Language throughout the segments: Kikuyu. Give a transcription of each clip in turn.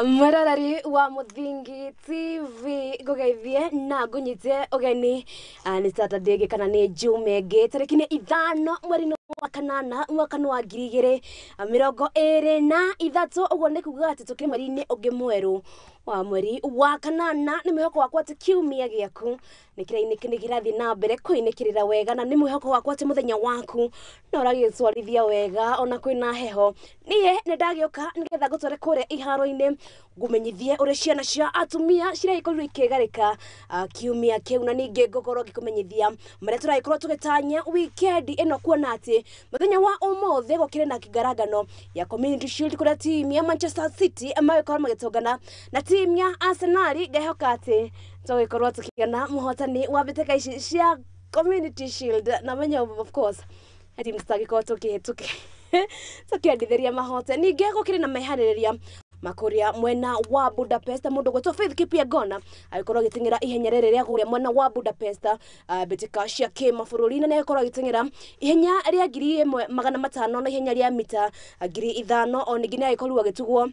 Mwiroreri wa Muthingi TV, ngugeithie na ngunyite ugeni. Nĩ Saturday ĩngĩ kana nĩ Juma ĩngĩ, tarĩki nĩ 5 mweri wa kanana mwaka wa 2023. Ũguo nĩ kuga atĩ tũkĩrĩ mweri-inĩ ũngĩ mwerũ wa mweri wa kanana. Nĩ mwĩhoko wakwa atĩ kiumia gĩaku nĩ kĩrathiĩ na mbere kũinĩkĩrĩra wega, na nĩ mwĩhoko wakwa atĩ mũthenya waku no ũragĩtwarithia wega ona kwĩna heho. Niĩ nĩ ndagĩũka nĩgetha ngũtware kũrĩa iharo-inĩ, ngũmenyithie ũrĩa ciana cia atumia ciragĩkorirwo ikĩgarĩka kiumia kĩu, na ningĩ ngũkorwo ngĩkũmenyithia marĩa tũragĩkorwo tũgĩtanya wikendi ĩno, kuona atĩ mũthenya wa ũmũthĩ gũkĩrĩ na kĩngarangano ya Community Shield, kũrĩa timu ya Manchester City magĩkorwo magĩtũngana na timu ya Arsenal. Ngehoka atĩ tũgĩkorwo tũkĩona mũhotani wa mbĩtĩka ici cia Community Shield, na menye of course timu tũtangĩkorwo tũkĩendithĩria mahote. Ningĩ gũkĩrĩ na meharĩrĩria makuria mwena wa Budapest, mundu gwetwo Faith Kipyegon agĩkorwo agĩteng'era ihenya rĩrĩ rĩa kũrĩa mwena wa Budapest, mbĩtĩka cia kĩmabũrũri, na nĩ agĩkorwo agĩteng'era ihenya rĩa 1500 na ihenya rĩa mita 5000. O ningĩ nĩ agĩkorirwo agĩtugwo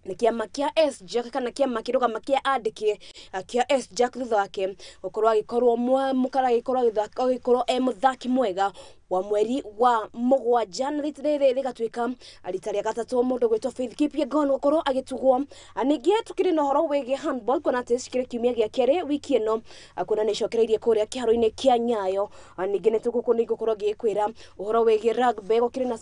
nĩ kĩama kĩa SJAK kana kĩama kĩrũgama kĩa andĩki kĩa SJAK, thutha wake gũkorwo agĩkorwo mũkara agĩkorwo e mũthaki mwega wa mweri wa 7, na rita rĩrĩ rĩgatuĩka rita rĩa gatatũ mũndũ gwĩtwo Faith Kipyegon gũkorwo agĩtugwo. Ningĩ tukĩrĩ na ũhoro wĩgiĩ handball, kuona atĩ cikĩrĩ kiumia gĩa kerĩ wiki ĩno, kuona nĩ icokereirie kũrĩa kĩharo-inĩ kĩa Nyayo. Ningĩ nĩ nĩngũkorwo ngĩkwĩra ũhoro wĩgiĩ rugby, gũkĩrĩ na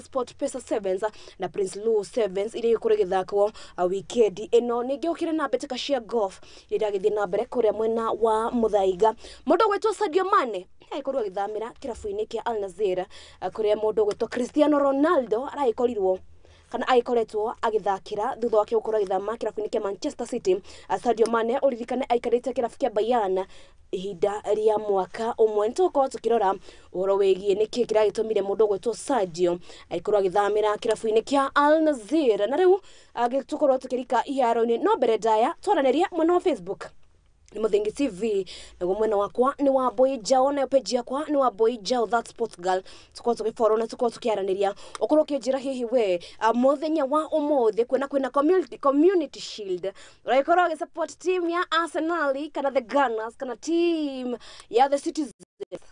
Sport Pesa Sevens na Prince Lou Sevens iria igũkorwo igĩthakwo wikendi ĩno. Ningĩ gũkĩrĩ na mbĩtĩka cia golf iria iragĩthiĩ na mbere kũrĩa mwena wa Muthaiga. Mũndũ gwĩtwo Sadio Mane agĩkorwo agĩthamĩra kĩrabu-inĩ kĩa Al Nassr, kũrĩa mũndũ gwĩtwo Cristiano Ronaldo aragĩkorirwo kana agĩkoretwo agĩthakĩra thutha wake gũkorwo agĩthama kĩrabu-inĩ kĩa Manchester City. Sadio Mane, ũririkane, aikarĩte kĩrabu kĩa Bayern ihinda rĩa mwaka ũmwe. Nĩ tũgũkorwo tũkĩrora ũhoro wĩgiĩ nĩkĩ kĩragĩtũmire mũndũ gwĩtwo Sadio agĩkorwo agĩthamĩra kĩrabu-inĩ kĩa Al Nassr. Na rĩu tũkorwo tũkĩrika iharo-inĩ, no mbere ndaya twaranĩria mwena wa Facebook nĩ Muthingi TV, naguo mwena wakwa nĩ wa Boy Jao, nayo page yakwa nĩ wa Boy Jao that sports girl. Tukorwo tũgĩfollow na tukorwo tũkĩaranĩria, ũkorwo ũkĩnjĩra hihi we mũthenya wa ũmũthĩ kwĩna Community Shield ũragĩkorwo ũgĩsupport team ya Arsenal kana the Gunners kana team ya the Citizens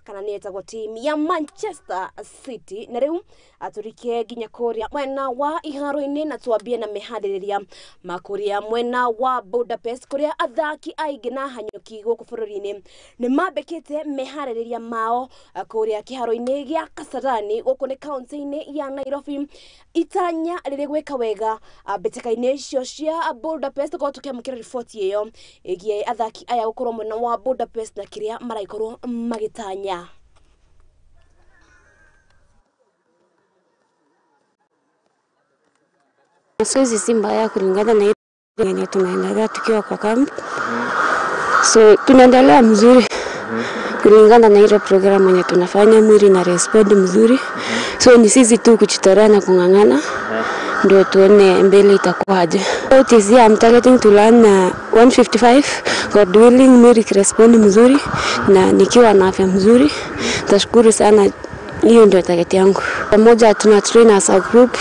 kana nĩ ĩtagwo team ya Manchester City. Na rĩu atũrike nginya kũrĩa mwena wa iharo-inĩ, na twambie na meharĩrĩria ma kũrĩa mwena wa Budapest, kũrĩa athaki aingĩ na hanyũki gũkũ bũrũri-inĩ nĩ mambĩkĩte meharĩrĩria mao kũrĩa kĩharo-inĩ gĩa Kasarani, gũkũ nĩ kaunti-inĩ ya Nairobi, itanya rĩrĩ gwĩka wega mbĩtĩka-inĩ icio cia Budapest. Tũkorwo tũkĩamũkĩra riboti ĩyo ĩgiĩ athaki aya gũkorwo mwena wa Budapest na kĩrĩa maragĩkorwo magĩtanya. Mazoezi si mbaya kulingana na ile yenye tunaendelea tukiwa kwa camp. So tunaendelea mzuri kulingana na ile program yenye tunafanya, mwili na respond mzuri. So ni sisi tu kujitolea na kung'ang'ana ndio tuone mbele itakuwaje. This year I'm targeting to learn 155, God willing, mwili respond mzuri na nikiwa na afya mzuri. Tashukuru sana, hiyo ndio target yangu. Pamoja tuna train as a group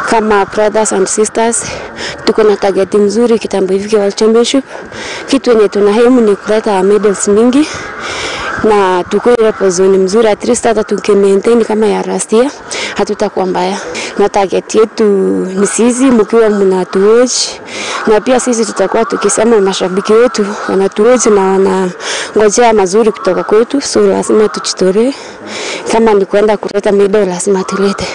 kama brothers and sisters, tuko na target mzuri kitambo ifike World Championship. Kitu yenye tunahemu ni kuleta medals mingi na tuko ile position mzuri, at least hata tukimaintain kama ya last year hatutakuwa mbaya. Na target yetu ni sisi mkiwa mnatuwatch, na pia sisi tutakuwa tukisema mashabiki wetu wanatuwatch na wanangojea mazuri kutoka kwetu, so lazima tujitolee. Kama ni kwenda kuleta medal lazima tulete.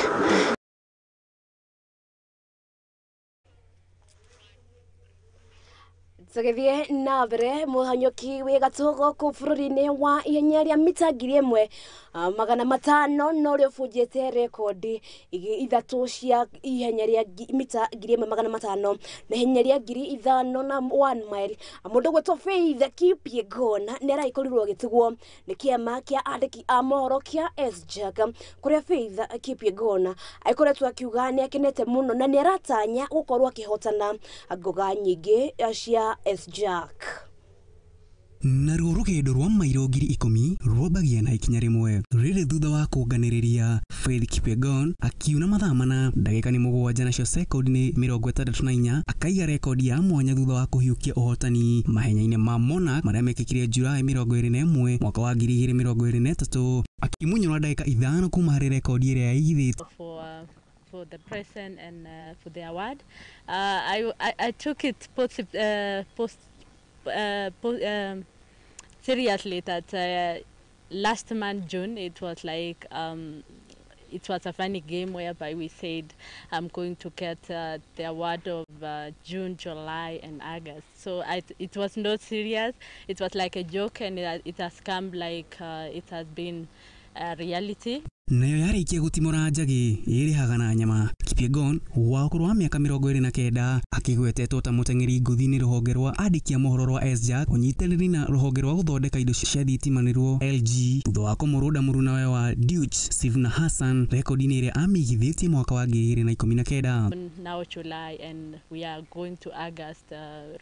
Tũgĩthiĩ na mbere, mũhanyũki wĩ gatũ gũkũ bũrũri-inĩ wa ihenya rĩa mita 1500 na ũrĩa ũbunjĩte rekondi 3 cia ihenya rĩa mita 1500 na ihenya rĩa 5000 na 1 mile, mũndũ gwĩtwo Faith Kipyegon nĩ aragĩkorirwo agĩtugwo nĩ kĩama kĩa andĩki a mohoro kĩa SJAK, kũrĩa Faith Kipyegon agĩkoretwo akiuga nĩ akenete mũno na nĩ aratanya gũkorwo akĩhotana ngoga nyingĩ cia SJAK. Naruo rũgendo rwa mairo 10,000 rwambagia na ikinya rĩmwe rĩrĩ thutha wa kũnganĩrĩria. Faith Kipyegon akiuna mathaa mana ndagĩka nĩ mũgwanja nacio sekondi nĩ 64 akaiga rekondi ya mwanya thutha wa kũhiũkia ũhotani mahenya-inĩ ma Monarch marĩa mekĩkire Julai 21 mwaka wa 2023 akimunyũra ndagĩka 5 kuma harĩ rekondi ĩrĩa yaigithĩtio. For the present and for the award. I took it seriously that last month, June, it was like it was a funny game whereby we said I'm going to get the award of June, July and August. So it was not serious. It was like a joke, and it has come like it has been a reality. Nayo yarĩkia gũtimũra njagi ĩrĩhaga na nyama. Kipyegon wa ũkũrũ wa mĩaka 29 akĩgwetetwo ta mũteng'eri ngũthi nĩ rũhonge rwa andĩki a mohoro rwa SJAK ũnyitanĩri na rũhonge rwa gũthondeka indo cia thitima nĩruo LG thutha wa kũmũrũnda mũrunawe wa Deutsch Sivna Hassan rekondi-inĩ ĩrĩa amĩigithĩtie mwaka wa 2019. Now July and we are going to August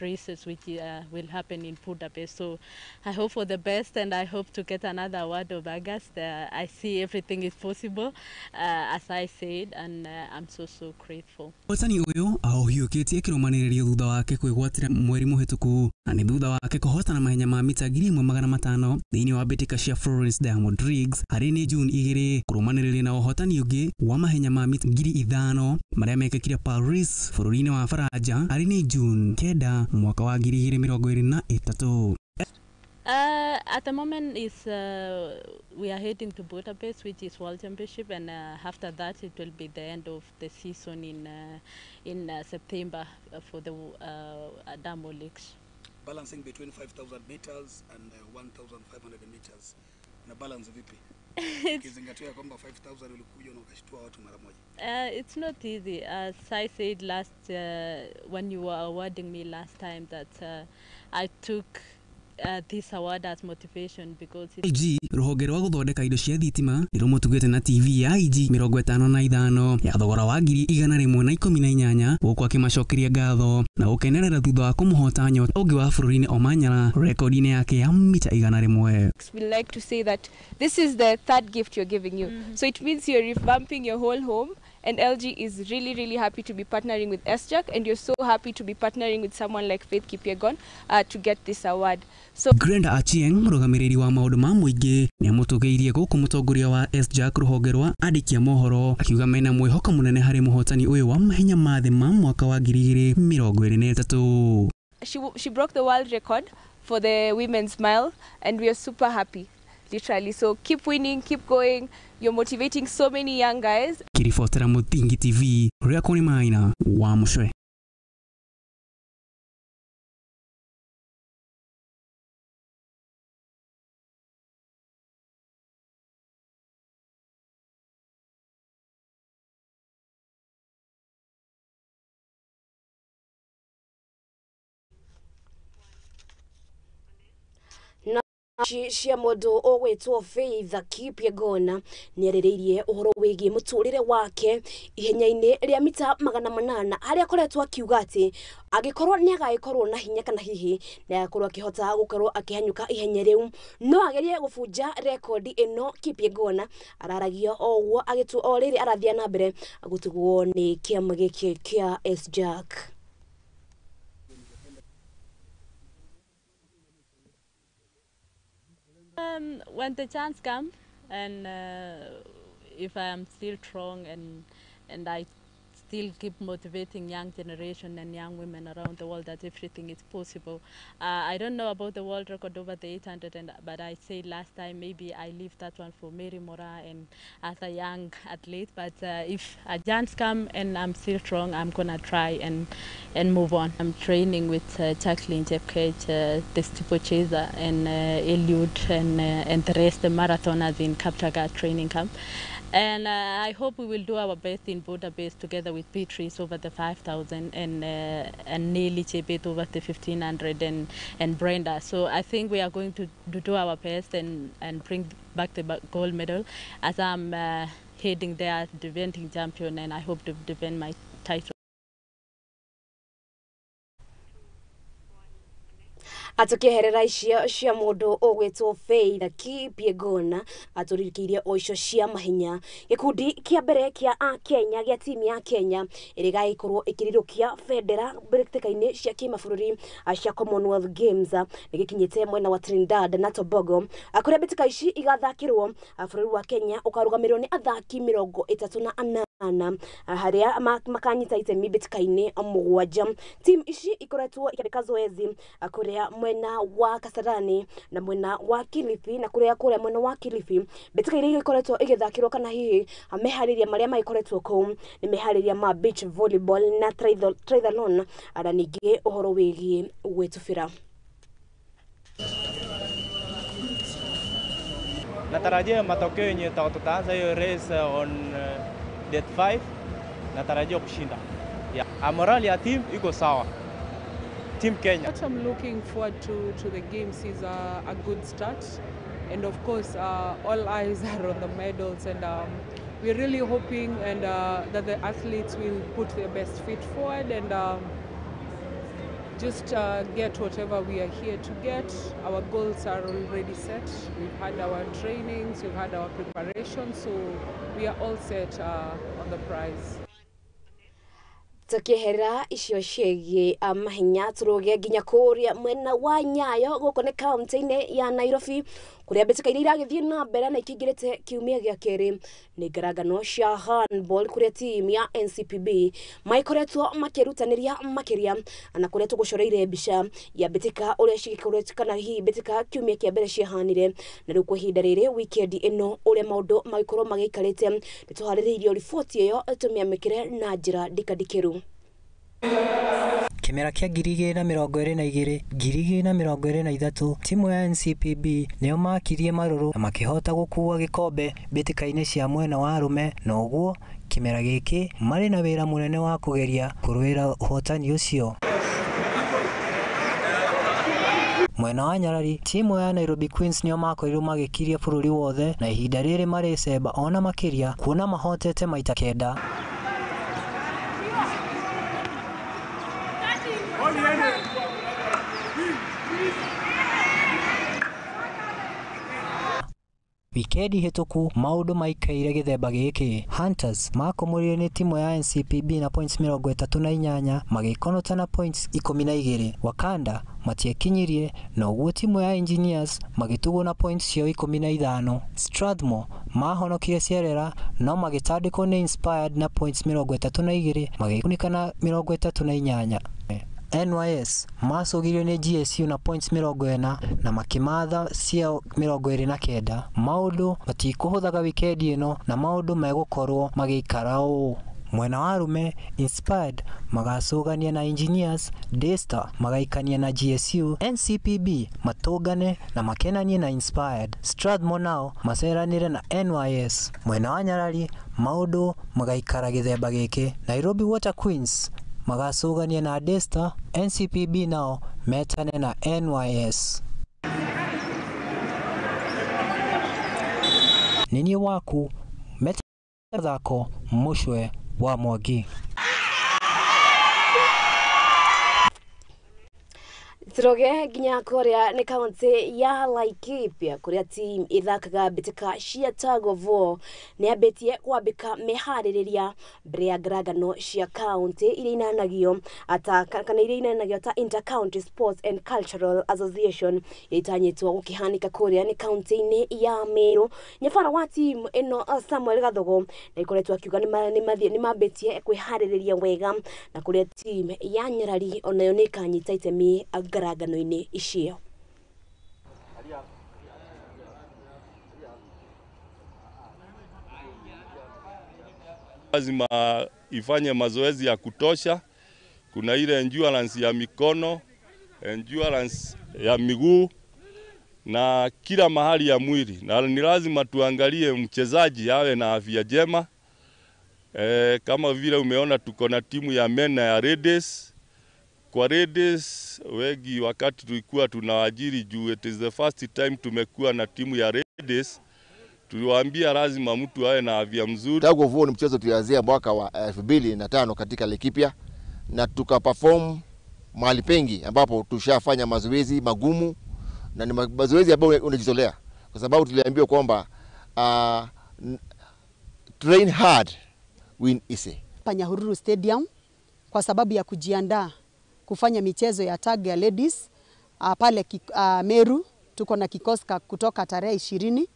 races which will happen in Budapest. So I hope for the best and I hope to get another award of August. I see everything is possible, as I said, and I'm so grateful. Ũhotani ũyũ aũhiũkĩtie kĩrũmanĩrĩrio thutha wake kwĩgwatĩra mweri mũhĩtũku na nĩ thutha wake kũhotana mahenya ma mita 1500 thĩinĩ wa mbĩtĩka cia Florence Diamond Leagues harĩ nĩ June 2 kũrũmanĩrĩria na ũhotani ũngĩ wa mahenya ma mita 5000 marĩa mekĩkire Paris bũrũri-inĩ wa Faranja harĩ nĩ June 9 mwaka wa 2023. At the moment is we are heading to Budapest, which is World Championship, and after that it will be the end of the season in September for the Diamond Leagues. Balancing between 5,000 meters and 1,500 meters. Na balance vipi? Ukizingatia kwamba 5,000 ulikuja na ukashtua watu mara moja. It's not easy. As I said last when you were awarding me last time that I took this award as motivation because LG rũhonge rwa gũthondeka indo cia thitima nĩrũmũtugĩte na TV ya IG 55 ya thogora wa 118 gũkũ akĩmacokeria ngatho na gũkenerera thutha wa kũmũhota nyota ũngĩ wa bũrũri-inĩ Omanyala rekondi-inĩ yake ya mita 100. We like to say that this is the third gift you're giving you. So it means you're revamping your whole home, and LG is really, really happy to be partnering with SJAK, and you're so happy to be partnering with someone like Faith Kipyegon to get this award. So Brenda Achieng mũrũgamĩrĩri wa maũndũ ma mũingĩ nĩamũtũgĩirie gũkũ mũtongoria wa SJAK rũhonge rwa andĩki a mohoro akiuga mena mwĩhoko mũnene harĩ mũhotani ũyũ wa mahenya ma thĩ ma mwaka wa 2023. She broke the world record for the women's mile, and we are super happy, literally. So keep winning, keep going. You're motivating so many young guys. Kiribotera Muthingi TV, Rĩakwa nĩ Maina wa Mũcwe. Cia mũndũ ũgwĩtwo Faith Kipyegon nĩarĩrĩirie ũhoro wĩgiĩ mũtũrĩre wake ihenya-inĩ rĩa mita 800 harĩa akoretwo akiuga atĩ angĩkorwo nĩagagĩkorwo na hinya kana hihi nĩagakorwo akĩhota gũkorwo akĩhanyũka ihenya rĩu no agerie gũbunja rekondi ĩno. Kipyegon araragia o ũguo agĩtu o rĩrĩ arathiĩ na mbere gũtugwo nĩ kĩama gĩkĩ kĩa SJAK. When the chance comes, and if I am still strong and I still keep motivating young generation and young women around the world that everything is possible. I don't know about the world record over the 800, but I say last time maybe I leave that one for Mary Mora and as a young athlete. But if a chance comes and I'm still strong, I'm gonna try and move on. I'm training with Jacqueline Jepkech, the steeplechaser, and Eliud and the rest, the marathoners in Kaptagat training camp. And I hope we will do our best in Budapest together with Beatrice over the 5,000 and Nelly Chebet over the 1,500 and Brenda. So I think we are going to do our best and bring back the gold medal, as I'm heading there as defending champion, and I hope to defend my title. Atukieherera icio cia mundu ugwitwo Faith Kipyegon aturikirie o icio cia mahenya. Gikundi kia mbere kia a Kenya gia timu ya Kenya ĩrĩa ĩgagĩkorwo ĩkĩrirũkia bendera mbĩtĩka-inĩ cia kĩmabũrũri cia Commonwealth Games nĩ gĩkinyĩte mwena wa Trinidad na Tobago, kũrĩa mbĩtĩka ici igathakĩrwo. Bũrũri wa Kenya ũkarũgamĩrĩrwo nĩ athaki 38 harĩa makanyita itemi mbĩtĩka-inĩ 7. Timu ici ikoretwo ikĩandĩka zoezi kũrĩa mwena wa Kasarani na mwena wa Kilifi, na kũrĩa mwena wa Kilifi mbĩtĩka iria ikoretwo igĩthakĩrwo kana hihi meharĩria marĩa magĩkoretwo kũu nĩ meharĩria ma beach volleyball na triathlon na ningĩ ũhoro wĩgiĩ gwĩtubĩra. Natarajia matokeo yenye tutaanza hiyo race on date 5, natarajia kushinda. Yeah. Morale ya team iko sawa. Team Kenya. What I'm looking forward to the games is a good start, and of course all eyes are on the medals, and we're really hoping and that the athletes will put their best feet forward and just get whatever we are here to get. Our goals are already set. We've had our trainings, we've had our preparation, so we are all set on the prize. Tukieherera icio ciĩgiĩ mahenya tũrũge nginya kũrĩa mwena wa Nyayo gũkũ nĩ kaunti-inĩ ya Nairobi, kũrĩa mbĩtĩka iria iragĩthiĩ na mbere na ikĩingĩrĩte kiumia gĩa kerĩ nĩ ngarangano cia handball, kũrĩa timu ya NCPB maikoretwo makĩrutanĩria makĩria na kũrĩa tũgũcoreire mbica ya mbĩtĩka ũrĩa cigĩkoretwo kana hihi mbĩtĩka kiumia kĩa mbere ciahanire, na rĩu kwa ihinda rĩrĩ wikendi ĩno ũrĩa maũndũ magĩkorwo magĩikarĩte. Nĩtũharĩrĩirio riboti ĩyo tũmĩamĩkĩre na njĩra ndikandikĩru. Kĩmera kĩa 2022 2023 timu ya NCPB nĩo makirie marũrũ na makĩhota gũkua gĩkombe mbĩtĩka-inĩ cia mwena wa arũme, na ũguo kĩmera gĩkĩ marĩ na wĩra mũnene wa kũgeria kũrũĩra ũhotani ũcio. Mwena wa Nyarari, timu ya Nairobi Queens nĩo makorirwo magĩkiria bũrũri wothe na ihinda rĩrĩ marĩ cemba ona makĩria kuona mahotete maita 9. Wikendi hĩtũku maũndũ maikaire gĩthemba gĩkĩ. Hunters makomorire nĩ timu ya NCPB na points 38 magĩkonota na points 12. Wakanda matiekinyirie na ũguo timu ya Engineers magĩtugwo na points ciao 15. Strathmore mahonokire Sierra no magĩtandĩkwo nĩ Inspired na points 32 magĩkunĩka na 38. NYS macũgirio nĩ GSU na points 40 na makĩmatha ciao 29. Maũndũ matikũhũthaga wikendi ĩno na maũndũ megũkorwo magĩikara ũũ. Mwena wa arũme, Inspired magacũgania na Engineers, Daystar magaikania na GSU, NCPB matũngane na makenanie na Inspired, Strathmore nao maceranĩre na NYS. Mwena wa Nyarari maũndũ magaikara gĩthemba gĩkĩ. Nairobi Water Queens magacũgania na Daystar, NCPB nao metane na NYS. Nini waku meta thako Mucwe wa Mwangi. Turoge nginya kũrĩa nĩ kaunti ya Laikipia kũrĩa team ĩthakaga mbĩtĩka cia tug of war nĩ yambĩtie kwambĩka meharĩrĩria mbere ya ngarangano cia kaunti iria inanagio ata kana iria inanagio ta Inter County Sports and Cultural Association iria itanyĩtwo gũkĩhanĩka kũrĩa nĩ kaunti-inĩ ya Meru. Nyabara wa team ĩno Samuel Gathogo na ikoretwo akiuga nĩ mambĩtie kwĩharĩrĩria wega na kũrĩa team ya Nyarari onayo nĩ ĩkanyita itemi ngarangano-inĩ icio. Lazima ifanye mazoezi ya kutosha. Kuna ile endurance ya mikono, endurance ya miguu na kila mahali ya mwili, na ni lazima tuangalie mchezaji awe na afya njema. Kama vile umeona tuko na timu ya men na ya ladies. Kwa ladies wengi wakati tulikuwa tunaajiri juu it is the first time tumekuwa na timu ya ladies, tuliwaambia lazima mtu awe na afya mzuri. Tug of war ni mchezo tulianzia mwaka wa 2005 katika Laikipia na tukaperform mahali pengi ambapo tushafanya mazoezi magumu na ni mazoezi ambayo unajitolea, kwa sababu tuliambiwa kwamba train hard win easy. Nyahururu Stadium kwa sababu ya kujiandaa kufanya michezo ya tag ya ladies pale Meru. Tuko na kikosi kutoka tarehe 20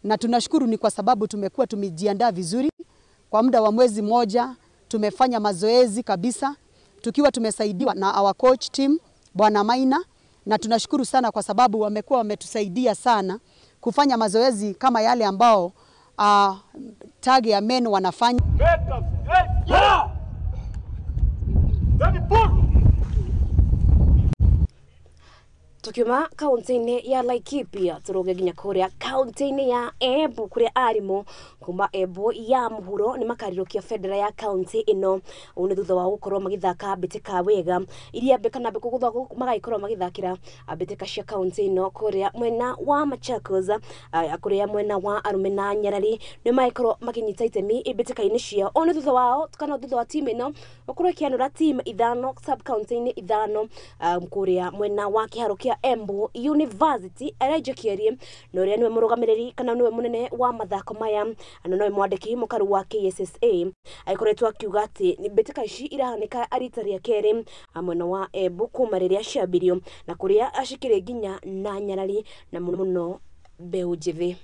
na tunashukuru ni kwa sababu tumekuwa tumejiandaa vizuri kwa muda wa mwezi mmoja. Tumefanya mazoezi kabisa tukiwa tumesaidiwa na our coach team Bwana Maina, na tunashukuru sana kwa sababu wamekuwa wametusaidia sana kufanya mazoezi kama yale ambao tag ya men wanafanya. Tukiuma kaunti-inĩ ya Laikipia tũrũge nginya kũrĩa kaunti-inĩ ya Embu kũrĩa arimũ kuma Embu ya mũhuro nĩ makarirũkia bendera ya kaunti ĩno. Ũũ nĩ thutha wa gũkorwo magĩthaka mbĩtĩka wega iria kana magagĩkorwo magĩthakĩra mbĩtĩka cia kaunti ĩno kũrĩa mwena wa Machakos, kũrĩa mwena wa arũme na nyarari nĩ magĩkorwo makĩnyita itemi mbĩtĩka-inĩ ciao. Ũũ nĩ thutha wao kana thutha wa timu ĩno gũkorwo ĩkĩanũra timu ithano sub county-inĩ ithano kũrĩa mwena wa kĩharo kĩa Embu University. Elijah Kierie na ũrĩa nĩwe mũrũgamĩrĩri kana nĩwe mũnene wa mathako maya na nowe mwandĩki mũkaru wa KSSA agĩkoretwo akiuga atĩ mbĩtĩka ici irahanĩka rita rĩa kerĩ mwena wa Embu kuma rĩrĩa ciambirio na kũrĩa cikĩrĩ nginya na nyarari na mũno mbeũ njĩthĩ.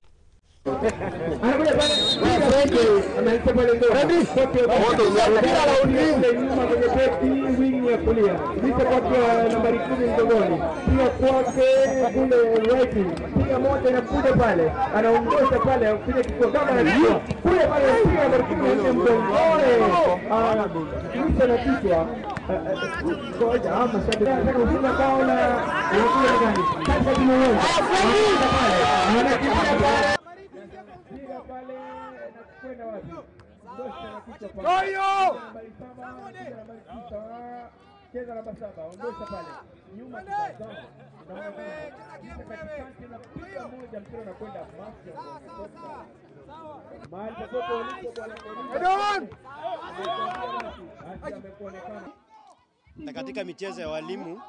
Na katika michezo ya walimu,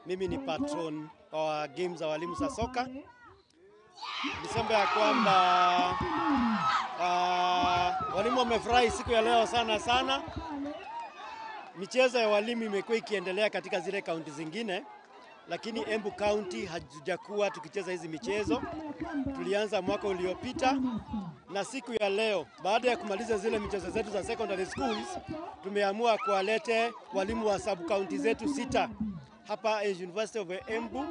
mimi ni patron wa games za walimu za soka. Niseme ya kwamba walimu wamefurahi siku ya leo sana sana. Michezo ya walimu imekuwa ikiendelea katika zile kaunti zingine, lakini Embu County hatujakuwa tukicheza hizi michezo. Tulianza mwaka uliopita, na siku ya leo baada ya kumaliza zile michezo zetu za secondary schools, tumeamua kuwalete walimu wa sub county zetu 6 hapa University of Embu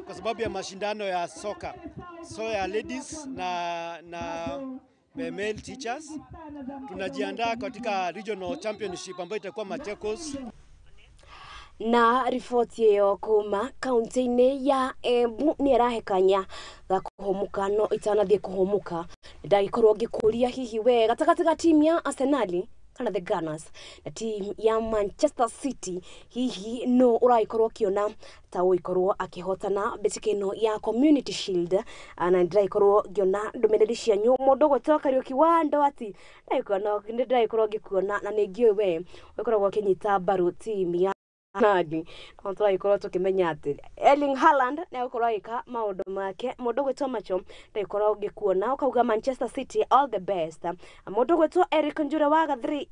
kwa sababu ya mashindano ya soka, so ya ladies na male teachers. Tunajiandaa katika regional championship ambayo itakuwa Machakos. Na riboti ĩyo kuma kaunti-inĩ ya Embu nĩ ĩrahekanya ga kũhũmũka, no itanathiĩ kũhũmũka ndagĩkorwo ngĩkũria hihi we gatagatĩ ga timu ya Arsenal kana the Gunners na timu ya Manchester City, hihi no ũragĩkorwo ũkĩona ta ũgĩkorwo akĩhotana mbĩtĩka ĩno ya Community Shield? Na ndĩragĩkorwo ngĩona ndũmĩrĩri cianyu mũndũ ũgwĩtwo Kariũki wa Ndwati, ndĩragĩkorwo ngĩkuona na nĩ ngĩũĩ we ũkoragwo ũkĩnyita mbaru timu ya Arsenal. No tũragĩkorwo tũkĩmenya atĩ Erling Haaland nĩ egũkorwo agĩka maũndũ make. Mũndũ ũgwĩtwo Macho ndagĩkorwo ngĩkuona ũkauga Manchester City all the best. Mũndũ ũgwĩtwo Eric Njure wa Gathri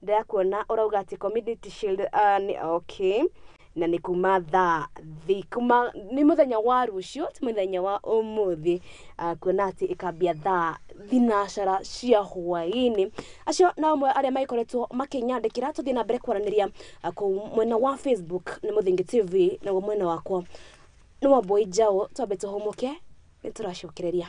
ndĩrakuona ũrauga atĩ Community Shield ni okay, na nĩ kuma thaa kuma nĩ mũthenya wa rũciũ ti mũthenya wa ũmũthĩ, kuona atĩ ĩkambia thaa 4 cia hwaĩ-inĩ. Acio na amwe arĩa magĩkoretwo makĩnyandĩkĩra, tũthiĩ na mbere kwaranĩria kũu mwena wa Facebook nĩ Mũthingi TV, naguo mwena wakwa nĩ wa Boy Jao. Twambe tũhũmũke, nĩ tũracokereria.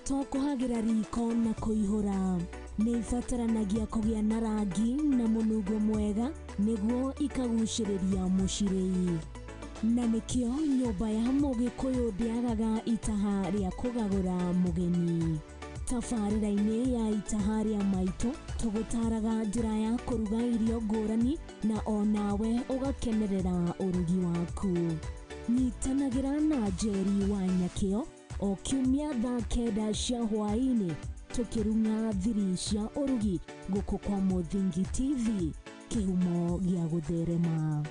to kũhagĩra riko na kũihũra. Nĩ ibataranagia kũgĩa na rangi na mũnungo mwega nĩguo ikagucĩrĩria mũcirĩi. Na nĩkĩo nyũmba ya mũgĩkũyũ ndĩagaga itaha rĩa kũgagũra mũgeni. Tabarĩra-inĩ ya itaha rĩa maitũ tũgũtaraga njĩra ya kũruga irio ngũrani na onawe ũgakenerera ũrugi waku. Nyitanagĩra na Njeri wa Nyakĩo o kiumia thaa 9 cia hwaĩ-inĩ tũkĩrung'a thiri cia ũrugi gũkũ kwa Mũthingi TV, kĩhumo gĩa gũtherema.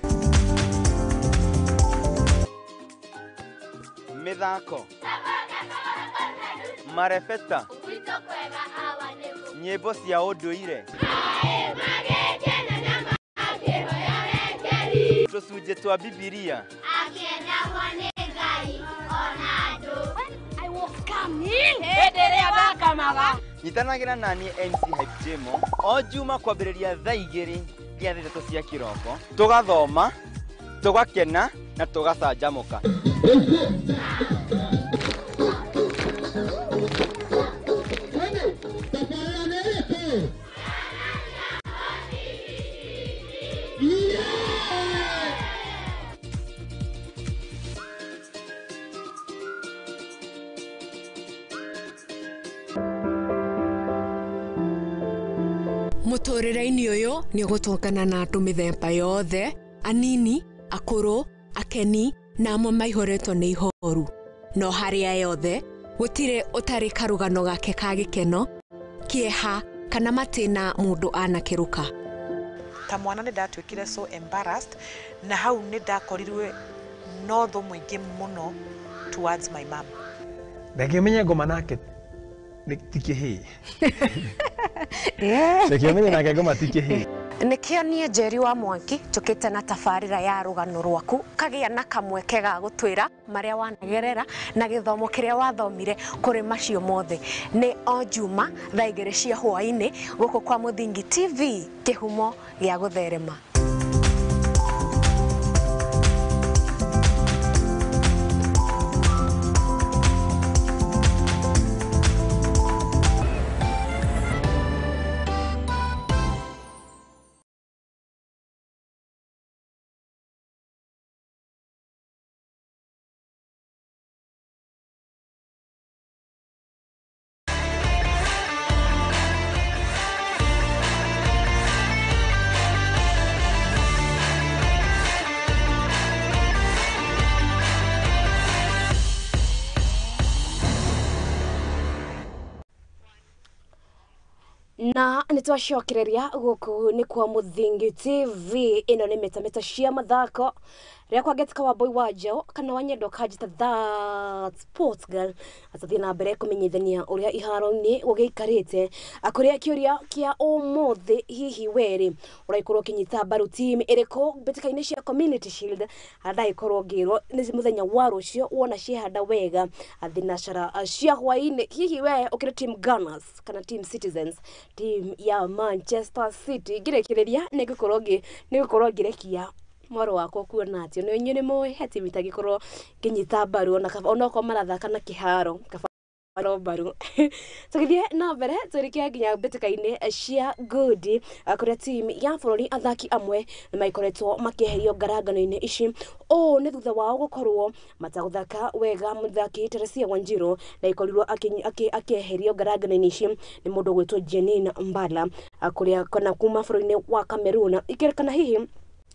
Mĩthako, marebeta, nyĩmbo cia ũndũire, tũcunjĩ twa Bibilia. Nyitanagĩra naniĩ MC Hype Jemo o Juma kwambĩrĩria thaa 2 nginya thaa 3 cia kĩroko, tũgathoma, tũgakena na tũgacanjamũka. Mũtũrĩre-inĩ ũyũ nĩ ũgũtũngana na andũ mĩthemba yothe, anini, akũrũ, akeni na amwe maihũrĩtwo nĩ ihoru. No harĩa yothe gũtirĩ ũtarĩ karũgano gake ka gĩkeno, kĩeha kana matĩna mũndũ anakĩrũka. Ta mwana nĩ ndatuĩkire so embarrassed na hau nĩ ndakorirwe no thũ mũingĩ mũno towards my mom. Reke ũmenye ngoma nake ti kĩhĩĩ. Reke ũmenye nake ngoma ti kĩhĩĩ. Nĩkĩo niĩ Njeri wa Mwangi njũkĩte na tabarĩra ya rũgano rwaku kagĩa na kamweke ga gũtwĩra marĩa wanagerera na gĩthomo kĩrĩa wathomire kũrĩ macio mothe. Nĩ o Juma thaa 2 cia hwaĩ-inĩ gũkũ kwa Mũthingi TV, kĩhumo gĩa gũtherema. Na nĩ twacokereria gũkũ nĩ kwa Mũthingi TV, ĩno nĩ mĩtamĩta cia mathako rĩakwa ngetika wa boy wa njaũ kana wa nyendo kanjĩta that sports girl atathiĩ na mbere kũmenyithania ũrĩa iharo-inĩ gũgĩikarĩte kũrĩa kĩũria kĩa ũmũthĩ hihi werĩ ũragĩkorwo ũkĩnyita mbaru team ĩrĩkũ mbĩtĩka-inĩ cia Community Shield ndagĩkorwo ngĩrwo nĩ mũthenya wa rũciũ wona ciehanda wega thinacara cia hwaĩ-inĩ. Hihi we ũkĩrĩ team Gunners kana team Citizens, team ya Manchester City? Ngĩrĩkĩrĩria nĩ ngũkorwo ngĩrekia mwaro wakwa kuona atĩ nĩ inyuĩ nĩ mũĩ he timu itangĩkorwo ngĩnyita mbaru ona onakorwo marathaka na kĩharo kaba mbaru. Tũgĩthiĩ na mbere tũrĩkia nginya mbĩtĩka-inĩ cia ngundi kũrĩa timu ya bũrũri athaki amwe nĩ makoretwo makĩeherio ngarangano-inĩ ici. Ũũ nĩ thutha wao gũkorwo matagũthaka wega. Mũthaki Teresia Wanjiru na ikorirwo akĩeherio ngarangano-inĩ ici nĩ mũndũ ũgwĩtwo Jeanine Mbala kũrĩa kana kuma bũrũri-inĩ wa Cameroon. Ikĩrĩkana hihi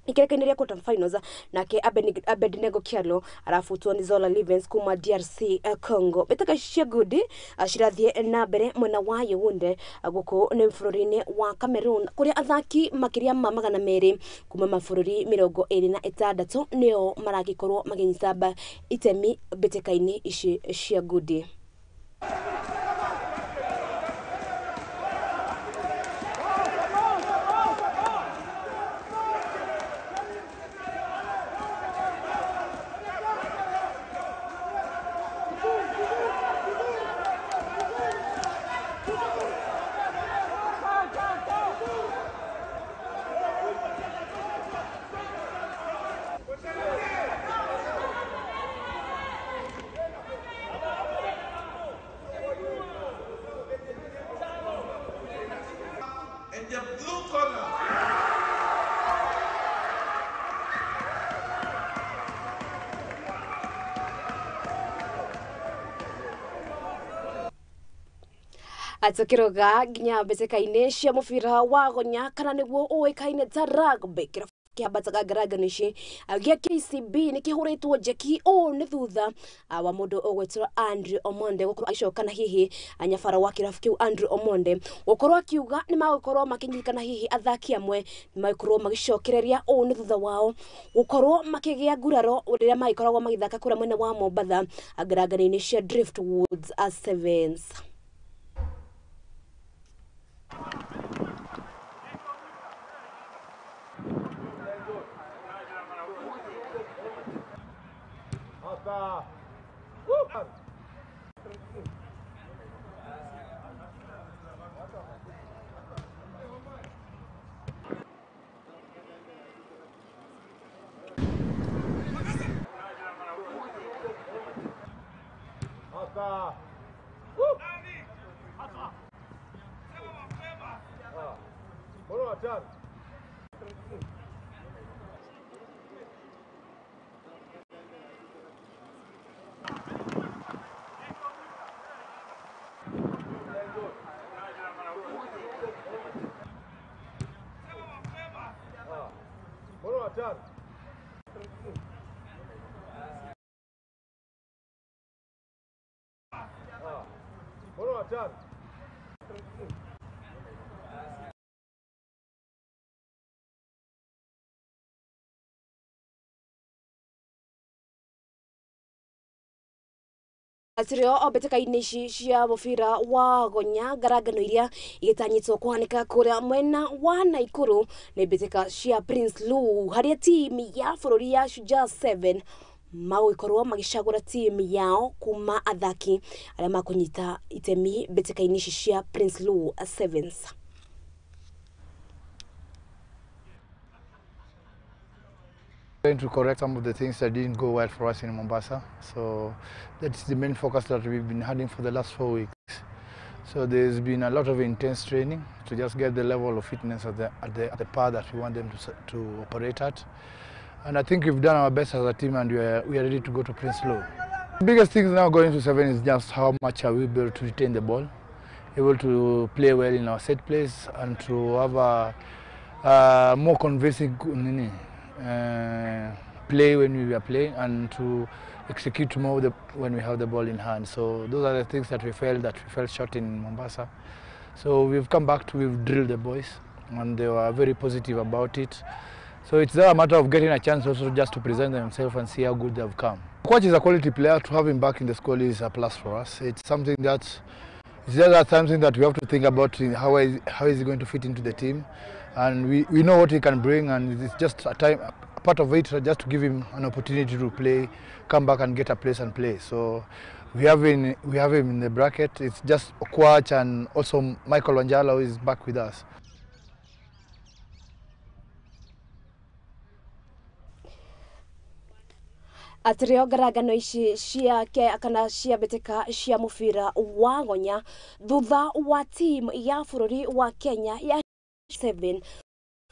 ikerekainĩ rĩa quarter finals nake Abednego Kyalo arabutwo nĩ Zola Livens kuma DRC Congo. Mbĩtĩka cia ngundi cirathiĩ na mbere mwena wa Yaounde gũkũ nĩ bũrũri-inĩ wa Cameroon kũrĩa athaki makĩria ma 200 kuma mabũrũri 26 nĩo maragĩkorwo makĩnyita itemi mbĩtĩka-inĩ ici cia ngundi. In the blue corner, Tukiroga nginya mbĩtĩka-inĩ cia mũbira wa gonya kana nĩguo ũĩkaine ta rugby, kĩrabu kĩambataga ngarangano ici gĩa KCB nĩ kĩhũrĩtwo njeki. Ũũ nĩ thutha wa mũndũ ũgwĩtwo Andrew Omonde gũkorwo agĩcoka, na hihi nyabara wa kĩrabu kĩu Andrew Omonde gũkorwo akiuga nĩ magũkorwo makĩnyitĩkana, hihi athaki amwe nĩ magũkorwo magĩcokereria. Ũũ nĩ thutha wao gũkorwo makĩgĩa nguraro rĩrĩa magĩkoragwo magĩthaka kũrĩa mwena wa Mombatha ngarangano-inĩ cia Driftwoods Sevens. Atĩrĩo o mbĩtĩka-inĩ ici cia mũbira wa gonya, ngarangano iria igĩtanyĩtwo kũhanĩka kũrĩa mwena wa Naikuru nĩ mbĩtĩka cia Prince Lou, harĩa timu ya bũrũri ya Shujaa 7 magũgĩkorwo magĩcagũra timu yao kuma athaki arĩa makũnyita itemi mbĩtĩka-inĩ ici cia Prince Lou Sevens. Trying to correct some of the things that didn't go well for us in Mombasa. So that's the main focus that we've been having for the last 4 weeks. So there's been a lot of intense training to just get the level of fitness at the par that we want them to operate at. And I think we've done our best as a team, and we are ready to go to Prince Lou. The biggest thing now going to 7 is just how much are we able to retain the ball, able to play well in our set plays, and to have a more convincing play when we are playing, and to execute more when we have the ball in hand. So those are the things that we fell short in Mombasa. So we've come back to, we've drilled the boys, and they were very positive about it. So it's a matter of getting a chance also just to present themselves and see how good they've come. Coach is a quality player. To have him back in the squad is a plus for us. It's something that it's just something that we have to think about, how is he going to fit into the team, and we know what he can bring, and it's just a time, part of it, just to give him an opportunity to play, come back and get a place and play. So we have him in the bracket. It's just Okwach and also Michael Wanjala, who is back with us. Atĩrĩo ngarangano ici cia kana cia mbĩtĩka cia mũbira wa gonya, thutha wa timu ya bũrũri wa Kenya ya 7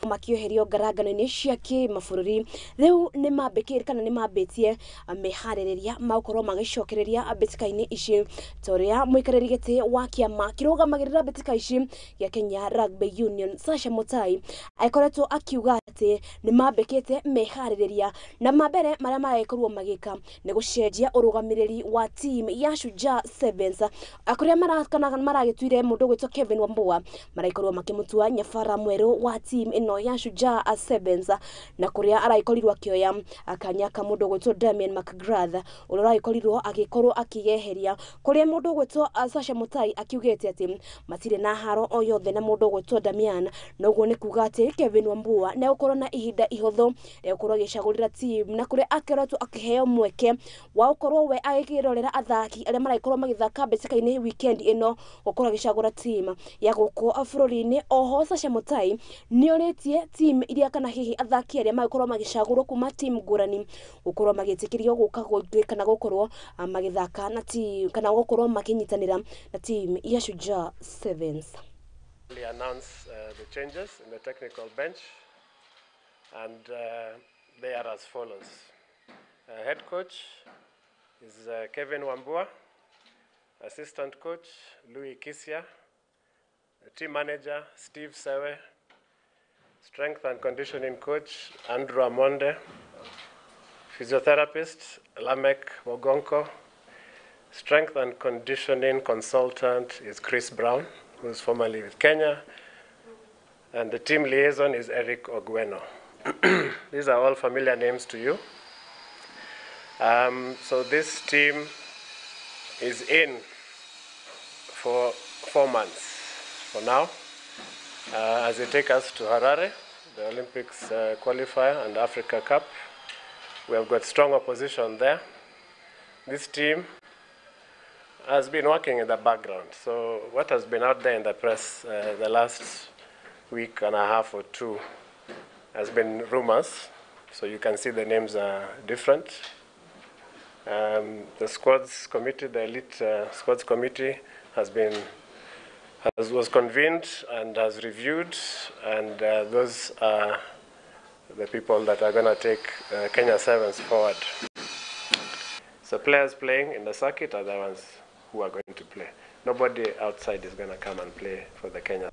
makĩoherio ngarangano-inĩ cia kĩmabũrũri, rĩu nĩ mambĩkĩre kana nĩ mambĩtie meharĩrĩria magũkorwo magĩcokereria mbĩtĩka-inĩ ici, ta ũrĩa mũikarĩri gĩtĩ wa kĩama kĩrũgamagĩrĩra mbĩtĩka ici gĩa Kenya Rugby Union Sasha Mutai akoretwo akiuga atĩ nĩ mambĩkĩte meharĩrĩria, na mambere marĩa maragĩkorwo magĩka nĩ gũcenjia ũrũgamĩrĩri wa team ya Shujaa Sevens, kũrĩa maragĩtuire mũndũ ũgwĩtwo Kevin Wambua, maragĩkorwo makĩmũtua nyabara mwerũ wa team ĩno ya Shujaa Sevens, na kũrĩa aragĩkorirwo akĩoya kanya ka mũndũ ũgwĩtwo Damian McGrath, ũrĩa ũragĩkorirwo agĩkorwo akĩyeheria, kũrĩa mũndũ ũgwĩtwo Sasha Mutai akiugĩte atĩ matirĩ na haro o yothe na mũndũ ũgwĩtwo Damian, na ũguo nĩ kuga atĩ Kevin Wambua nĩ egũkorwo na ihinda ihũthũ rĩa gũkorwo agĩcagũrĩra team, na kũrĩa akoretwo akĩheo mweke wa gũkorwo we agĩkĩrorera athaki arĩa maragĩkorwo magĩthaka mbĩtĩka-inĩ weekend ĩno, gũkorwo agĩcagũra team ya gũkũ bũrũri-inĩ. Oho Sasha Mutai nĩ orĩtie team iria kana hihi athaki arĩa magĩkorwo magĩcagũrwo kuma team ngũrani gũkorwo magĩtĩkĩrio gũka kana gũkorwo magĩthaka na team kana gũkorwo makĩnyitanĩra na team ya Shujaa Sevens. Announce the changes in the technical bench, and they are as follows. Head coach is Kevin Wambua, assistant coach Louis Kisia, team manager Steve Sewe, strength and conditioning coach Andrew Amonde, physiotherapist Lamek Mogonko, strength and conditioning consultant is Chris Brown, who is formerly with Kenya, and the team liaison is Eric Ogweno. These are all familiar names to you. So this team is in for 4 months for now, as they take us to Harare, the Olympics qualifier and Africa Cup. We have got strong opposition there. This team has been working in the background. So what has been out there in the press the last week and a half or two has been rumors. So you can see the names are different. The squads committee, the elite squads committee was convened and has reviewed, and those are the people that are going to take Kenya Sevens forward. So players playing in the circuit are the ones who are going to play. Nobody outside is going to come and play for the Kenya.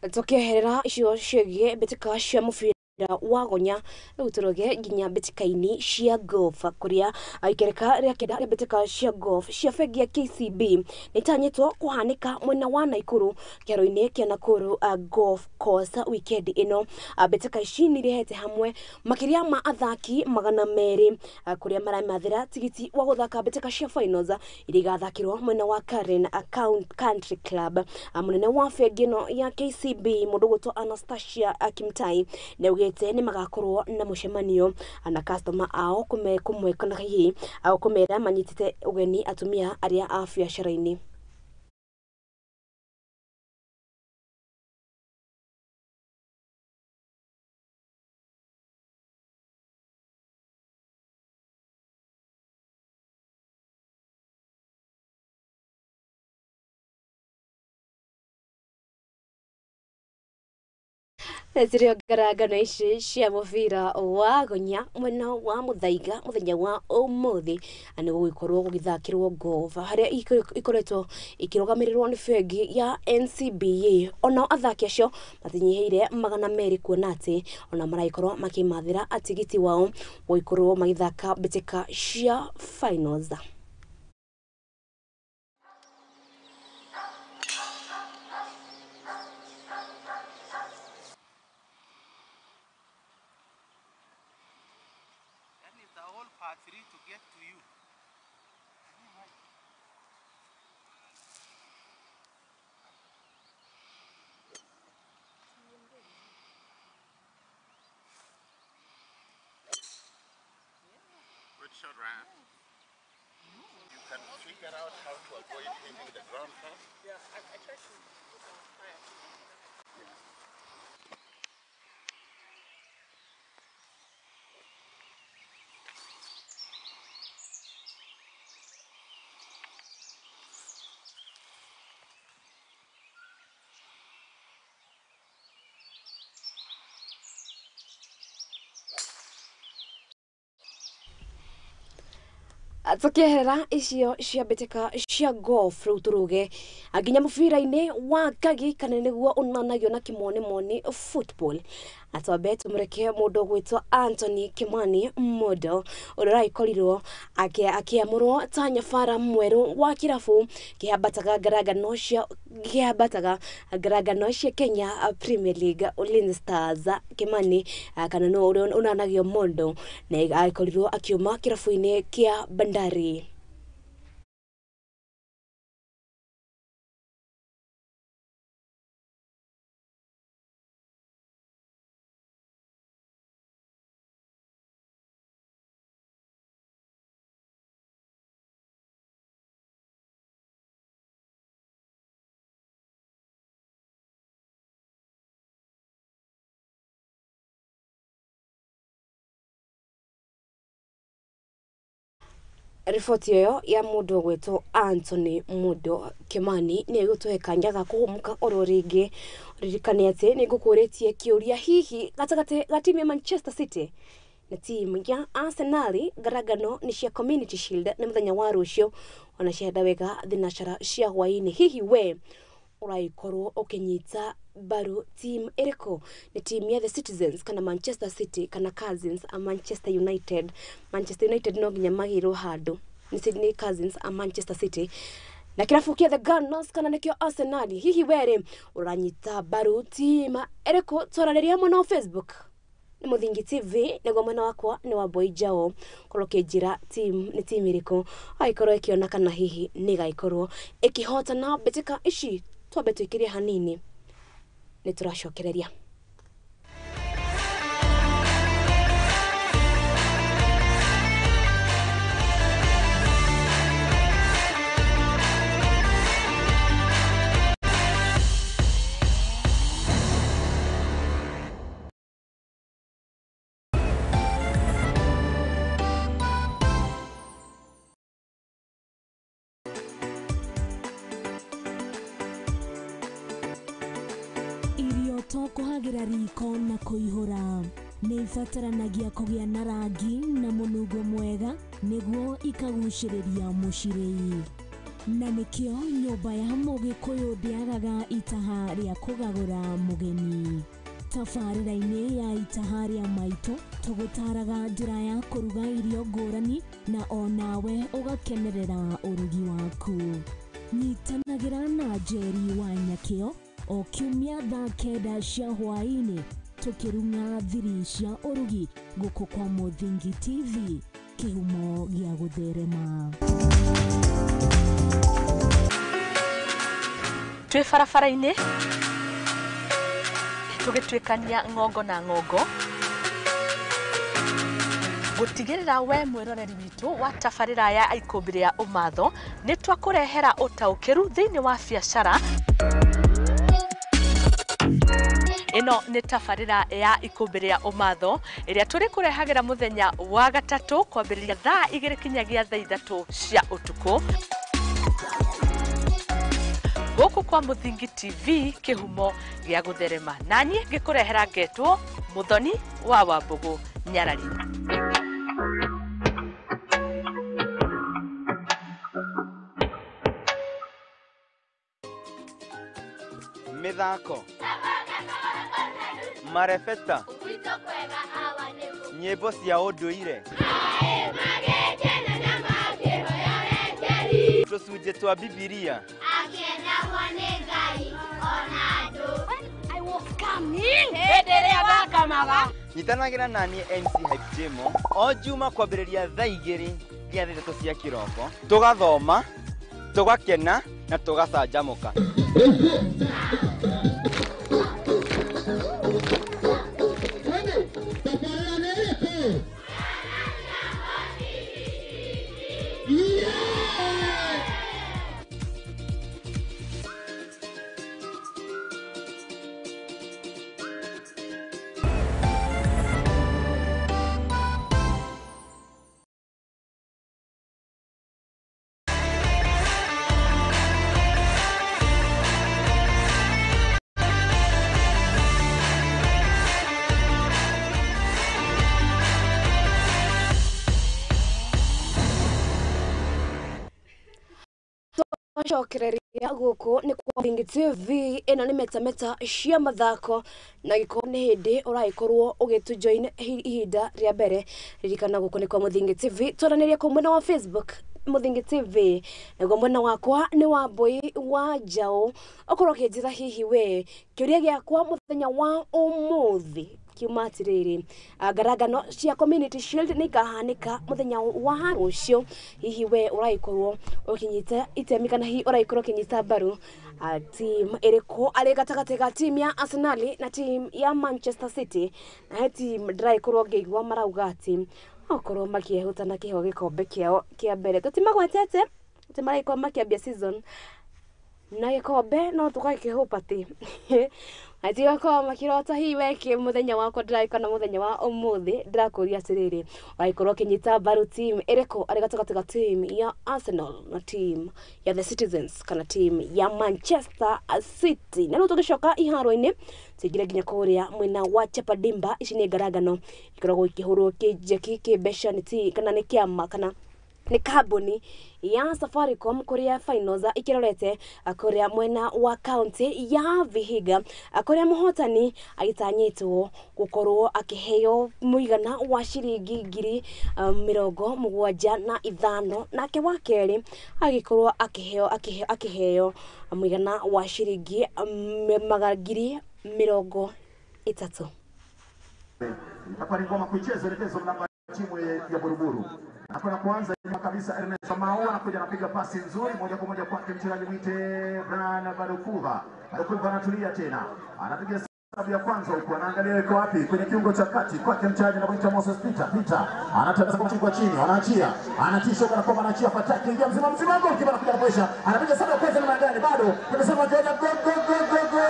Tukieherera icio ciĩgiĩ mbĩtĩka cia mũbira wa gonya rĩu tũroge nginya mbĩtĩka-inĩ cia golf kũrĩa ikereka rĩa kenda rĩa mbĩtĩka cia golf cia bengi ya KCB nĩitanyĩtwo kũhanĩka mwena wa Naikuru kĩaro-inĩ kĩa Nakuru Golf Course weekend ĩno. Mbĩtĩka ici nĩirehete hamwe makĩria ma athaki 200 kũrĩa maramathĩra tigiti wa gũthaka mbĩtĩka cia finals iria igathakĩrwo mwena wa Karen Country Club. Mũnene wa bengi ĩno ya KCB mũndũ ũgwĩtwo Anastasia Kimtai nĩaugĩte nĩ magakorwo na mũcemanio na customer ao kũmwe na hihi au kũmera manyitĩte ũgeni atumia arĩa a biacara-inĩ. Zirio ngarangano ici cia mũbira wa gonya mwena wa Muthaiga mũthenya wa ũmũthĩ nĩ gũgĩkorwo gũgĩthakĩrwo golf harĩa ikoretwo ikĩrũgamĩrĩrwo nĩ bengi ya NCBA. Onao athaki acio matinyihĩire 200 kuona atĩ ona maragĩkorwo makĩmathĩra atigiti wao gũgĩkorwo magĩthaka mbĩtĩka cia finals. Shot, Ryan. You can figure out how to avoid hitting the ground first. Yeah, I tried to put on fire. Yeah. Tukieherera icio cia mbĩtĩka cia golf rĩu tũrũge nginya mũbira-inĩ wa ngagi kana nĩguo ũnanagio na kĩmonimoni football. Atwambe tũmũreke mũndũ ũgwĩtwo Anthony Kimani Mondo ũrĩa ũragĩkorirwo akĩamũrwo ta nyabara mwerũ wa kĩrabu kĩhambataga ngarangano cia Kenya Premier League Ulinzi Stars. Kimani kana nũ ũrĩa ũnanagio Mondo na agĩkorirwo akiuma kĩrabu-inĩ kĩa Bandari. Riboti ĩyo ya mũndũ ũgwĩtwo Anthony Mundo Kimani nĩ ĩgũtũhe kanya ga kũhũmũka oro rĩngĩ. Ririkane atĩ nĩ ngũkũrĩtie kĩũria, hihi gatagatĩ ga timu ya Manchester City na timu ya Arsenal ngarangano nĩ cia Community Shield nĩ mũthenya wa rũciũ ona cienda wega thinacara cia hwaĩ-inĩ, hihi we ũragĩkorwo ũkĩnyita mbaru team ĩrĩkũ? Nĩ team ya the Citizens kana Manchester City kana Cousins a Manchester United? Manchester United no nginya magĩrwo handũ nĩ Sydney Cousins a Manchester City na kĩrabu kĩa the Gunners kana nĩkĩo Arsenal. Hihi werĩ ũranyita mbaru team ĩrĩkũ? Twaranĩria mwena wa Facebook nĩ Mũthingi TV, nĩguo mwena wakwa nĩ wa Boy Jao, korwo ũkĩnjĩra team nĩ team ĩrĩkũ agĩkorwo ĩkĩona kana hihi nĩ ĩgagĩkorwo ĩkĩhotana mbĩtĩka ici. Twambe twĩkĩrie hanini nĩ tũracokereria. Irio to kũhagĩra riko na kũihũra, nĩ ibataranagia kũgĩa na rangi na mũnungo mwega nĩguo ikagucĩrĩria mũcirĩi. Na nĩkĩo nyũmba ya mũgĩkũyũ ndĩagaga itaha rĩa kũgagũra mũgeni. Tabarĩra-inĩ ya itaha rĩa maitũ tũgũtaraga njĩra ya kũruga irio ngũrani na onawe ũgakenerera ũrugi waku. Nyitanagĩra na Njeri wa Nyakĩo o kiumia thaa 9 cia hwaĩ-inĩ tũkĩrung'a thiri cia ũrugi gũkũ kwa Mũthingi TV, kĩhumo gĩa gũtherema. Twĩ barabara-inĩ tũgĩtuĩkania ng'ongo na ng'ongo gũtigĩrĩra we mwĩroreri witũ wa tabarĩra ya ikũmbĩ rĩa ũmatho nĩ twakũrehera ũtaũkĩru thĩinĩ wa biacara. Ĩno nĩ tabarĩra ya ikũmbĩ rĩa ũmatho ĩrĩa tũrĩ kũrehagĩra mũthenya wa gatatũ kwambĩrĩria thaa 2 kinyagia thaa 3 cia ũtukũ gũkũ kwa Mũthingi TV, kĩhumo gĩa gũtherema. Naniĩ ngĩkũrehera ngetwo Mũthoni wa Wambũgũ Nyarari. Mĩthako, marebeta, nyĩmbo cia ũndũire, tũcunjĩ twa Bibilia. Nyitanagĩra naniĩ MC Hype Jemo o Juma kwambĩrĩria thaa 2 nginya thaa 3 cia kĩroko, tũgathoma, tũgakena na tũgacanjamũka. Cokereria gũkũ nĩ kwa Mũthingi TV, ĩno nĩ metameta cia mathako na gĩkorwo nĩ hĩndĩ ũragĩkorwo ũgĩtũjoin ihinda rĩa mbere. Ririkana gũkũ nĩ kwa Mũthingi TV, twaranĩria kũu mwena wa Facebook Mũthingi TV, naguo mwena wakwa nĩ wa Mbũi wa Njaũ. Ũkorwo ũkĩnjĩra hihi we kĩũria gĩakwa mũthenya wa ũmũthĩ kiuma atĩrĩrĩ, ngarangano cia Community Shield nĩ ikahanĩka mũthenya wa rũciũ. Hihi we ũragĩkorwo ũkĩnyita itemi kana hihi ũragĩkorwo ũkĩnyita mbaru team ĩrĩkũ arĩ gatagatĩ ga team ya Arsenal na team ya Manchester City? Na he team ndĩragĩkorwo ngĩigua marauga atĩ okorwo makĩehũtana kĩheo gĩkombe kĩao kĩa mbere. Tũtimagwetete atĩ maragĩkorwo makĩambia season Na gĩkombe no tũgakĩhũpa atĩ matigakorwo makĩrota hihi weke mũthenya wakwa ndĩragĩkona mũthenya wa ũmũthĩ. Ndĩrakũria atĩrĩrĩ, wagĩkorwo ũkĩnyita mbaru team ĩrĩkũ arĩ gatagatĩ ga team ya Arsenal na team ya the Citizens kana team ya Manchester City? Na rĩu tũgĩcoka iharo-inĩ tũingĩre nginya kũrĩa mwena wa Chapadimba. Ici nĩ ngarangano ikoragwo ikĩhũrwo kĩnjeki kĩmbeca nĩ kana nĩ kĩama kana nĩ kambuni ya Safaricom, kũrĩa finals ikĩrorete kũrĩa mwena wa county ya Vihiga, kũrĩa mũhotani agĩtanyĩtwo gũkorwo akĩheo mũigana wa ciringi 75,000, nake wa kerĩ agĩkorwo akĩheo mũigana wa ciringi 30,000. Itakuwa ni ngoma kuicheza elekezo mlango timu ya Buruburu. Anakwenda kuanza nyuma kabisa Ernest Maua anakuja anapiga pasi nzuri moja kwa moja kwake mchezaji mwite Brian Barukuva. Barukuva anatulia tena. Anapiga sabu ya kwanza huko, anaangalia yuko wapi kwenye kiungo cha kati kwake mchezaji anamuita Moses Peter. Peter anataka kwa chini chini, anaachia. Anatisha kana kwamba anaachia fataki, ingia mzima mzima gol kipa anakuja kupoesha. Anapiga sabu ya kwanza na gani bado. Tumesema ngoja go go go go go.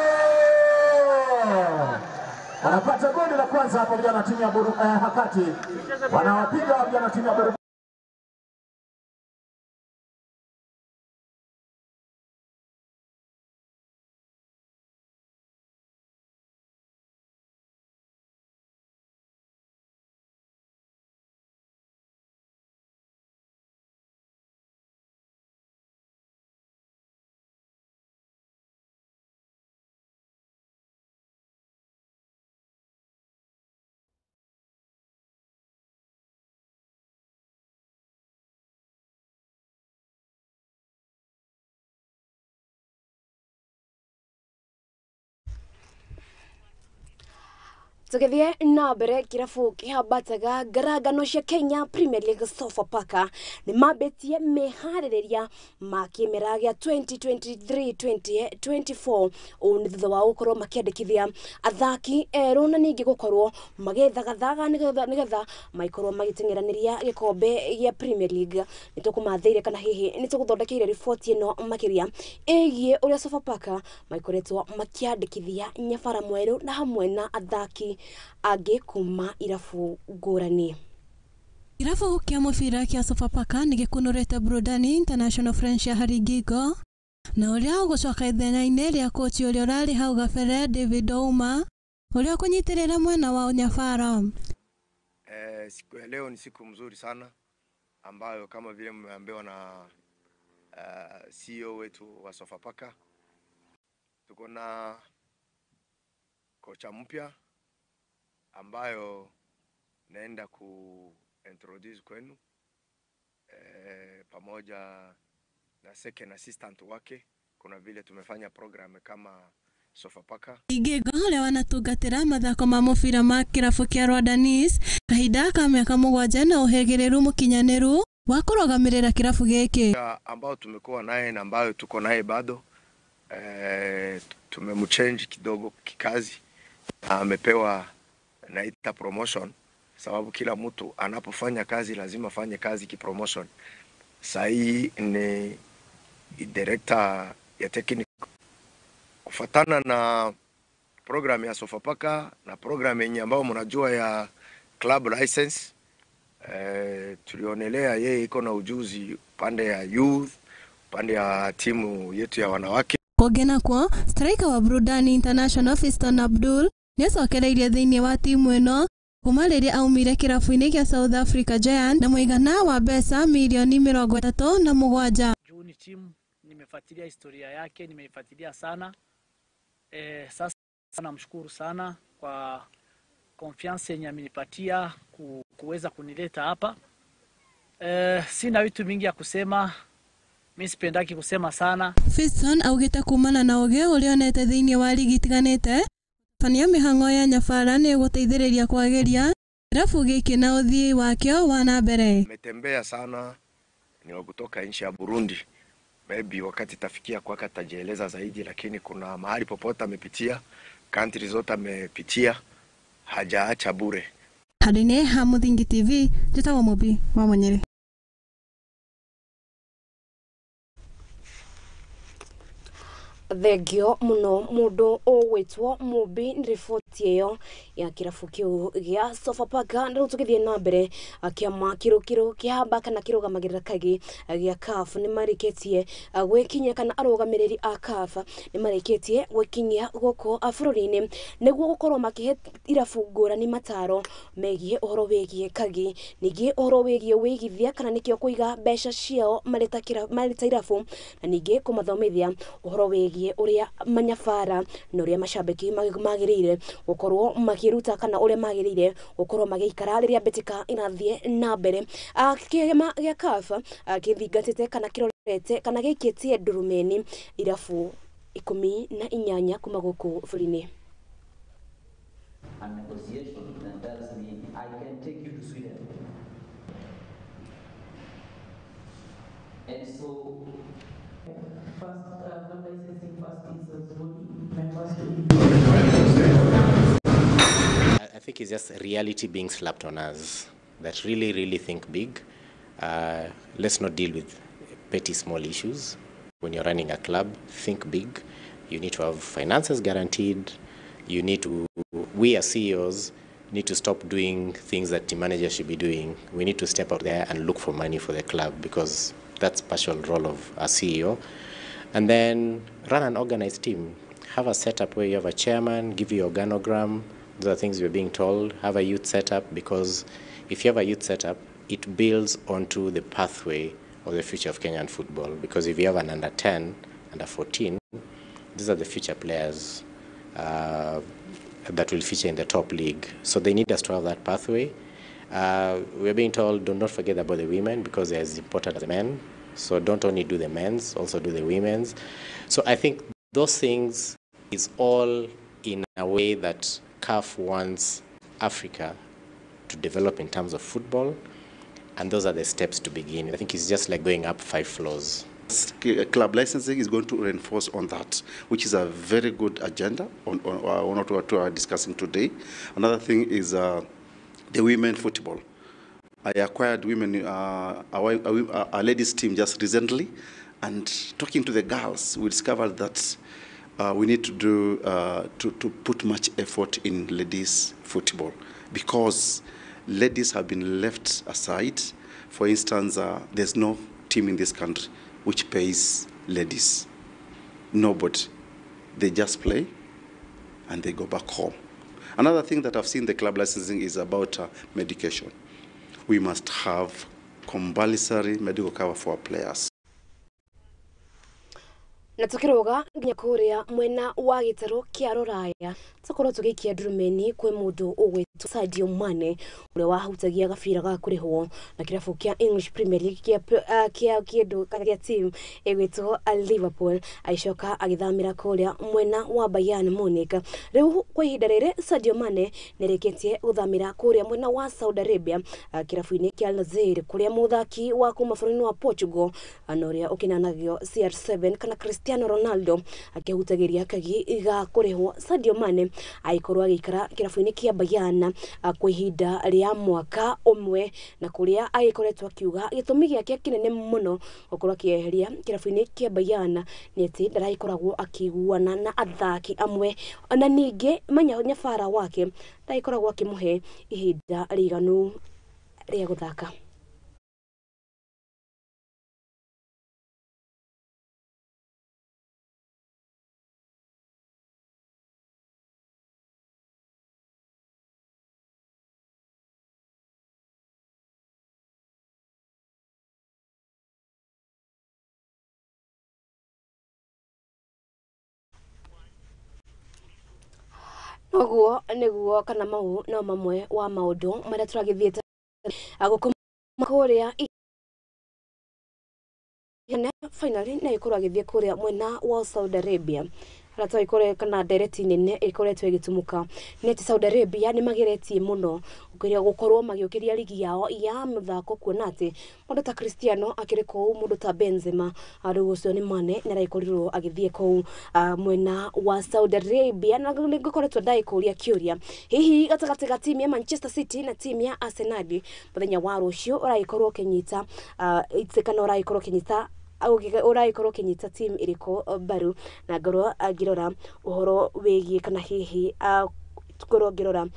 Wanapata goli la kwanza hapo vijana timu ya Hakati. Wanawapiga vijana timu ya Buru. Tugithie na mbere, kirabu kĩhambataga ngarangano cia Kenya Premier League Sofapaka nĩ mambĩtie meharĩrĩria ma kĩmera gĩa 2023-2024. Ũũ nĩ thutha wa gũkorwo makĩandĩkithia athaki erũ na ningĩ gũkorwo magĩthagathaga nĩgetha maikorwo magĩteng'eranĩria gĩkombe gĩa Premier League. Nĩ tũkũmathĩire kana hihi nĩ tũgũthondekeire riboti ĩno makĩria ĩgiĩ ũrĩa Sofapaka maikoretwo makĩandĩkithia nyabara mwerũ na hamwe na athaki angĩ kuma irabu ngũrani. Kirabu kia mũbira kia Sofapaka nĩ gĩkunũrĩte Burudani International French ya Haringingo na ũrĩa ũgũcoka ithenya-inĩ rĩa kochi ũrĩa ũrarĩ hau gabere David Ouma ũrĩa ũkũnyitĩrĩra mwena wa Nyabara. Siku ya leo ni siku mzuri sana ambayo kama vile mmeambiwa na CEO wetu wa Sofapaka, tuko na kocha mpya ambayo naenda ku introduce kwenu, pamoja na second assistant wake. Kuna vile tumefanya program kama Sofapaka. Igego ũrĩa wanatungatĩra mathako ma mũbira ma kĩrabu kĩa Rwandanese kahinda ka mĩaka 7 na ũhĩgĩrĩru mũkinyanĩru wa kũrũgamĩrĩra kĩrabu gĩkĩ ambao tumekuwa naye na ambayo tuko naye bado. Tumemchange kidogo kikazi, amepewa naita promotion, sababu kila mtu anapofanya kazi lazima afanye kazi kipromotion. Sahi ni director ya technical kufatana na program ya Sofapaka na program yenye ambayo mnajua ya club license. Tulionelea yeye iko na ujuzi pande ya youth, pande ya timu yetu ya wanawake. Kũngĩ nakuo, striker wa Burudani International Fiston Abdul nĩacokereirie thĩinĩ wa timu ĩno kuma rĩrĩa aumire kĩrabu-inĩ kĩa South Africa Giant na mũigana wa mbeca milioni 37. Juu ni timu nimefuatilia historia yake, nimeifuatilia sana. Sasa namshukuru sana kwa confiance yenye amenipatia kuweza kunileta hapa. Sina vitu mingi ya kusema. Mimi sipendaki kusema sana. Fiston augite kumana na ũgĩ ũrĩa onete thĩinĩ wa ligi itiganĩte fania mĩhang'o ya Nyabara nĩ gũteithĩrĩria kwagĩria kĩrabu gĩkĩ na ũthii wakĩo wa na mbere. Ametembea sana, ni wa kutoka nchi ya Burundi. Maybe wakati tafikia kwake atajieleza zaidi, lakini kuna mahali popote amepitia, country zote amepitia, hajaacha bure. Handũ-inĩ ha Mũthingi TV, njĩtagwo Mũmbi wa Mũnyĩrĩ. Thengio muno mundu ugwitwo Mumbi ni riboti iyo ya kirabu kiu gia Sofapaka. Na riu tugithie na mbere, kiama kiru kihamba kana kirugamagirira kagi gia CAF ni marikitie gwikinyia kana arugamiriri a CAF ni marikitie gwikinyia guku bururi-ini niguo gukorwo makihe irabu ngurani mataro megie uhoro wigie kagi, ningi uhoro wigie wigithia kana nikio kuiga mbeca ciao mari ta irabu, na ningi kumathomithia uhoro wigie uria manyabara na uria macambiki magirire gukorwo makiruta kana uria magirire gukorwo magiikara riria mbitika irathie na mbere. Kiama gia CAF kithingatite kana kirorete kana giikitie ndurumeni irabu 18 kuma guku bũrũri-inĩ. A negotiation that tells me I can take you to Sweden. And so first, licensing first is members. I think it's just reality being slapped on us that really, really think big. Let's not deal with petty small issues. When you're running a club, think big. You need to have finances guaranteed. You need to, we as CEOs need to stop doing things that team managers should be doing. We need to step out there and look for money for the club, because that's partial role of a CEO. And then run an organized team. Have a setup where you have a chairman, give you organogram. Those are things we're being told. Have a youth setup, because if you have a youth setup, it builds onto the pathway of the future of Kenyan football. Because if you have an under 10, under 14, these are the future players that will feature in the top league. So they need us to have that pathway. We're being told, do not forget about the women, because they're as important as the men. So don't only do the men's, also do the women's. So I think those things is all in a way that CAF wants Africa to develop in terms of football, and those are the steps to begin. I think it's just like going up 5 floors. Club licensing is going to reinforce on that, which is a very good agenda on what we are discussing today. Another thing is the women football. I acquired women, a ladies team just recently, and talking to the girls, we discovered that we need to do to put much effort in ladies football, because ladies have been left aside. For instance, there's no team in this country which pays ladies. Nobody. They just play and they go back home. Another thing that I've seen the club licensing is about medication. We must have compulsory medical cover for our players. Na tukiroga nginya kuria mwena wa gitaro kia ruraya tukorwo tugikia ndurumeni kwi mundu ugwitwo Sadio Mane uria wahutagia gabira ga kurihwo na kirabu kia English Premier League kia kindu kana kia team igwitwo Liverpool, aicoka agithamira kuria mwena wa Bayern Munich. Riu kwa ihinda riri Sadio Mane nĩarĩkĩtie guthamira kuria mwena wa Saudi Arabia kirabu-inĩ kia Al Nassr, kuria muthaki wa kuma bũrũri-inĩ wa Portugal na uria ukinanagio CR7 kana Cristiano Ronaldo akihutagiria kagi ga kurihwo. Sadio Mane aikorwo agĩikara kirabu-inĩ kia Bayern kwa ihinda rĩa mwaka ũmwe, na kuria agĩkoretwo akiuga gĩtũmi gĩake kĩnene mũno gũkorwo akĩeheria kirabu-inĩ kia Bayern nĩ atĩ ndaragĩkoragwo akĩiguana na athaki amwe, na ningĩ nyabara wake ndagĩkoragwo akĩmũhe ihinda rĩiganu rĩa gũthaka. Noguo niguo kana mau no mamwe wa maundu maria turagithiete agukuma kuria finally na ikorwo agithie kuria mwena wa Saudi Arabia haria twagĩkorwo kana ndereti nene ĩkoretwo ĩgĩtumũka nĩ atĩ Saudi Arabia nĩ mageretie mũno gũkorwo magĩũkĩria ligi yao ya mũthako, kuona atĩ mũndũ ta Cristiano akĩrĩ kũu, mũndũ ta Benzema rĩu ũcio nĩ Mane nĩ aragĩkorirwo agĩthiĩ kũu mwena wa Saudi Arabia. Na nĩngũkoretwo ndagĩkũria kĩũria, hihi gatagatĩ ga timu ya Manchester City na timu ya Arsenal mũthenya wa rũciũ ũragĩkorwo ũkĩnyita kana ũragĩkorwo ũkĩnyita Ũragĩkorwo ũkĩnyita team ĩrĩkũ mbaru, na ngorwo ngĩrora ũhoro wĩgiĩ kana hihi ngorwo ngĩrora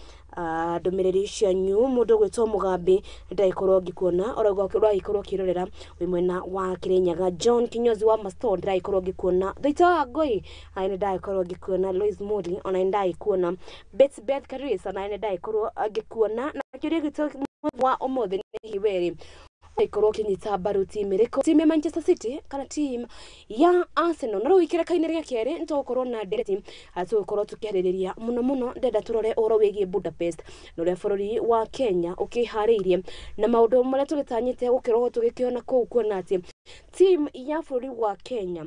ndũmĩrĩri cianyu. Mũndũ ũgwĩtwo Mũgambi, ndĩragĩkorwo ngĩkuona, ũragĩkorwo ũkĩrorera wĩ mwena wa Kirinyaga. John Kinyozi wa Masto, ndĩragĩkorwo ngĩkuona. Thaita wa Ngoi, nĩ ndagĩkorwo ngĩkuona. Lois Muli, ona nĩ ndagĩkuona. Beth Beth Karisa, ona nĩ ndagĩkorwo ngĩkuona. Na kĩũria gitũ wa ũmũthĩ nĩ hihi werĩ ikorwo ũkĩnyita mbaru team ĩrĩkũ, team ya Manchester City kana team ya Arsenal? Na rĩu ikereka-inĩ rĩa kerĩ nĩ tũgũkorwo na ndereti, tũgũkorwo tũkĩarĩrĩria mũno mũno. Ndenda tũrore ũhoro wĩgiĩ Budapest na ũrĩa bũrũri wa Kenya ũkĩharĩirie na maũndũ marĩa tũgĩtanyĩte gũkorwo tũgĩkĩona kũu, kuona atĩ team ya bũrũri wa Kenya,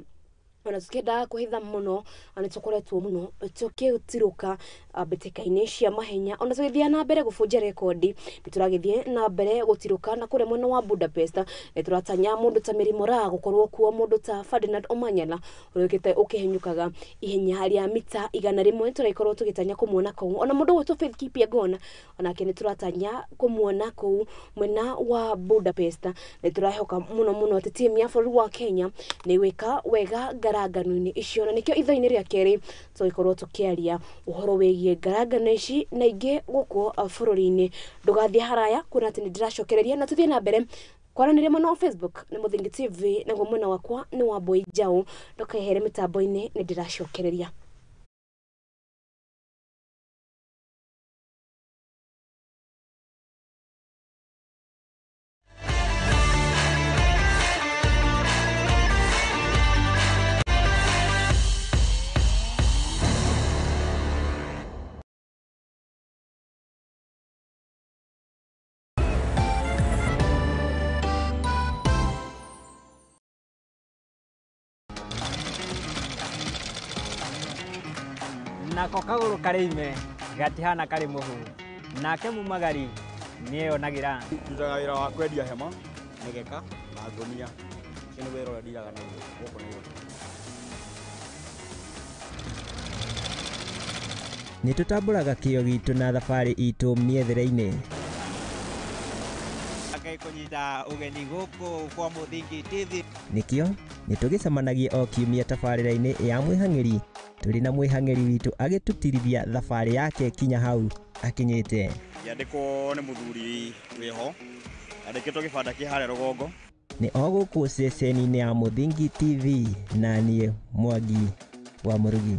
ona tũkĩendaga kwĩhitha mũno, nĩ tũkoretwo mũno tũkĩtirũka mbĩtĩka-inĩ cia mahenya, ona tũgĩthiĩ na mbere gũbunja rekondi, nĩ tũragĩthiĩ na mbere gũtirũka. Na kũrĩa mwena wa Budapest nĩ tũratanya mũndũ ta Mary Moraa gũkorwo kuo, mũndũ ta Ferdinand Omanyala ũrĩa ũkĩte ũkĩhenyũkaga ihenya rĩa mita 100, tũragĩkorwo tũgĩtanya kũmuona kũu. Ona mũndũ ũgwĩtwo Faith Kipyegon, onake nĩ tũratanya kũmuona kũu mwena wa Budapest. Nĩ tũrehoka mũno mũno atĩ timu ya bũrũri wa Kenya nĩ gwĩka wega ngarangano-inĩ icio, na nĩkĩo ithaa-inĩ rĩa kerĩ tũgĩkorwo tũkĩaria ũhoro wĩgiĩ ngarangano ici na ingĩ gũkũ bũrũri-inĩ. Ndũgathiĩ haraya, kuona atĩ nĩ ndĩracokereria na tũthiĩ na mbere kwaranĩria mwena wa Facebook nĩ Mũthingi TV, naguo mwena wakwa nĩ wa Mbui Njaũ. Ndũkehere mĩtambo-inĩ, nĩ ndĩracokereria. Nako kagũrũ karĩ ime gatihana karĩ mũhu, nake mumagari nĩeyonagĩra. Ndutaga wĩra wa kwendia hema, mĩgeka na ngũnia. Ũcio nĩ wĩra ũrĩa ndiraga naguo gũkũ Nairobi. Nĩ tũtambũraga kĩo gitũ na thabarĩ itũ mĩethere-inĩ. Kũnyita ũgeni gũkũ kwa Mũthingi TV. Nĩkĩo nĩ tũgĩcemanagia o kiumia tabarĩra-inĩ ya mwĩhang'ĩri, tũrĩ na mwĩhang'ĩri witũ agĩtũtirithia thabarĩ yake kinya hau akinyĩte. Ngĩandĩkwo nĩ mũthuri wĩho, andĩkĩtwo gĩbanda kĩ harĩa rũgongo. Nĩ o gũkũ ceceni-inĩ ya Mũthingi TV, na niĩ Mwangi wa Mũrugi.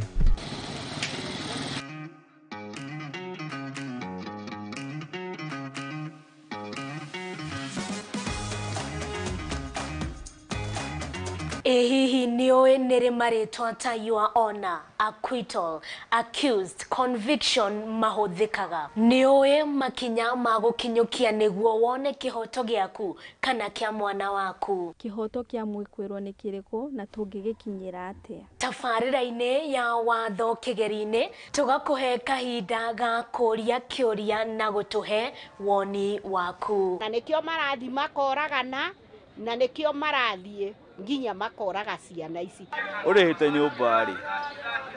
Ĩ hihi nĩũĩ nĩrĩ marĩtwa ta your honor, acquittal, accused, conviction mahũthĩkaga? Nĩũĩ makinya ma gũkinyũkia nĩguo wone kĩhoto gĩaku kana kĩa mwana waku? Kĩhoto kĩa mwĩkwĩrwo nĩ kĩrĩkũ na tũngĩgĩkinyĩra atĩa? Tabarĩra-inĩ ya watho kĩgeri-inĩ tũgakũhe kahinda ga kũria kĩũria na gũtũhe woni waku. Na nĩkĩo marathiĩ makoragana, na nĩkĩo marathiĩ nginya makoraga ciana ici. Ũrĩhĩte nyũmba rĩ,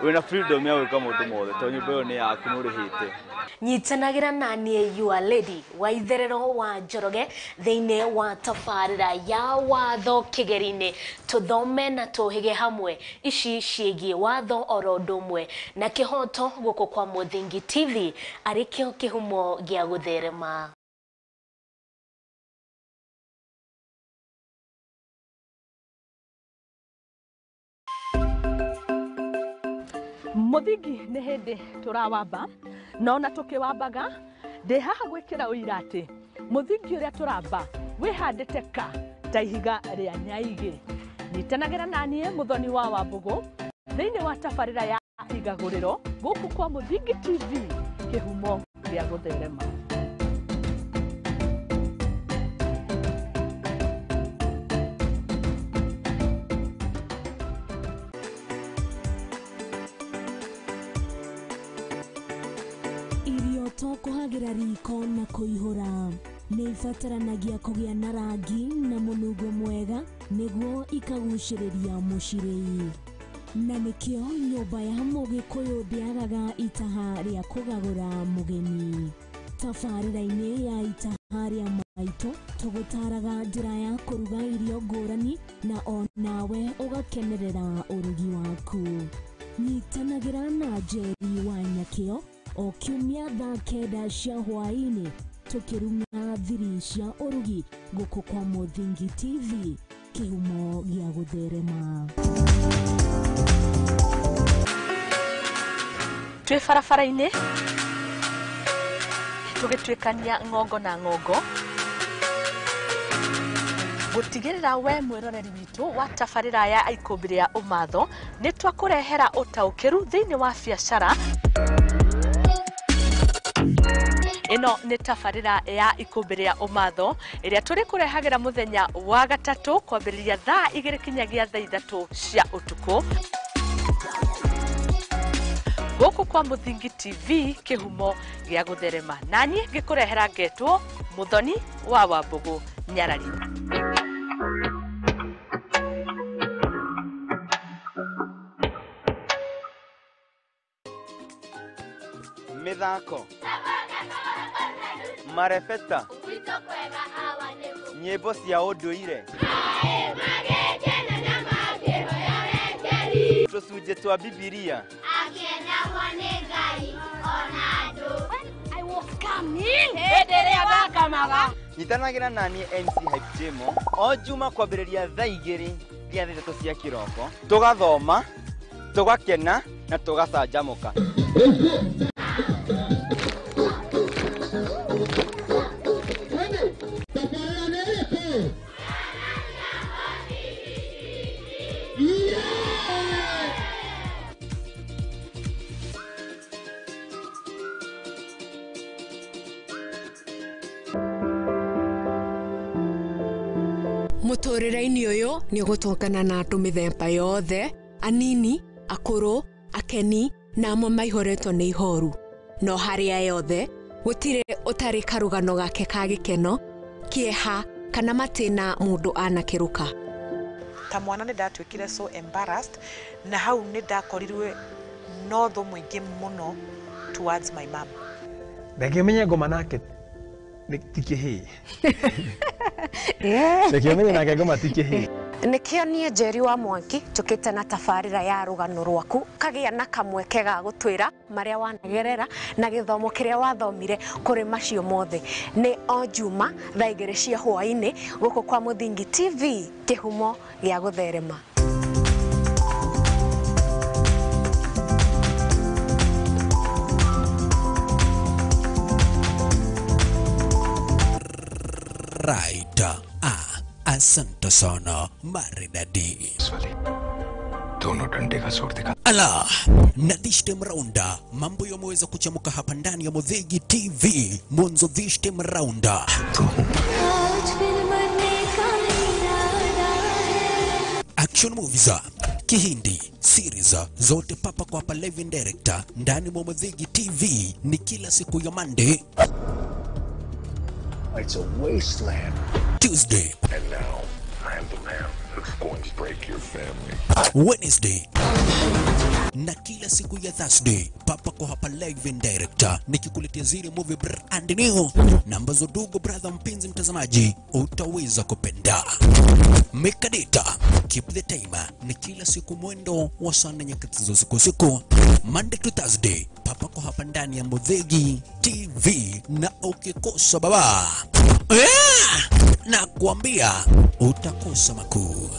wĩna freedom ya gwĩka maũndũ mothe tondũ nyũmba ĩyo nĩ yaku nĩ ũrĩhĩte. Nyitanagĩra na niĩ your lady wa itherero wa Njoroge thĩinĩ wa tabarĩra ya watho kĩgeri-inĩ, tũthome na tũhĩge hamwe ici ciĩgiĩ watho oro ũndũ ũmwe na kĩhoto gũkũ kwa Mũthingi TV, arĩ kĩo kĩhumo gĩa gũtherema. Mũthingi nĩ hĩndĩ tũrawamba, na ona tũkĩwambaga ndĩ haha gwĩkĩra ũira atĩ mũthingi ũrĩa tũramba wĩhandĩte ka ta ihiga rĩa nyaigĩ. Nyitanagĩra na niĩ Mũthoni wa Wambũgũ thĩinĩ wa tabarĩra ya igagũrĩro gũkũ kwa Mũthingi TV, kĩhumo gĩa gũtherema. Irio to kũhagĩra riko na kũihũra, nĩ ibataranagia kũgĩa na rangi na mũnungo mwega nĩguo ikagucĩrĩria mũcirĩi. Na nĩkĩo nyũmba ya Mũgĩkũyũ ndĩagaga itaha rĩa kũgagũra mũgeni. Tabarĩra-inĩ ya itaha rĩa Aitũ tũgũtaraga njĩra ya kũruga irio ngũrani na o nawe ũgakenerera ũrugi waku. Nyitanagĩra na Njeri wa Nyakĩo o kiumia thaa 9 cia hwaĩ-inĩ tũkĩrung'a thiri cia ũrugi gũkũ kwa Mũthingi TV, kĩhumo gĩa gũtherema. Twĩ barabara-inĩ tũgĩtuĩkania ng'ongo na ng'ongo gũtigĩrĩra we mwĩroreri witũ wa tabarĩra ya ikũmbĩ rĩa ũmatho nĩ twakũrehera ũtaũkĩru thĩinĩ wa biacara. Ĩno nĩ tabarĩra ya ikũmbĩ rĩa ũmatho ĩrĩa tũrĩkũrehagĩra mũthenya wa gatatũ kwambĩrĩria thaa 2 kinyagia thaa 3 cia ũtukũ gũkũ kwa Mũthingi TV, kĩhumo gĩa gũtherema. Naniĩ ngĩkũrehera ngetwo Mũthoni wa Wambũgũ Nyarari. Mĩthako, marebeta, nyĩmbo cia ũndũire, tũcunjĩ twa Bibilia. Nyitanagĩra naniĩ MC Hype Jemo o Juma kwambĩrĩria thaa 2 nginya thaa 3 cia kĩroko, tũgathoma, tũgakena na tũgacanjamũka. Mũtũrĩre-inĩ ũyũ nĩ ũgũtũngana na andũ mĩthemba yothe, anini, akũrũ, akeni na amwe maihũrĩtwo nĩ ihoru. No harĩa yothe gũtirĩ ũtarĩ karũgano gake ka gĩkeno, kĩeha kana matĩna mũndũ anakĩrũka. Ta mwana nĩ ndatuĩkire so embarrassed na hau nĩ ndakorirwe no thũ mũingĩ mũno towards my mom. Reke menye ngoma nake ti kĩhĩĩ. Reke menye nake ngoma ti kĩhĩĩ. Nĩkĩo niĩ Njeri wa Mwangi njũkĩte na tabarĩra ya rũgano rwaku kagĩa na kamweke ga gũtwĩra marĩa wanagerera na gĩthomo kĩrĩa wathomire kũrĩ macio mothe. Nĩ o Juma thaa 2 cia hwaĩ-inĩ gũkũ kwa Mũthingi TV, kĩhumo gĩa gũtherema. Right. Asante sana maridadi. Dono dande ka sur dikha. Ala, na this time round mambo yameweza kuchamuka hapa ndani ya Muthingi TV. Mwanzo this time round. Action movies, Kihindi, series zote papa kwa hapa live and director ndani mwa Muthingi TV ni kila siku ya Monday. It's a wasteland. Tuesday. And now, I'm the man who's going to break your family. Wednesday. Na kila siku ya Thursday, papa kwa hapa live and director nikikuletea zile movie brand new na ambazo dugo brother mpenzi mtazamaji utaweza kupenda. Make a date, keep the timer ni kila siku mwendo wa saa 4 nyakati za usiku usiku, Monday to Thursday, papa kwa hapa ndani ya Muthingi TV, na ukikosa baba na kuambia utakosa makuu.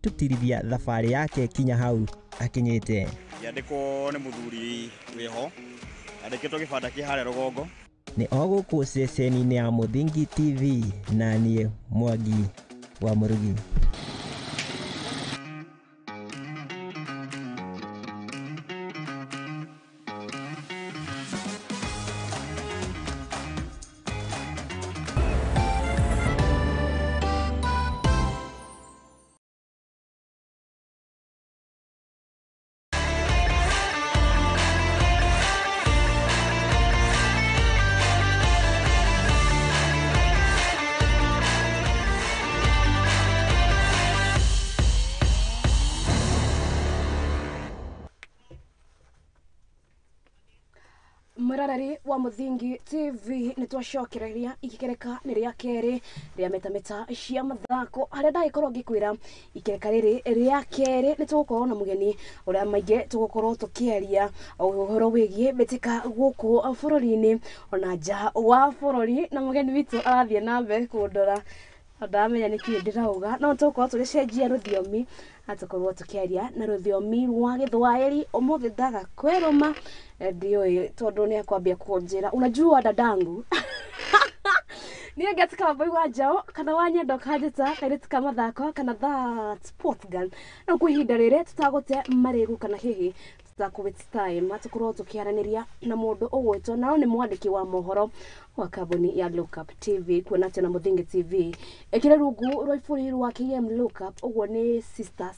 Agĩtũtirithia thabarĩ yake kinya hau akinyĩte. Yandĩkwo nĩ mũthuri wĩho andĩkĩtwo gĩbanda kĩ harĩa rũgongo. Nĩ o gũkũ ceceni-inĩ ya Mũthingi TV na niĩ Mwangi wa Mũrugi. Mwiroreri wa Mũthingi TV nĩ twacokereria ikereka nĩ rĩa kerĩ rĩa metameta cia mathako harĩa ndagĩkorwo ngĩkwĩra ikereka rĩrĩ rĩa kerĩ nĩ tũgũkorwo na mũgeni ũrĩa maingĩ tũgũkorwo tũkĩaria ũhoro wĩgiĩ mbĩtĩka gũkũ bũrũri-inĩ ona nja wa bũrũri na mũgeni witũ arathiĩ na mbere kũndora ndamenya nĩkĩ ndĩrauga no tũgũkorwo tũgĩcenjia rũthiomi atũkorwo tũkĩaria na rũthiomi rwa Gĩthwaĩri ũmũthĩ ndaga kwĩrũma ndiũĩ tondũ nĩ akwambia kũnjĩra unajua dadangu niĩ ngetika Wambui wa Njaũ kana wa Nyendo kanjĩta kairĩtu ka mathako kana that sport girl no kwa ihinda rĩrĩ tũtagũte marĩgu kana hihi tũtakũ waste time tũkorwo tũkĩaranĩria na mũndũ ũgwĩtwo nao nĩ mwandĩki wa mohoro wa kambuni ya Lookup TV kuona atĩ na Mũthingi TV ĩkĩrĩ rungu rwa iburi rwa KM Lookup ũguo nĩ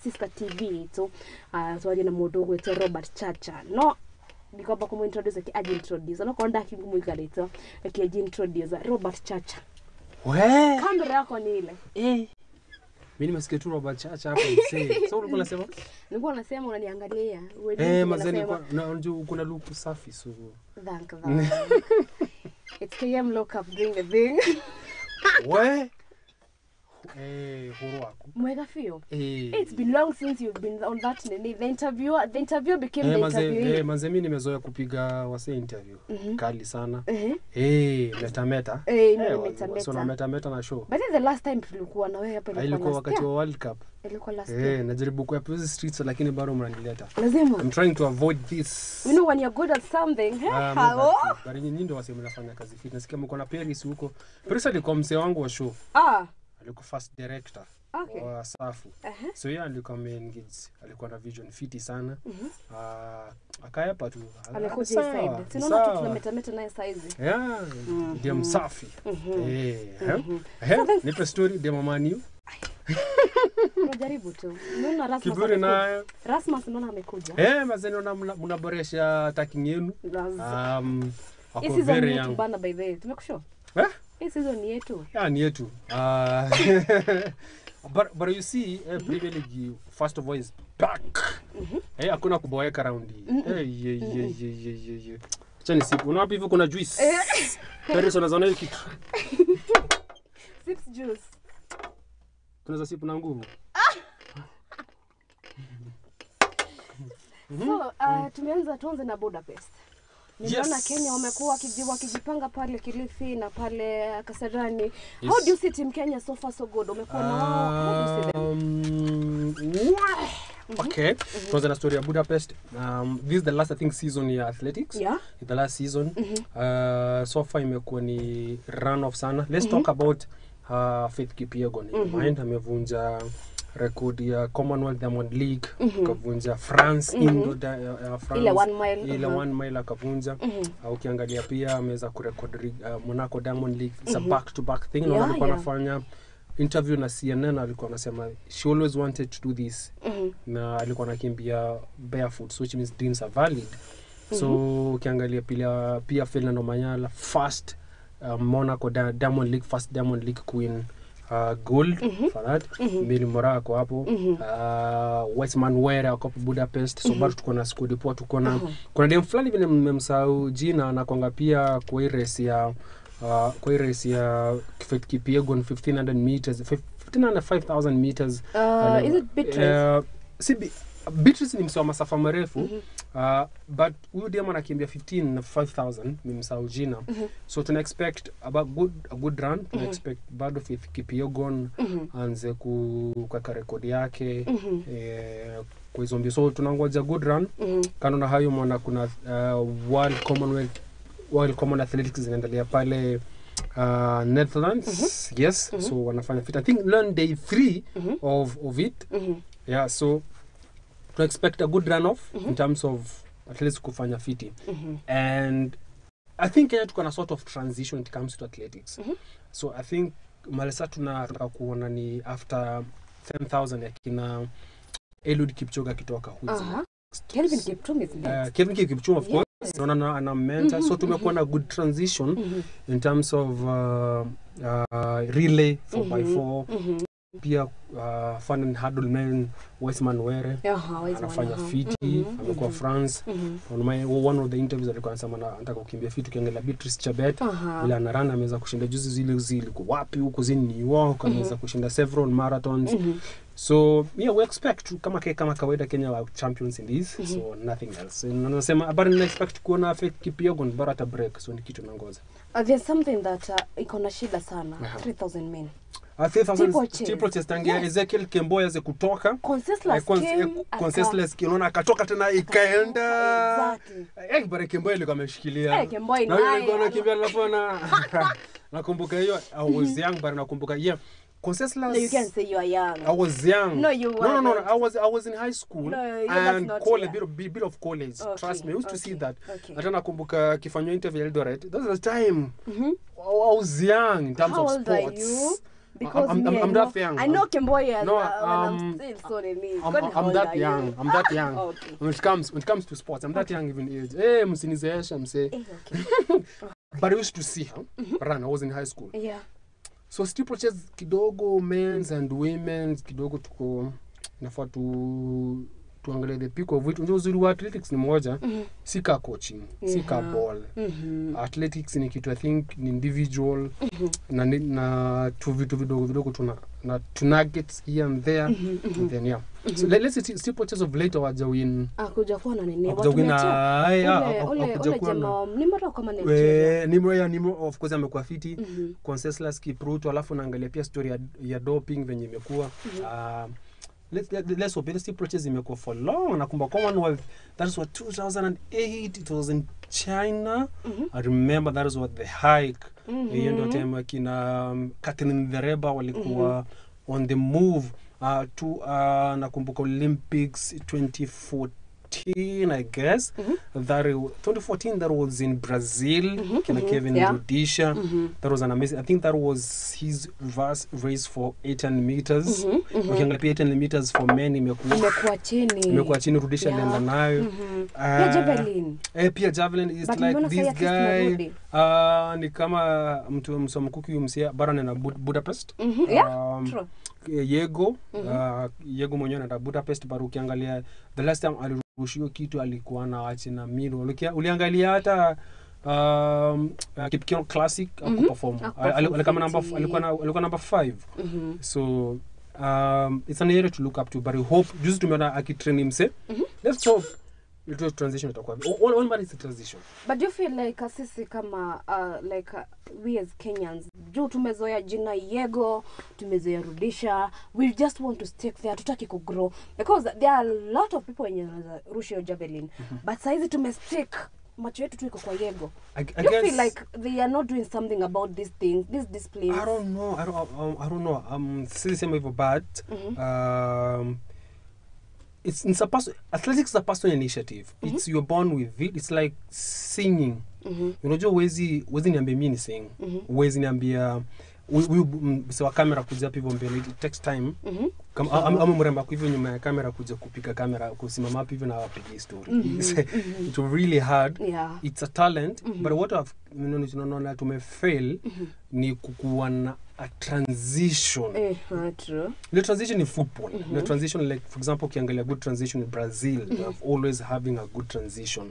sister TV itũ twarie na mũndũ ũgwĩtwo Robert Chacha no ndikwamba kũmũ-introduce ake aji-introduce no korwo ndakĩmũikarĩte ake aji-introduce Robert Chacha. We kamera yako ni ile eh mimi nimesikia tu Robert Chacha hapo msee. So ulikuwa unasema? Nilikuwa nasema unaniangalia. Eh, mazeni na unajua kuna look safi so. Thank you. It's KM Lookup doing the thing. We eh huru wako. Mwega fio. It's been long since you've been on that nini. The interview became the interview. Eh, manze mimi nimezoea kupiga wase interview. Kali sana. Meta meta. Meta meta. So na meta meta na show. But the last time tulikuwa na wewe hapa ilikuwa wakati wa World Cup. Ilikuwa last year. Najaribu kuepuka hizi streets lakini bado mnanileta. Lazima. I'm trying to avoid this. You know when you're good at something. Hello. Bali nyinyi ndio wase mnafanya kazi fit. Nasikia mko na Paris huko. Paris alikuwa mzee wangu wa show. Ah. Alikuwa first director wa Safu. So yeye alikuwa main gigs, alikuwa na vision fiti sana. Akaepa tu. Alikuja side. Tunaona tu tunametameta naye size. Yeah. Ndiye msafi. Nipe story ndiye mama niu. Unajaribu tu. Naona Rasmus. Kiburi naye. Rasmus naona amekuja. Mazee naona mnaboresha attacking yenu. Ako very young bana by the way. Tumekushow. Eh? Hii season ni yetu. Yeah, ni yetu. But you see, Premier League first of all is back. Hakuna kuboeka round hii. Ye. Acha nisipu. Unaona hapo hivyo kuna juice. Paris unazaona hiyo kitu. Sips juice. Tunaweza sipu na nguvu. So, tumeanza tuanze na Budapest. Nimeona Kenya wamekuwa wakijipanga pale Kilifi na pale Kasarani. Yes. How do you see team Kenya so far so good? Umekuwa na wao, how do you see them? Okay. Tuanze na story ya Budapest. This is the last I think season ya athletics. Yeah. The last season. So far imekuwa ni run off sana. Let's talk about Faith Kipyegon. Mind amevunja rekodi ya Commonwealth Diamond League, akavunja France Indo France ile 1 mile, ile 1 mile akavunja. Ukiangalia pia ameweza kurekodi Monaco Diamond League. It's a back to back thing. Na alikuwa anafanya interview na CNN, alikuwa anasema she always wanted to do this. Na alikuwa anakimbia barefoot, so which means dreams are valid. So ukiangalia pia Fernando Manyala first Monaco Diamond League, first Diamond League queen gold for that. Mili Mora ako hapo. Westman Were ako hapo Budapest. So bado tuko na squad poa, tuko na kuna dem fulani vile mmemsahau jina, anakuanga pia kwa hii race ya Faith Kipyegon 1500 meters, 1500 5000 meters. Is it Beatrice? Beatrice ni msee wa masafa marefu, but huyu dem anakimbia 15 na 5000, nimemsahau jina. So tuna expect about a good run. Tuna expect bado Faith Kipyegon aanze kuweka rekodi yake kwa hizo mbio, so tunangoja good run. Kando na hayo, mwana kuna World Common Athletics zinaendelea pale Netherlands. Yes, so wanafanya fit. I think learn day 3 of it. Yeah, so to expect a good run off in terms of at least kufanya fiti. And I think Kenya tuko na sort of transition when it comes to athletics. So I think malesa tunataka kuona ni after 10,000 ya kina Eliud Kipchoge akitoka, who is Kelvin Kiptum is next. Kevin Kipchumba, of course, naona ana mentor. So tumekuwa na good transition in terms of relay 4x4, pia fun and hurdle men, Wiseman Were Wiseman, anafanya fiti, amekuwa France. On one of the interviews alikuwa anasema anataka kukimbia fiti. Ukiangalia Beatrice Chebet, vile anarun, ameweza kushinda juzi zile zilikuwa wapi huko zini New York, ameweza kushinda several marathons. So yeah, we expect kama kawaida Kenya are champions in this, so nothing else. Na nasema habari nina expect kuona Faith Kipyegon bora ata break, so ni kitu nangoja. There's something that iko na shida sana. 3000 men. 3000 Steeplechase. Steeplechase tangia Ezekiel Kemboi aweze kutoka. Conseslus came, Conseslus unaona akatoka tena ikaenda. Bara Kemboi alikuwa ameshikilia. Kemboi Na yule naye, alikuwa anakimbia, alafu na nakumbuka hiyo, I was young, but nakumbuka, yeah. Conseslus. No, you can't say you are young. I was young. No, you No, no. weren't. I was in high school No, yeah, that's and not college, yeah. bit of college. Trust me, I used to see that. Hata nakumbuka akifanywa interview Eldoret. That was the time. I was young in terms How of old are sports. you? Because me, I'm I that know, young. I know Kemboi as No, when I'm still so nini. I'm, Kwani how I'm old that are you? young. I'm that young. When it comes to sports, I'm that young even age. Eh, msinizeesha msee. But I used to see her run. I was in high school. So steeplechase kidogo, men's and women's, kidogo tuko nafaa tu tuangalie the peak of it. Unajua uzuri wa athletics ni moja, si ka coaching, si ka ball. Athletics ni kitu I think ni individual na tu vitu vidogo vidogo tuna na tu nuggets here and there, and then yeah. So let's see, steeplechase of late hawaja win. Akuja kuwa na nini? Hakuja win Ule hakuja ule kuwa na jamaa ni mara kama Nigeria. Nimro, ya Nimro of course amekuwa fiti. Conseslus Kipruto, alafu naangalia pia story ya doping venye imekuwa. Let's hope the steeplechase imekuwa for long. Nakumbuka Commonwealth, that is what 2008, it was in China. I remember that is what the hike. Hiyo ndio time akina Catherine Ndereba walikuwa on the move to nakumbuka Olympics 2014, I guess. That 2014, that was in Brazil. Kina Kevin Rudisha. That was an amazing. I think that was his first race for 800 meters. Ukiangalia pia 800 meters for men imekuwa Imekuwa chini. Imekuwa chini, Rudisha alienda nayo. Pia javelin. Pia javelin is But like nimeona this sahi at least guy tumerudi. Ni kama mtu msomkuki huyu msia bara anaenda Budapest. Yeah, true. Yego, Yego mwenyewe anaenda Budapest, but ukiangalia the last time alirusha hiyo kitu alikuwa na wachina milo. Uliangalia hata Kipkeino Classic hakuperform. Hakuperform Alikuwa number fiti. alikuwa number 5. So it's an area to look up to, but we hope juzi tumeona akitrain mse. Let's hope ito transition itakuwa. All man is a transition. But do you feel like sisi kama like we as Kenyans, juu tumezoea jina Yego, tumezoea Rudisha, we just want to stick there, tutaki kugrow because there are a lot of people wenye wanaweza rusha hiyo javelin, but saizi tumestick, macho yetu tu iko kwa Yego. I Do you feel guess like they are not doing something about this thing, these disciplines? I don't know. I don't know. Siwezi sema hivyo, but it's a person, athletics is a personal initiative. It's you're born with it. It's like singing. Unajua huwezi niambia mimi ni sing. Huwezi niambia huyu mse wa kamera kuja hapo hivyo mbele, it takes time. Kama ama mrembo ako hivyo nyuma ya kamera kuja kupiga kamera, kusimama hapo hivyo na wapige story. It's really hard. It's a talent, but what I've tunaona tumefail ni kukuwa na a transition. True. The transition in football, the transition, like for example ukiangalia good transition in Brazil, they have always having a good transition.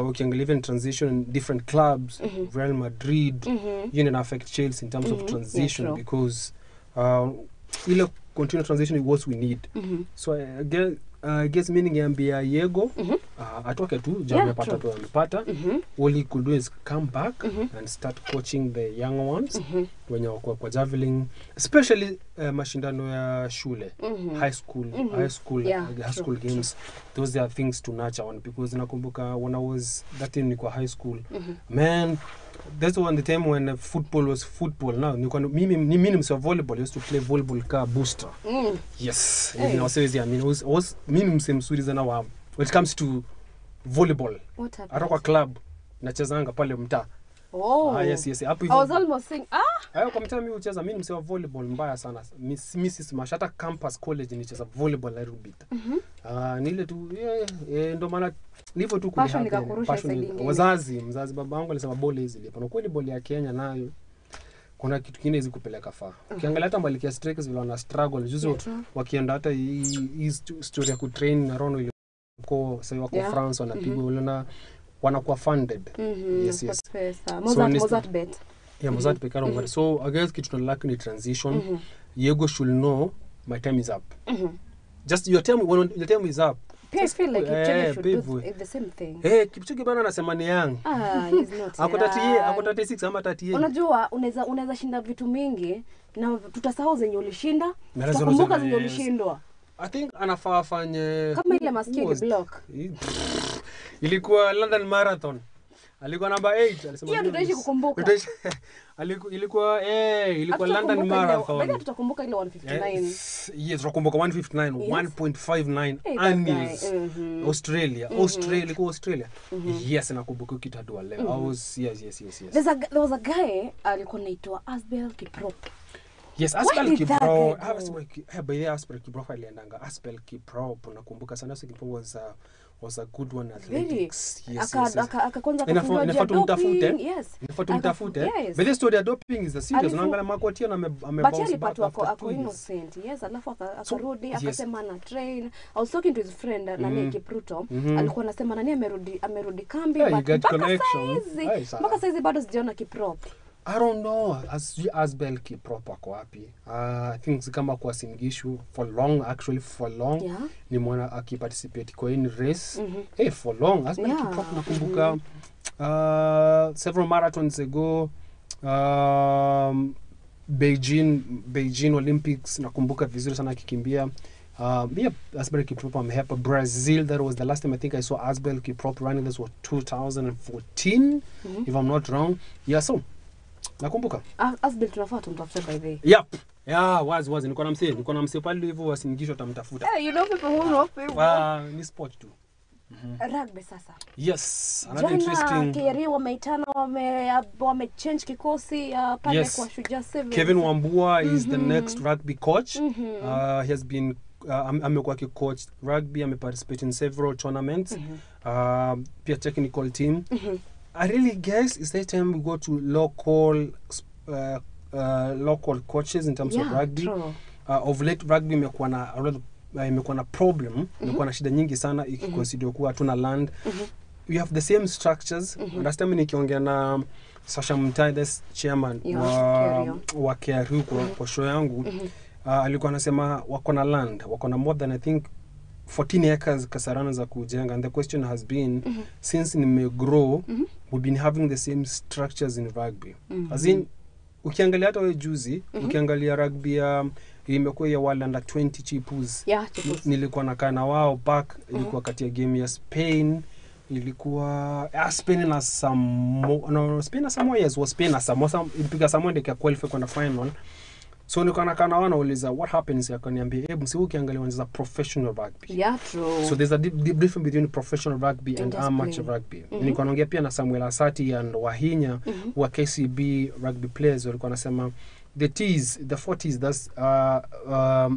Ukiangalia even transition in different clubs, Real Madrid, you know, affect Chelsea in terms of transition, true. Because ile continued transition is what we need. So I guess I guess mi ningeambia Yego atoke tu juu amepata tu amepata. All he could do is come back and start coaching the young ones wenye wako kwa javelin, especially mashindano ya shule, high school, high school, high school games. Those are things to nurture on, because nakumbuka when I was that time nilikuwa high school, man, that's one the time when football was football. Now nilikuwa mimi ni mswa volleyball. I used to play volleyball ka booster. Yes. Hey. I mean, was mimi mse msuri sana wa when it comes to volleyball. What happened? Hata kwa club nachezanga pale mtaa. Oh. Ah, yes. Hapo I hivyo. was almost saying, ah, Hayo kwa mtaa mimi hucheza, mimi ni mse wa volleyball mbaya sana. Mimi si smash hata campus college nilicheza volleyball Nairobi. Ah, ni ile tu ndo maana nilivyo tu Passion kulihappen. ikakurusha Passion side ingine. Mzazi baba yangu alisema ball hizi lipa. Na kweli ball ya Kenya nayo kuna kitu kingine hizi kupeleka far. Ukiangalia hata Malkia Strikers vile wana struggle juzi Yeah, true. wakienda hata hii story ya kutrain na Rono ilikuwa sasa wako France wanapigwa uliona wanakuwa funded. Yes. Pesa. So Mozart Bet. Yeah, Mozart peke yake. So I guess kitu tunalack ni transition. Yego should know my time is up. Just your time, when your time is up. Pia I feel like Kipchoge should pave do way. the same thing. Kipchoge bana anasema ni young. Ah, he's not Ako 38, young. ako 36 ama 38. Unajua unaweza shinda vitu mingi na tutasahau zenye ulishinda, Na hizo tutakumbuka zenye- zenye ulishindwa. I think anafaa afanye Kama ile masikio who was- block. Ilikuwa London Marathon. Alikuwa number 8, alisema Hiyo mimi tutaishi kukumbuka. Ilikuwa ilikuwa London Hatutakumbuka Marathon. Baada tutakumbuka ile 159. Yes, tutakumbuka 159, Yes. 1.59 Hey, that guy. annuals. Australia, Australia, ilikuwa Australia. Yes, nakumbuka kitu hadi wa leo. I was yes. There was a guy alikuwa anaitwa Asbel Kiprop. Yes, Where Asbel did that Kiprop. guy go? Asbel by the way, Asbel Kiprop aliendanga. Asbel Kiprop nakumbuka sana. Asbel Kiprop was a good one athletics. Yes, yes. Kwanza Inafaa akafungiwa juu ya tumtafute. doping. Yes. Inafaa tumtafute. Yes. But the story ya doping is a serious. Unaangalia Mark Otieno ame But bounce yeye back alipatwa after ako 2 years. innocent. Yes, alafu akarudi yes. akasema ana train. I was talking to his friend nani Kipruto. Alikuwa anasema nani amerudi kambi Yeah, you but get mpaka connection. saizi Ay, sawa. mpaka saizi bado sijaona Kiprop. I don't know. Asbel Kiprop ako wapi? I think kama kwa Singishu for long, actually for long. Yeah. Nimeona akiparticipate kwa any race. Hey, for long. Asbel Kiprop nakumbuka several marathons ago, Beijing Olympics nakumbuka vizuri sana akikimbia. Yeah, Asbel Kiprop amehepa Brazil. That was the last time I think I saw Asbel Kiprop running. This was 2014, if I'm not wrong. Yeah, so nakumbuka. Asbel tunafaa tumtafute by the way. Yep. Yeah, wazi. Nilikuwa na msee pale hivyo wasingisho atamtafuta. You know people who know people. Ni sport tu. Rugby sasa. Yes, another Jana interesting. KRA wameitana wame change kikosi pale Yes. kwa Shujaa Sevens. Kevin Wambua is the next rugby coach. He has been amekuwa akicoach rugby, ameparticipate in several tournaments. Pia technical team. I really guess it's the time we go to local local coaches in terms of rugby. True. Of late rugby imekuwa na problem, imekuwa na shida nyingi sana ikiconsider kuwa hatuna land. We have the same structures. Last time nikiongea na Sasha Mutai, the chairman wa KRU kwa show yangu, alikuwa anasema wako na land, wako na more than I think 14 acres Kasarani za kujenga, and the question has been since nimegrow we've been having the same structures in rugby. As in ukiangalia hata wewe juzi, ukiangalia rugby imekuwa ya wale under 20 Chipus. Yeah, Chipus. Nilikuwa nakaa na wao back, ilikuwa kati ya game ya Spain, ilikuwa Spain na Samoa, no, Spain na Samoa, yes, was Spain na Samoa, ilipiga Samoa ndio qualify kwenda final. So nilikuwa nakaa na wao nauliza what happens, akaniambia hebu msi ukiangalia wanacheza professional rugby. Yeah, true. So there's a deep difference between professional rugby and amateur rugby. Nilikuwa naongea pia na Samuel Asati and Wahinya wa KCB rugby players, walikuwa wanasema the T's, the 40s, that's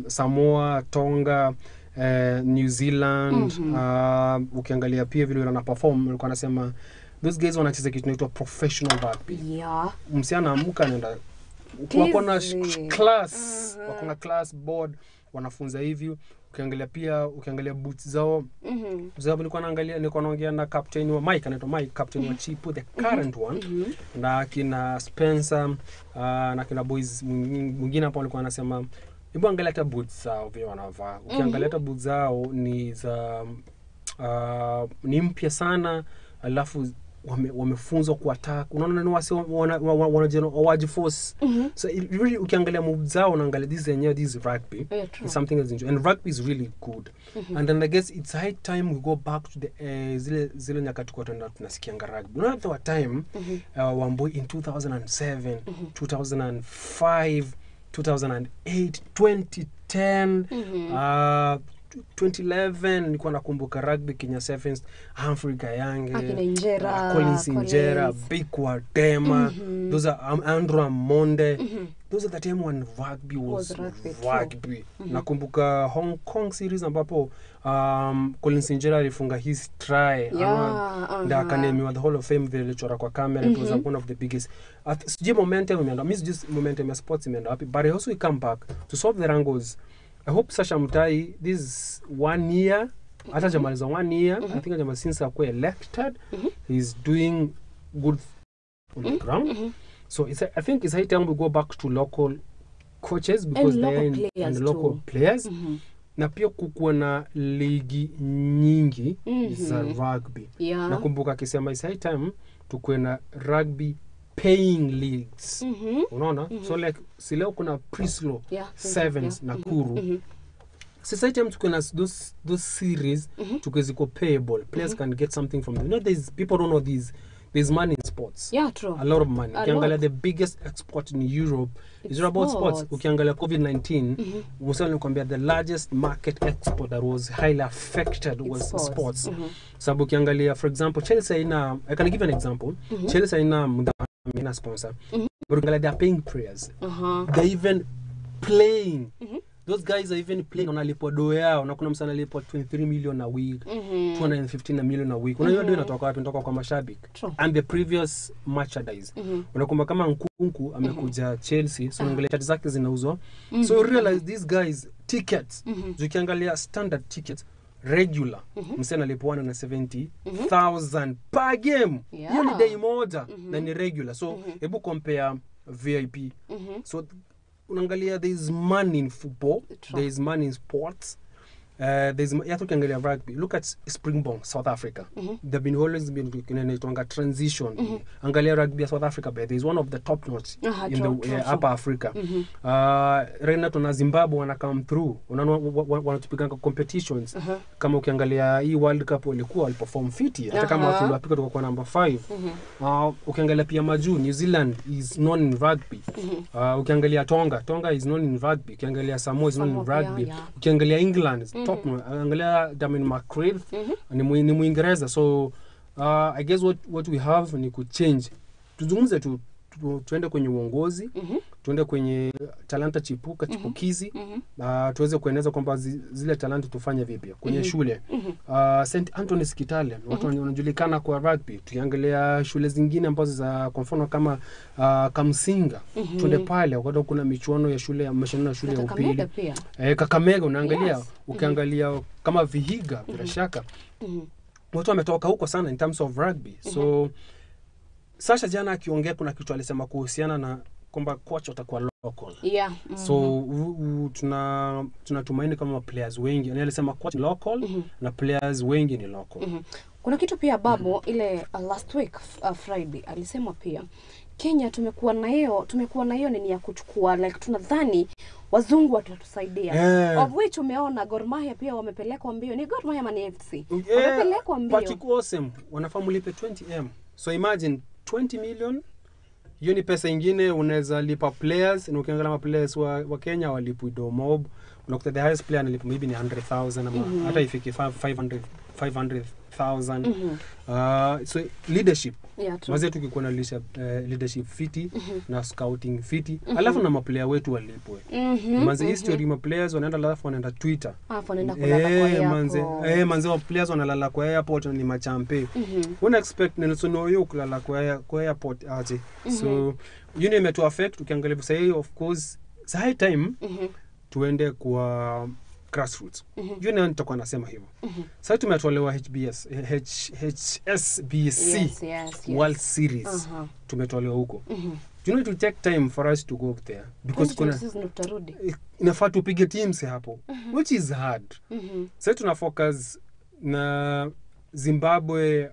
Samoa, Tonga, New Zealand. Ukiangalia pia vile wana perform, walikuwa wanasema those guys wanacheza kitu kinaitwa professional rugby. Yeah. Msichana amka anaenda wako na class, wako na class board, wanafunza hivi. Ukiangalia pia, ukiangalia boots zao. Sababu nilikuwa naongea na captain wa Mike, anaitwa Mike, captain wa Chipu, the current one. Na kina Spencer, na kina boys mwingine hapo walikuwa wanasema Hebu angalia hata boots zao vile wanavaa. Ukiangalia hata boots zao ni za ni mpya sana, alafu wamefunzwa kuattack. Unaona ni wasi wajiforce. So it really, ukiangalia moves zao, unaangalia this yenyewe, this is rugby. Yeah, true. It's something that's enjoy. And rugby is really good. And then I guess it's high time we go back to the zile nyakati kwa tunasikianga rugby. Unaona there were time Wambui in 2007, 2005, 2008, 2010, 2011 nilikuwa nakumbuka rugby Kenya Sevens, Humphrey Kayange, Akina Injera, Collins Injera, Collins. Bikwa Dema, those are Andrew Amonde. Those are the time when rugby was rugby, true. rugby. Nakumbuka Hong Kong series ambapo Collins Injera alifunga his try ndio akanemiwa the Hall of Fame vile ilichora kwa kamera. It was one of the biggest. Sijui momentum imeenda, mimi sijui momentum ya sports imeenda wapi, but I also come back to solve the wrangles. I hope Sasha Mutai this 1 year, hata jamaliza 1 year, I think jamaliza since akuwa elected, he's doing good on the ground. So it's, I think it's high time we go back to local coaches because And they are local in, players and local too. players. Na pia kukuwa na ligi nyingi za rugby. Nakumbuka akisema it's high time tukuwe na rugby paying leagues. Unaona? So like si leo kuna Prislo Sevens Nakuru. Sasa time tukuwe na those series tukuwe ziko payable. Players can get something from them. You know, there's people don't know these. There's money in sports. Yeah, true. A lot of money. A Ukiangalia lot. the biggest export in Europe is It's all about sports. sports. Ukiangalia COVID-19, mm nikwambia the largest market export that was highly affected was sports. sports. Sababu ukiangalia for example Chelsea haina, I can give an example. Chelsea haina mdhamini na sponsor. But ukiangalia they are paying players. They're even playing. Those guys are even playing, wanalipwa do yao, na kuna msana analipwa 23 million a week, 215 million a week. Unajua do inatoka wapi? Inatoka kwa mashabiki. True. And the previous merchandise. Unakumbuka kama Nkunku amekuja Chelsea, so unaangalia shati zake zinauzwa. So you realize these guys tickets, ukiangalia standard tickets regular, msana analipwa 170,000 per game. Hiyo ni day moja na ni regular. So hebu compare VIP. So unaangalia there is money in football, there is money in sports. There's hata ukiangalia rugby, look at Springbok South Africa. They've been always been inaitwanga transition. Angalia rugby ya South Africa, by there is one of the top notch in True, the true, true. upper Africa. Right now tuna Zimbabwe wana come through, unaona wanatupiganga competitions. Kama ukiangalia hii World Cup walikuwa waliperform fiti, hata kama watu walipika tukakuwa number 5. Ukiangalia pia majuu, New Zealand is known in rugby. Ukiangalia Tonga is known in rugby. Ukiangalia Samoa is known in Samoa, rugby. yeah. Ukiangalia England is top. Angalia Damien McCreath ni Muingereza. So I guess what we have ni kuchange. Tuzungumze tu tuende kwenye uongozi, tuende kwenye talanta chipuka chipukizi, na tuweze kueneza kwamba zile talanta tufanye vipi kwenye shule. St Anthony's Kitale watu wanajulikana kwa rugby. Tukiangalia shule zingine ambazo za kwa mfano kama Kamsinga, tuende pale wakati kuna michuano ya shule ya mashindano ya shule ya upili. Kakamega pia. Kakamega unaangalia, Yes. ukiangalia kama Vihiga bila shaka. Watu wametoka huko sana in terms of rugby. So Sasha jana akiongea kuna kitu alisema kuhusiana na kwamba coach watakuwa local. Yeah. So tunatumaini kama players wengi. Yani alisema coach ni local na players wengi ni local. Kuna kitu pia Babu ile last week Friday alisema pia Kenya tumekuwa na hiyo nini ya kuchukua, like tunadhani wazungu watatusaidia. Of which umeona Gor Mahia pia wamepelekwa mbio. Ni Gor Mahia ama ni FC? Wamepelekwa mbio. Patrick Osem wanafaa mlipe 20M. So imagine 20 million. Hiyo ni pesa ingine unaweza lipa players, na ukiangalia ma players wa Kenya walipwi do mob, unakuta the highest player analipwa maybe ni 100,000 ama hata ifike 500,000. So leadership. Yeah, true. Mazee tukikuwa na leadership fiti na scouting fiti, alafu na maplayer wetu walipwe. Manze history ma players wanaenda alafu wanaenda Twitter. Alafu wanaenda kulala kwa airport. Manze wa players wanalala kwa airport ni machampe. Una expect Nelson Oyo kulala kwa airport aje. So you know imetu affect ukiangalia sasa hii, of course it's high time tuende kwa grassroots. You know nitakuwa nasema hivyo. Sasa tumetolewa HBS HSBC Yes. World Series. Tumetolewa huko. Do you know it will take time for us to go up there because kuna 2026 ndo tutarudi. Inafaa tupige teams hapo, which is hard. Sasa tuna focus na Zimbabwe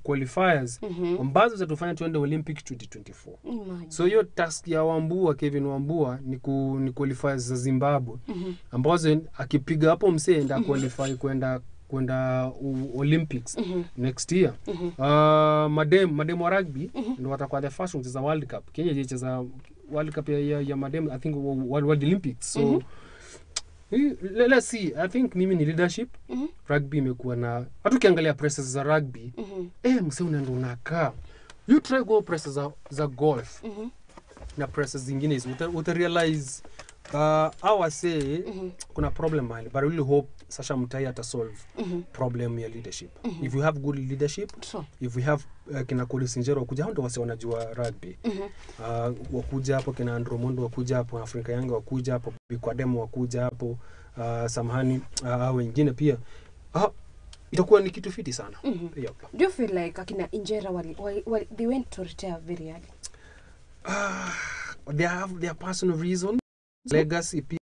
qualifiers ambazo zitatufanya tuende Olympic 2024. Imagine. So hiyo task ya Wambua, Kevin Wambua, ni qualifiers za Zimbabwe ambazo akipiga hapo msee enda qualify kwenda Olympics next year. Madem wa rugby ndo watakuwa the first kucheza World Cup. Kenya ilicheza World Cup ya madem, I think World Olympics. So let's see. I think mimi ni leadership. Rugby imekuwa na, hata ukiangalia presses za rugby, msee unaenda unakaa. You try go presses za golf na presses zingine hizo, uta realize our say kuna problem mahali, but I really hope Sasha Mutai ata solve problem ya leadership. If we have good leadership, if we have kina Collins Injera wakuja, hao ndo wase wanajua rugby. Wakuja hapo kina Andrew Mondo wakuja hapo, Afrika Yanga wakuja hapo, Bikwademo wakuja hapo, samahani, wengine pia. Itakuwa ni kitu fiti sana. Yep. Do you feel like akina Injera wali they went to retire very early? They have their personal reason, legacy pia.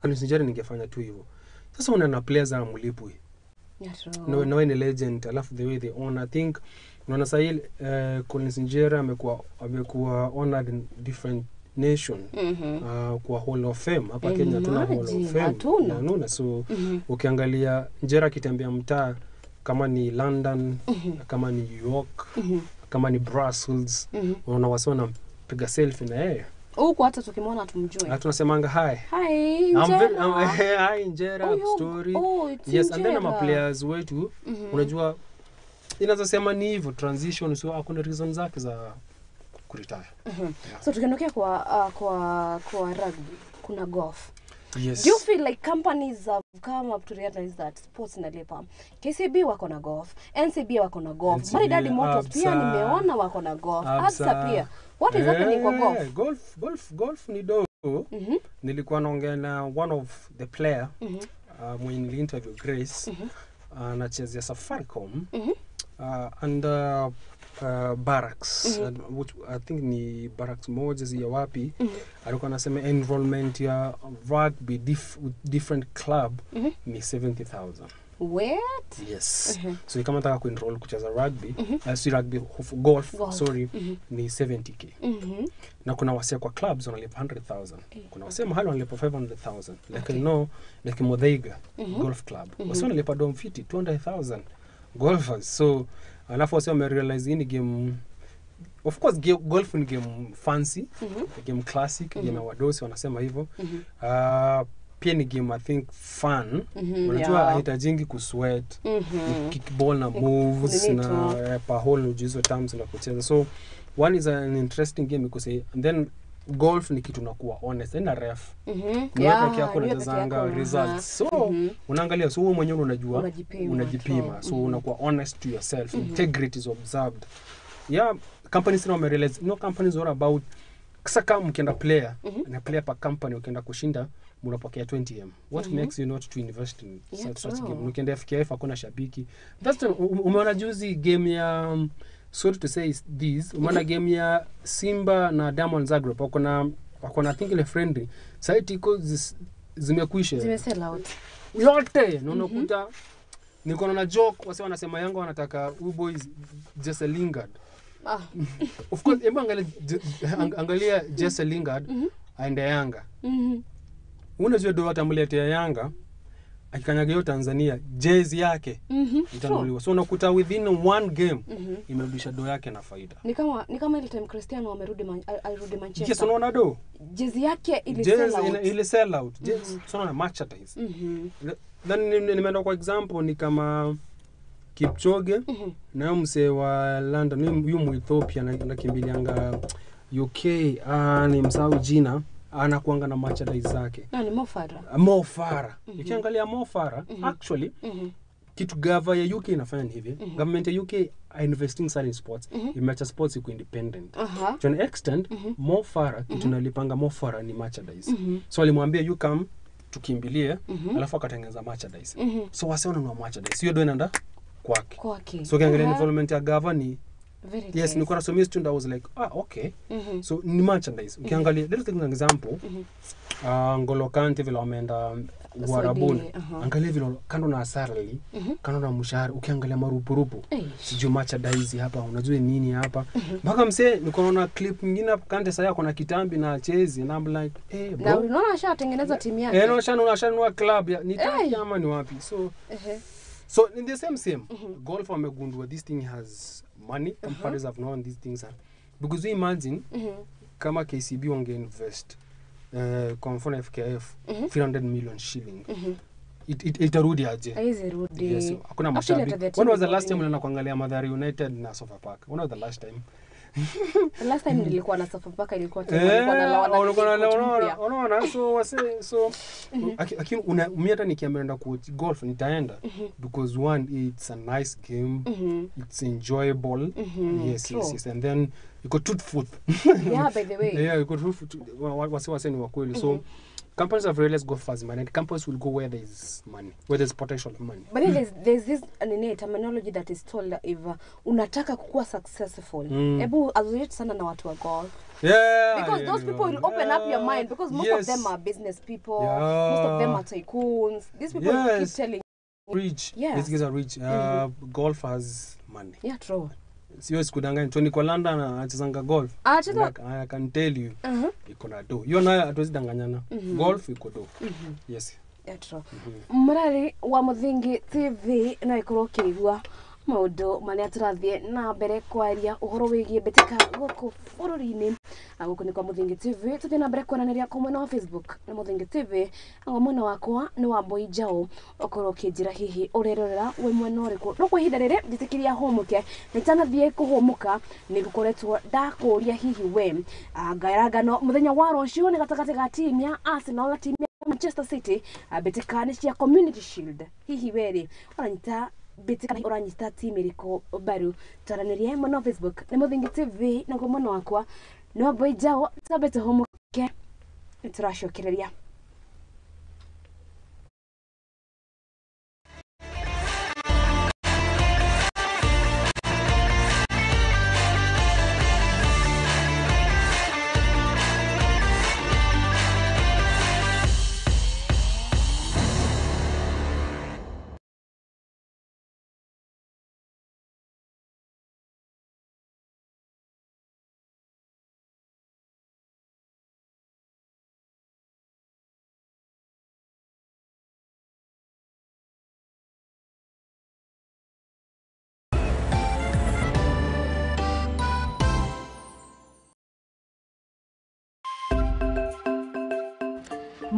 Collins Injera ningefanya tu hivyo. Sasa unaona players amlipwi. Yeah, true. No, ni legend, alafu the way they own, I think unaona sasa hii Collins Injera amekuwa honored in different nation. Kwa Hall of Fame hapa Kenya tuna Hall of Imagine, Fame. hatuna. Unaona, so ukiangalia Injera akitembea mtaa kama ni London, kama ni New York, kama ni Brussels, unaona wasi wanapiga selfie na yeye. Huku hata tukimwona tumjue. Na tunasemanga hi. Hi, I'm very, Injera. Hi Injera, Oh, story. oh, it's Yes, and then ama Injera. players wetu, unajua inaweza sema ni hivyo transition, so hakuna reason zake za kuretire. So tukiondokea kwa rugby, kuna golf. Yes. Do you feel like companies have come up to realize that sports inalipa? KCB wako na golf, NCB wako na golf, NCB, Maridadi Motors pia Absa. nimeona wako na golf, Absa pia. What is happening kwa golf? Golf ni do. Nilikuwa naongea na one of the player mwenye nili-interview Grace, anachezea Safaricom and Barracks, which I think ni Barracks moja ya wapi. Alikuwa anasema enrollment ya rugby different club ni 70,000. What? Yes. So kama nataka kuenroll kucheza rugby, si rugby, golf, Golf. Sorry, ni 70K. Na kuna wasee kwa clubs wanalipa 100,000. Kuna wasee mahali wanalipa 500,000. Like I know, like Muthaiga Golf Club. Wasee wanalipa dom fiti 200,000 golfers. So alafu wasee wamerealize hii ni game, of course golf ni game fancy, game classic, game ya wadosi wanasema hivyo. Pia ni game I think fun. Unajua haihitajingi kusweat. Ni kickball na moves Nini na tu. Per hole hizo terms na kucheza. So one is an interesting game because, and then golf ni kitu nakuwa honest, ina ref. Ni wewe peke yako Ni wewe peke unachezanga yako, results. So unaangalia, so wewe mwenyewe unajua, Unajipima, unajipima. true. So unakuwa honest to yourself. Integrity is observed. Yeah, companies now realize no companies are about sasa kama mkienda player na player per company ukienda kushinda mnapokea 20M. What makes you not to invest in such game? Ukienda FKF hakuna shabiki. That's the, umeona juzi game ya sorry to say is this, umeona game ya Simba na Diamond Zagreb wako na I think ile friendly. Sasa iko zimekwisha. Zime sell out. Yote na unakuta niko na joke wase wanasema Yanga wanataka huyu boys Jesse Lingard. Of course, hebu angalia Jesse Lingard aende Yanga. Unajua do watamletea Yanga akikanyaga hiyo Tanzania jezi yake itanunuliwa. So unakuta within one game imerudisha do yake na faida. Ni kama ile time Cristiano amerudi alirudi Manchester. Yes, unaona do. Jezi yake ili sell Jezi out. ile sell out. Jezi so unaona merchandise. Then nimeenda kwa example ni kama Kipchoge na huyu msee wa London, huyu Muethiopia anakimbilianga UK, ni msahau jina, anakuanga na merchandise zake. No, ni Mo Farah. Mo Farah. Ukiangalia Mo Farah, actually kitu gava ya UK inafanya ni hivi. Government ya UK are investing sana in sports. Imeacha sports iko independent. To an extent, Mo Farah kitu nalipanga Mo Farah ni merchandise. So alimwambia you come tukimbilie, alafu akatengeneza merchandise. So wase wanunua merchandise. Hiyo ndio inaenda kwake. Kwake. So ukiangalia involvement ya gava ni Very Yes, nice. nilikuwa nasomea student, I was like, ah, okay. So ni merchandise. Ukiangalia, let's take an example. Ngolo Kante vile wameenda Uarabuni. Angalia vile kando na salary, kando na mshahara, ukiangalia marupurupu. Sijui merchandise hapa, unajua nini hapa. Mpaka msee nilikuwa naona clip nyingine hapo Kante sasa ako na kitambi na chezi and I'm like, eh, Na bro. unaona ashatengeneza timu yake. Eh, no, ashanunua club ya ni Turkey ama ni wapi? So so in the same golf wamegundua this thing has money. Companies have known these things are, because you imagine kama KCB wange invest kwa mfano FKF 300 million shilling, itarudi aje? Haiwezi rudi. Yes, hakuna Actually, hata mashabiki. the When team was the iko last time ulienda kuangalia Mathare United na Sofapaka? When was the last time? The last time nilikuwa na Sofapaka ilikuwa time Eh, walikuwa na walikuwa coach mpya. unaona, so wase so lakini mimi hata nikiambia naenda kuwatch golf nitaenda because one, it's a nice game, it's enjoyable. Yes, yes, and then iko truthful. Yeah, by the way. Yeah, iko truthful. Wase ni wakweli. So companies have realized golf has money, and companies will go where there is money, where there's potential of money. But then there's this nini terminology that is told that if unataka kukuwa successful, hebu associate sana na watu wa golf. Because those people will open up your mind, because most of them are business people, most of them are tycoons. These people will keep telling Rich. These guys are rich. Golf has money. Yeah, true. Sio sikudanganya. Tony Kwalanda anachezanga golf. Anacheza- And I can tell you iko na do. Hiyo nayo hatuwezi danganyana. Golf iko do. Yes. Yeah, true. Mũrari wa Mũthingi TV no ĩkorwo ũkĩigua maũndũ marĩa tũrathiĩ na mbere kwaria ũhoro wĩgiĩ mbĩtĩka gũkũ bũrũri-inĩ. Na gũkũ nĩ kwa Mũthingi TV, tũthiĩ na mbere kwaranĩria kwa mwena wa Facebook nĩ Mũthingi TV, naguo mwena wakwa nĩ wa Mbui Njaũ, ũkorwo ũkĩnjĩra hihi ũrerorera wĩ mwena ũrĩkũ. No kwa ihinda rĩrĩ njĩtĩkĩria hũmũke, na itanathiĩ kũhũmũka nĩ gũkoretwo ndakũria hihi we ngaĩrangano mũthenya wa rũciũ nĩ gatagatĩ ga timu ya Arsenal na timu ya Manchester City, mbĩtĩka nĩ cia Community Shield, hihi werĩ ũranyita mbĩtĩka, ũranyita timu ĩrĩkũ mbaru? Twaranĩrie mwena wa Facebook nĩ Mũthingi TV, naguo mwena wakwa nĩ wa Mbui Njaũ. Twambe tũhũmũke, nĩ tũracokereria.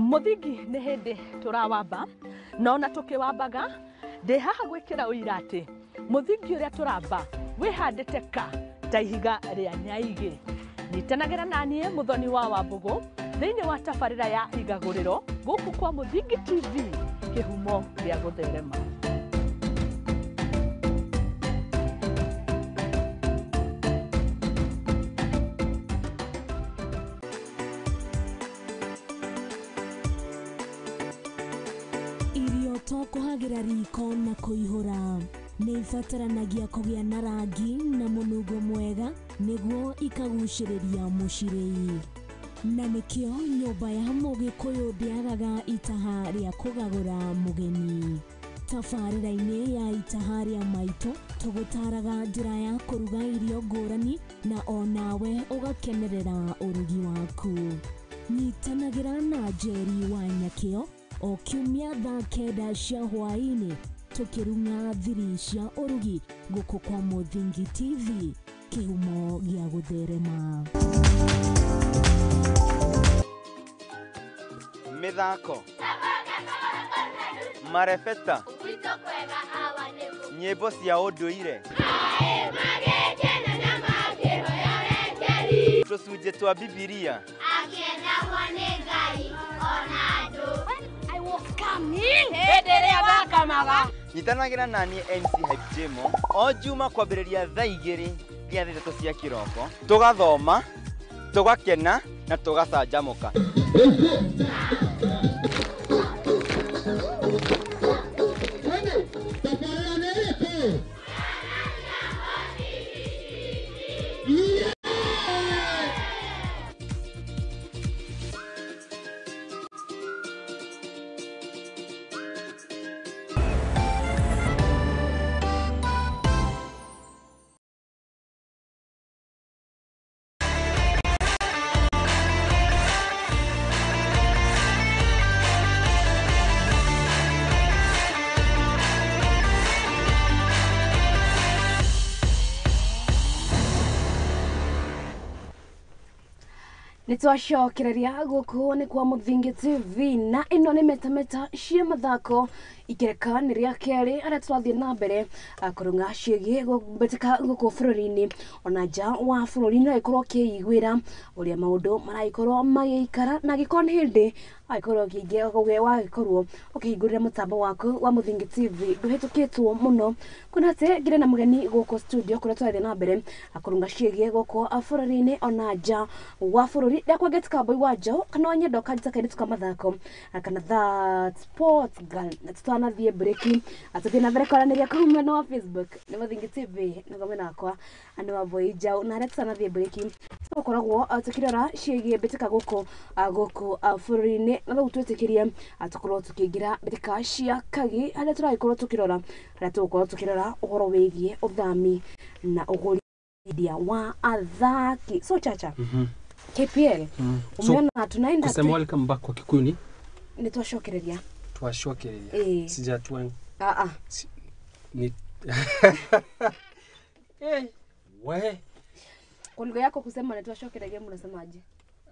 Mũthingi nĩ hĩndĩ tũrawamba, na ona tũkĩwambaga ndĩ haha gwĩkĩra ũira atĩ mũthingi ũrĩa tũramba wĩhandĩte ka ta ihiga rĩa nyaigĩ. Nyitanagĩra na niĩ Mũthoni wa Wambũgũ thĩinĩ wa tabarĩra ya Igagũrĩro gũkũ kwa Mũthingi TV, kĩhumo gĩa gũtherema. Irio to kũhagĩra riko na kũihũra, nĩ ibataranagia kũgĩa na rangi na mũnungo mwega nĩguo ikagucĩrĩria mũcirĩi. Na nĩkĩo nyũmba ya Mũgĩkũyũ ndĩagaga itaha rĩa kũgagũra mũgeni. Tabarĩra-inĩ ya Itaha rĩa Maitũ tũgũtaraga njĩra ya kũruga irio ngũrani na onawe ũgakenerera ũrugi waku. Nyitanagĩra na Njeri wa Nyakĩo o kiumia thaa 9 cia hwaĩ-inĩ tũkĩrung'a thiri cia ũrugi gũkũ kwa Mũthingi TV, kĩhumo gĩa gũtherema. Mĩthako, marebeta, nyĩmbo cia ũndũire, tũcunjĩ twa Bibilia. Nyitanagĩra na niĩ MC Hype Jemo o Juma kwambĩrĩria thaa 2 nginya thaa 3 cia kĩroko, tũgathoma, tũgakena na tũgacanjamũka. Nitwacokereria guku ni kwa Muthingi TV na ino ni metameta cia mathako ikereka ni ria keri aria turathie na mbere kurunga cigie gubetika guku bururi-ini ona nja wa bururi no ikorwo kiiguira uria maundu maraikorwo magiikara na gikorwo ni hindi aikorwo kiingia wagikorwo ukihingurira mutambo waku wa Muthingi TV nduhitukitwo muno kuna ate ngire na mugeni guku studio kuria turathie na mbere kurunga cigie guku bururi-ini ona nja wa bururi ndakwa get ka boy wajo kana wanyenda ukanja kairitu ka mathako kana that sports girl na tutanathie break atuthie na mbere kwaranĩria kau mwena wa Facebook nĩ Muthingi TV na mwena wakwa andu wa boy jau na aria tutanathie break tukoragwo tukirora ciĩgiĩ mbĩtĩka gũkũ gũkũ bũrũri-inĩ na rĩu twĩtĩkĩrie tukorwo tukĩingĩra mbĩtĩka cia kagi harĩa tũragĩkorwo tukĩrora harĩa tũgũkorwo tukĩrora ũhoro wĩgiĩ ũthami na ũgũri wa athaki. So Chacha, KPL umeona tunaenda kusema welcome back kwa Kikuyu ni nitwashokereria twashokereria sijatwa ni we kwa lugha yako kusema nitwashokereria mnasemaje?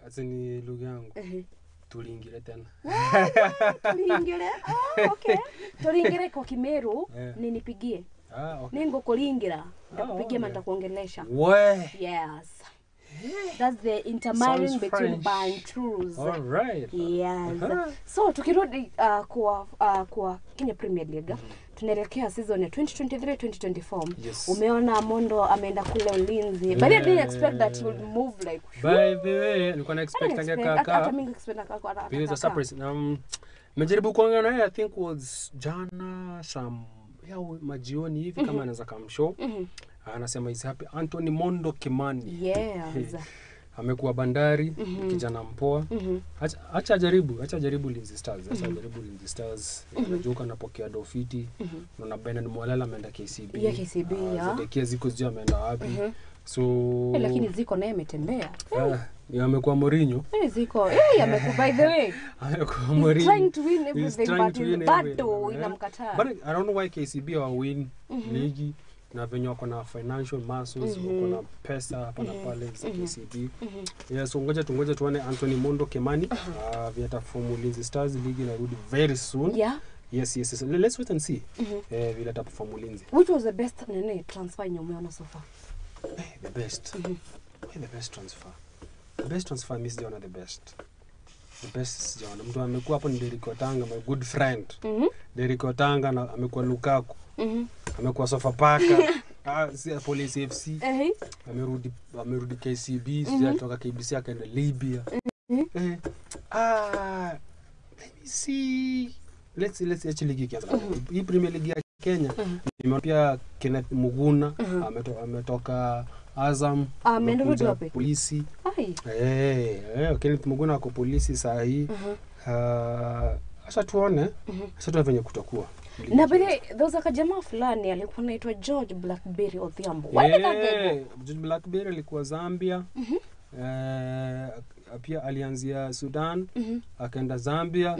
Ati ni lugha yangu tuliingire tena tuliingire. Okay, tuliingire kwa Kimeru ni nipigie. Okay. Ningo kulingira nitakupigia okay. Nitakuongelesha. We yes. That's the intermarrying between Bantus. All right. Yes. So tukirudi kwa Kenya Premier League, tunaelekea season ya 2023-2024. Yes. Umeona Mondo ameenda kule Ulinzi. But I didn't expect that he would move like. By the way, nilikuwa na expect angekaka. Hata mimi expect akaka. It was a surprise. Nimejaribu kuongea naye, I think was jana some majioni hivi kama anaweza kamshow. Anasema is happy. Anthony Mondo Kimani. Yes. Amekuwa Bandari, kijana mpoa. Acha jaribu Linzi Stars. Acha jaribu Linzi Stars. Unajua anapokea dofiti. Unaona Bernard Mwalala ameenda KCB. Yeah, KCB, yeah. Zedekia ziko sijui ameenda wapi. So lakini ziko naye ametembea. Amekuwa Mourinho. Ziko. Amekuwa by the way. Amekuwa Mourinho. Trying to win everything but bado inamkataa. But I don't know why KCB wa win ligi na venye wako na financial muscles, wako na pesa hapa na pale za KCB. Yeah, so ngoja tuone Anthony Mondo Kimani viata form Ulinzi Stars ligi inarudi very soon. Yeah. Yes. Let's wait and see. Vile ataperform Ulinzi. Which was the best transfer yenye umeona so far? The best. The best transfer. The best transfer mimi sijaona the best. The best sijaona. Mtu amekuwa hapo ni Derrick Otanga, my good friend. Derrick Otanga na amekuwa Lukaku. Amekuwa Sofapaka. Police FC. Amerudi KCB, sijatoka KBC akaenda Libya. Let me see. Let's actually ligi kianza. Hii Premier League ya Kenya. Nimeona pia Kenneth Muguna ametoka Azam, amerudi wapi? Polisi. Kenneth Muguna ako polisi saa hii. Acha tuone. Acha tuone venye kutakuwa. Na bile those akajamaa fulani alikuwa anaitwa George Blackberry Odhiambo. Why did that guy go? George Blackberry alikuwa Zambia. Pia alianzia Sudan, akaenda Zambia,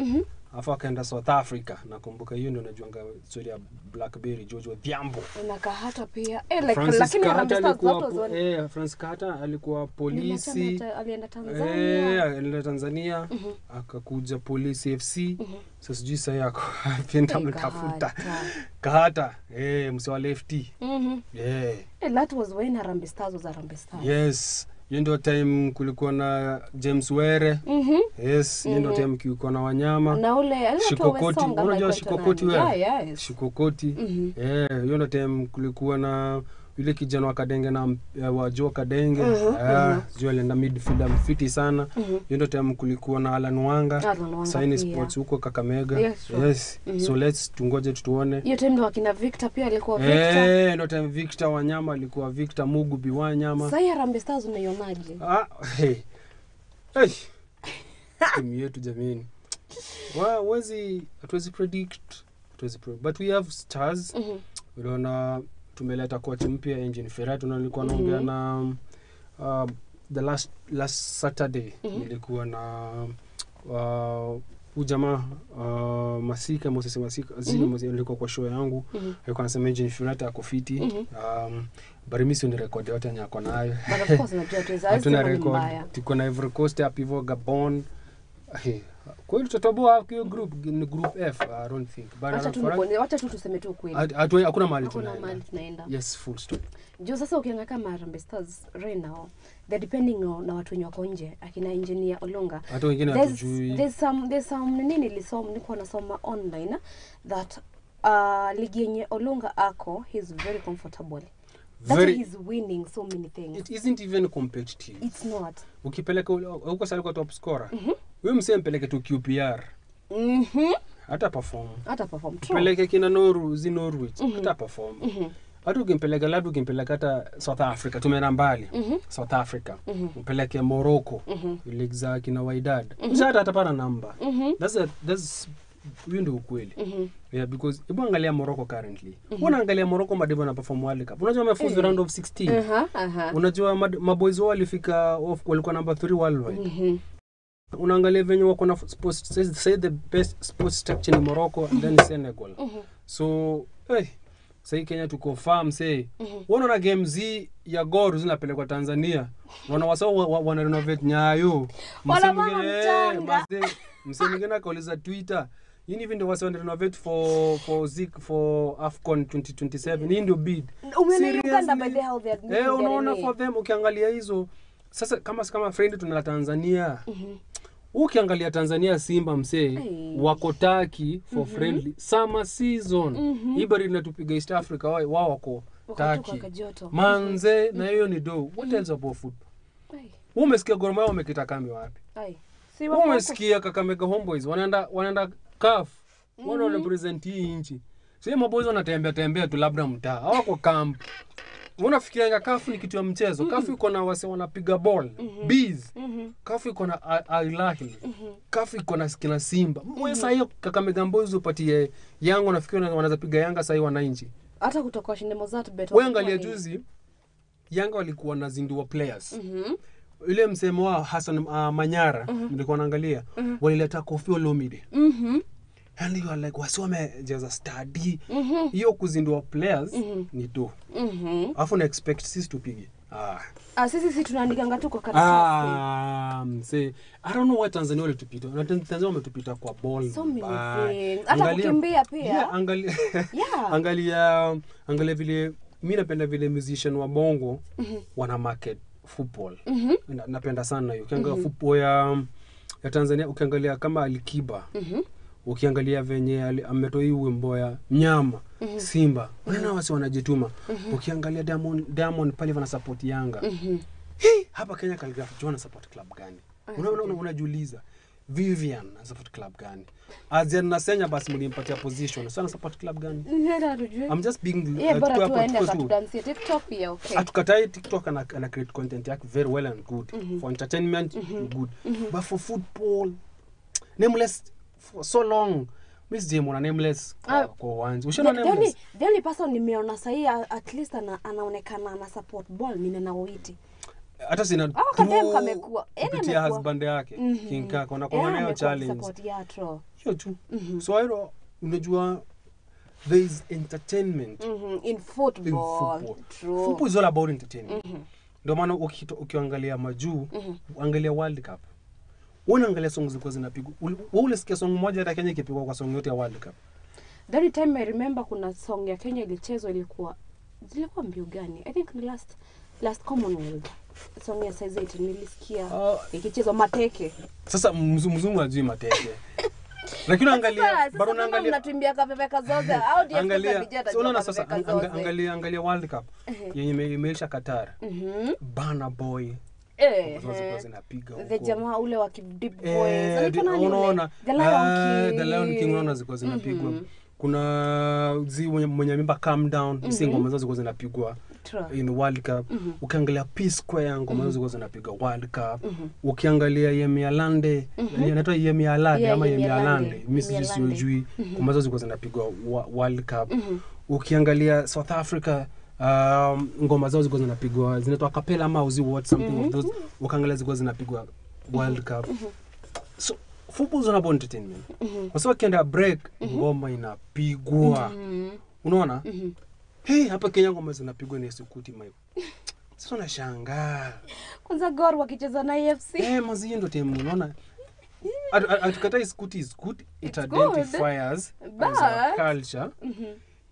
afu akaenda South Africa. Nakumbuka hiyo ndio najuanga story ya Blackberry George Odhiambo. Na Kahata pia. Like lakini Harambee Stars watu Francis Kahata alikuwa polisi. Alienda Tanzania. Alienda Tanzania. Akakuja Polisi FC. Sasa sijui sasa yako wapi mtafuta. Kahata, msee wa lefty. That was when Harambee Stars was Harambee Stars. Yes. Hiyo ndio time kulikuwa na James Were. Yes, hiyo ndio time kulikuwa na Wanyama. Na ule Shikokoti, unajua Shikokoti wewe? Yeah, yes. Shikokoti. Hiyo ndio time kulikuwa na yule kijana wa Kadenge na wa Joe Kadenge. Sijui alienda midfielder mfiti sana. Hiyo ndio time kulikuwa na Alan Wanga. Saini Sports huko Kakamega. Yes, sure. Yes. So let's tungoje tuone. Hiyo time ndio akina Victor pia alikuwa Victor. Ndio time Victor Wanyama alikuwa Victor Mugubi Wanyama. Sasa Harambee Stars unaionaje? Hey. Timu yetu jamani. Hatuwezi predict. But we have stars. Unaona tumeleta coach mpya Engine Ferrat, na nilikuwa naongea na the last Saturday nilikuwa na Huyu jamaa Masika, Moses Masika, zile Moses alikuwa kwa show yangu. Alikuwa anasema Engine Furata ako fiti. But mimi sio ni record yote yenye ako nayo. But of course unajua tuweza Hatuna record. Tuko na Ivory Coast hapo hivyo, Gabon. Hey, kweli tutatoboa hiyo group ni group F, I don't think. But Wacha tu wacha tu tuseme tu kweli. Hakuna mahali tunaenda. Yes, full stop. Juu sasa ukiangalia kama Harambee Stars right now, they're depending on na watu wenye wako nje, akina Engineer Olunga. Hata wengine hatujui. There's some nini nilisoma, nilikuwa nasoma online that ligi yenye Olunga ako, he's very comfortable. That's why he's winning so many things. It isn't even competitive. It's not. Ukipeleka huko sasa top scorer. Wewe msee mpeleke tu QPR. Hata perform. Hata perform. True. Peleke kina Noru, zi Norwich, hata perform. Hata ukimpeleka labda ukimpeleka hata South Africa, tumeenda mbali. South Africa. Mpeleke Morocco. League za kina Wydad. Msha atapata namba. That's hiyo ndio ukweli. Yeah, because hebu angalia Morocco currently. Unaangalia Morocco madebo na perform World Cup. Unajua wamefuzu round of 16. Unajua maboys wao walifika walikuwa number 3 worldwide. Unaangalia venye wako na sports, say the best sports structure in Morocco and then Senegal. So, hey, say Kenya tuko farm say. Unaona game Z ya Gor zinapelekwa Tanzania. Wana wasao wana renovate Nyayo. Msee mwingine akauliza Twitter, yini hivi ndio wasa renovate for Zik for AFCON 2027. Hii ndio bid. Umeona Uganda by the how they are. Unaona for them ukiangalia hizo sasa kama friend tunala Tanzania. Ukiangalia Tanzania Simba msee wako Turkey for friendly summer season. Hii baridi inatupiga East Africa, wao wako Turkey. Manze na hiyo ni do. What else about football? Wewe umesikia Gor Mahia wamekita kambi wapi? Si wako. Umesikia Kakamega Homeboys wanaenda CAF. Wana represent hii nchi. Sio maboys wanatembea tembea tu labda mtaa. Hawako camp. Unafikiria CAF ni kitu ya mchezo? CAF iko na wase wanapiga ball, bees. CAF iko na Al Ahly. CAF iko na kina Simba. Mwe sasa hiyo Kakamega Boys upatie Yanga, unafikiria wanaweza piga Yanga sasa hiyo wananchi? Hata kutoka washinde Mozart bet. Wewe angalia juzi Yanga walikuwa wanazindua players. Ile msemo wa Hassan Manyara nilikuwa naangalia, walileta Koffi Olomide. And you are like wasi wamejaza study. Hiyo kuzindua players ni do. Alafu na expect sisi tupige. Sisi tunaandikanga tu kwa karatasi. Msee, I don't know why Tanzania walitupita. Na Tanzania wametupita kwa ball. So many things. Hata kukimbia pia. Yeah, angalia. Angalia vile mimi napenda vile musician wa Bongo wana market football. Napenda sana hiyo. Ukiangalia football ya Tanzania, ukiangalia kama Alikiba. Ukiangalia venye ametoa hii wimbo ya Mnyama, Simba. Unaona wasi wanajituma. Ukiangalia Diamond pale wana support Yanga. Hey, hapa Kenya Khaligraph Jones support club gani? Unajiuliza. Vivian support club gani? Azian Nasenya basi mlimpatia position. Sana support club gani? I'm just being TikTok pia, okay. Atukatai TikTok ana create content yake very well and good. For entertainment good. But for football, Nameless for so long. Miss Jim ona Nameless kwa uwanja. Ushaona Nameless? The only person nimeona sahi at least anaonekana ana support ball ni Nana Owiti. Hata sina kamekuwa kupitia husband yake King Kaka na kwa nayo challenge. Support ya true. Hiyo tu. So hilo unajua there is entertainment in football. True. Football is all about entertainment. Ndio maana ukiangalia majuu, angalia World Cup. Unaangalia songs zilikuwa zinapigwa. Wewe ulisikia song moja hata Kenya ikipigwa kwa song yote ya World Cup? The only time I remember kuna song ya Kenya ilichezwa ilikuwa mbio gani? I think the last Commonwealth. Song ya size 8 nilisikia ikichezwa mateke. Sasa mzungu hajui mateke. Lakini angalia bado unaangalia mnatuimbia kaveveka zote au ndio angalia. So unaona sasa angalia World Cup yenye imeisha Qatar. Burna Boy. Zinapiga huko. The jamaa ule wa deep voice. Unaona The Lion King unaona zilikuwa zinapigwa. Kuna zi mwenye mimba Calm Down, hizo ngoma zao zilikuwa zinapigwa in the World Cup. Ukiangalia P Square ngoma zao zilikuwa zinapigwa World Cup. Ukiangalia Yemi Alande, inaitwa Yemi Alade ama Yemi Alande, mimi sijui ngoma zao zilikuwa zinapigwa World Cup. Ukiangalia South Africa ngoma zao zilikuwa zinapigwa zinaitwa capella ama uzi what something of those. Ukiangalia zilikuwa zinapigwa World Cup. So Football is all about entertainment. Kwa sababu akienda break, ngoma inapigwa. Unaona? Hey, hapa Kenya ngoma zinapigwa ni Sukuti Mike. Sasa unashangaa. Kwanza Gor wakicheza na AFC. Mazi ndio timu unaona. Atukatai Sukuti is good, it identifies as our culture.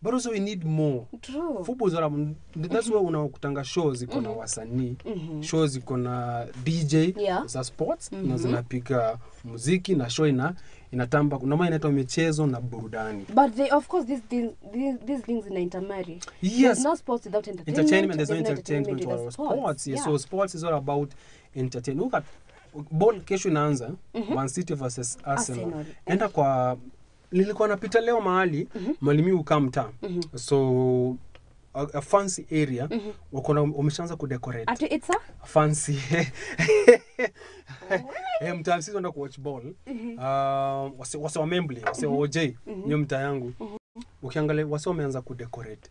But also we need more. True. Football is all about, that's why unakutanga shows iko na wasanii, shows iko na DJ za sports na zinapiga muziki na show inatamba. Kuna maana inaitwa michezo na burudani. But they, of course, these things ina intermarry. Yes. There's no sports without entertainment. There's no entertainment without sports. Yeah. So sports is all about entertainment. Look at ball kesho inaanza, Man City versus Arsenal. Enda kwa nilikuwa napita leo mahali malimi ukamta. So a fancy area wako na wameshaanza kudecorate. Ati it's a fancy. Mtaa sisi tunaenda kuwatch ball. Wase wa Membli, wase wa OJ, hiyo mtaa yangu. Ukiangalia wase wameanza kudecorate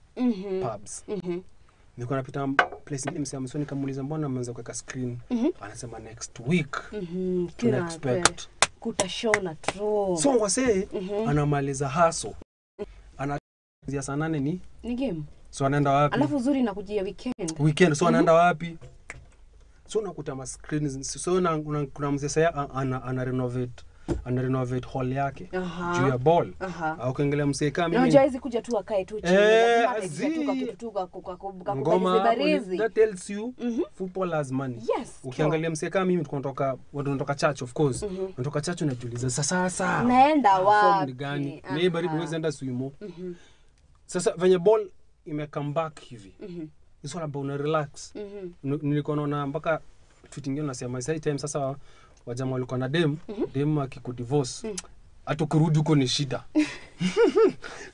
pubs. Nilikuwa napita place nyingine, msema msoni kamuuliza mbona ameanza kuweka screen. Anasema next week. Tuna expect kutashona. True. So wase anamaliza haso. Anaanzia saa 8 ni game. So anaenda wapi? Alafu uzuri inakujia weekend. Weekend so anaenda wapi? So unakuta ma screens. So kuna mzee sasa ana renovate hall yake juu ya ball. Au kaangalia mzee kama mimi. Unajua hizi kuja tu akae tu chini. Lazima tu ngoma. That tells you football has money. Yes. Ukiangalia mzee kama mimi tunatoka church, of course. Tunatoka church unajiuliza sasa naenda wapi? Gani? Neighbor huwezi enda swimo. Sasa venye ball ime come back hivi. It's all about relax. Nilikuwa naona mpaka tweet nyingine nasema sasa time sasa wajamaa walikuwa na dem, dem akikudivorce hata kurudi huko ni shida.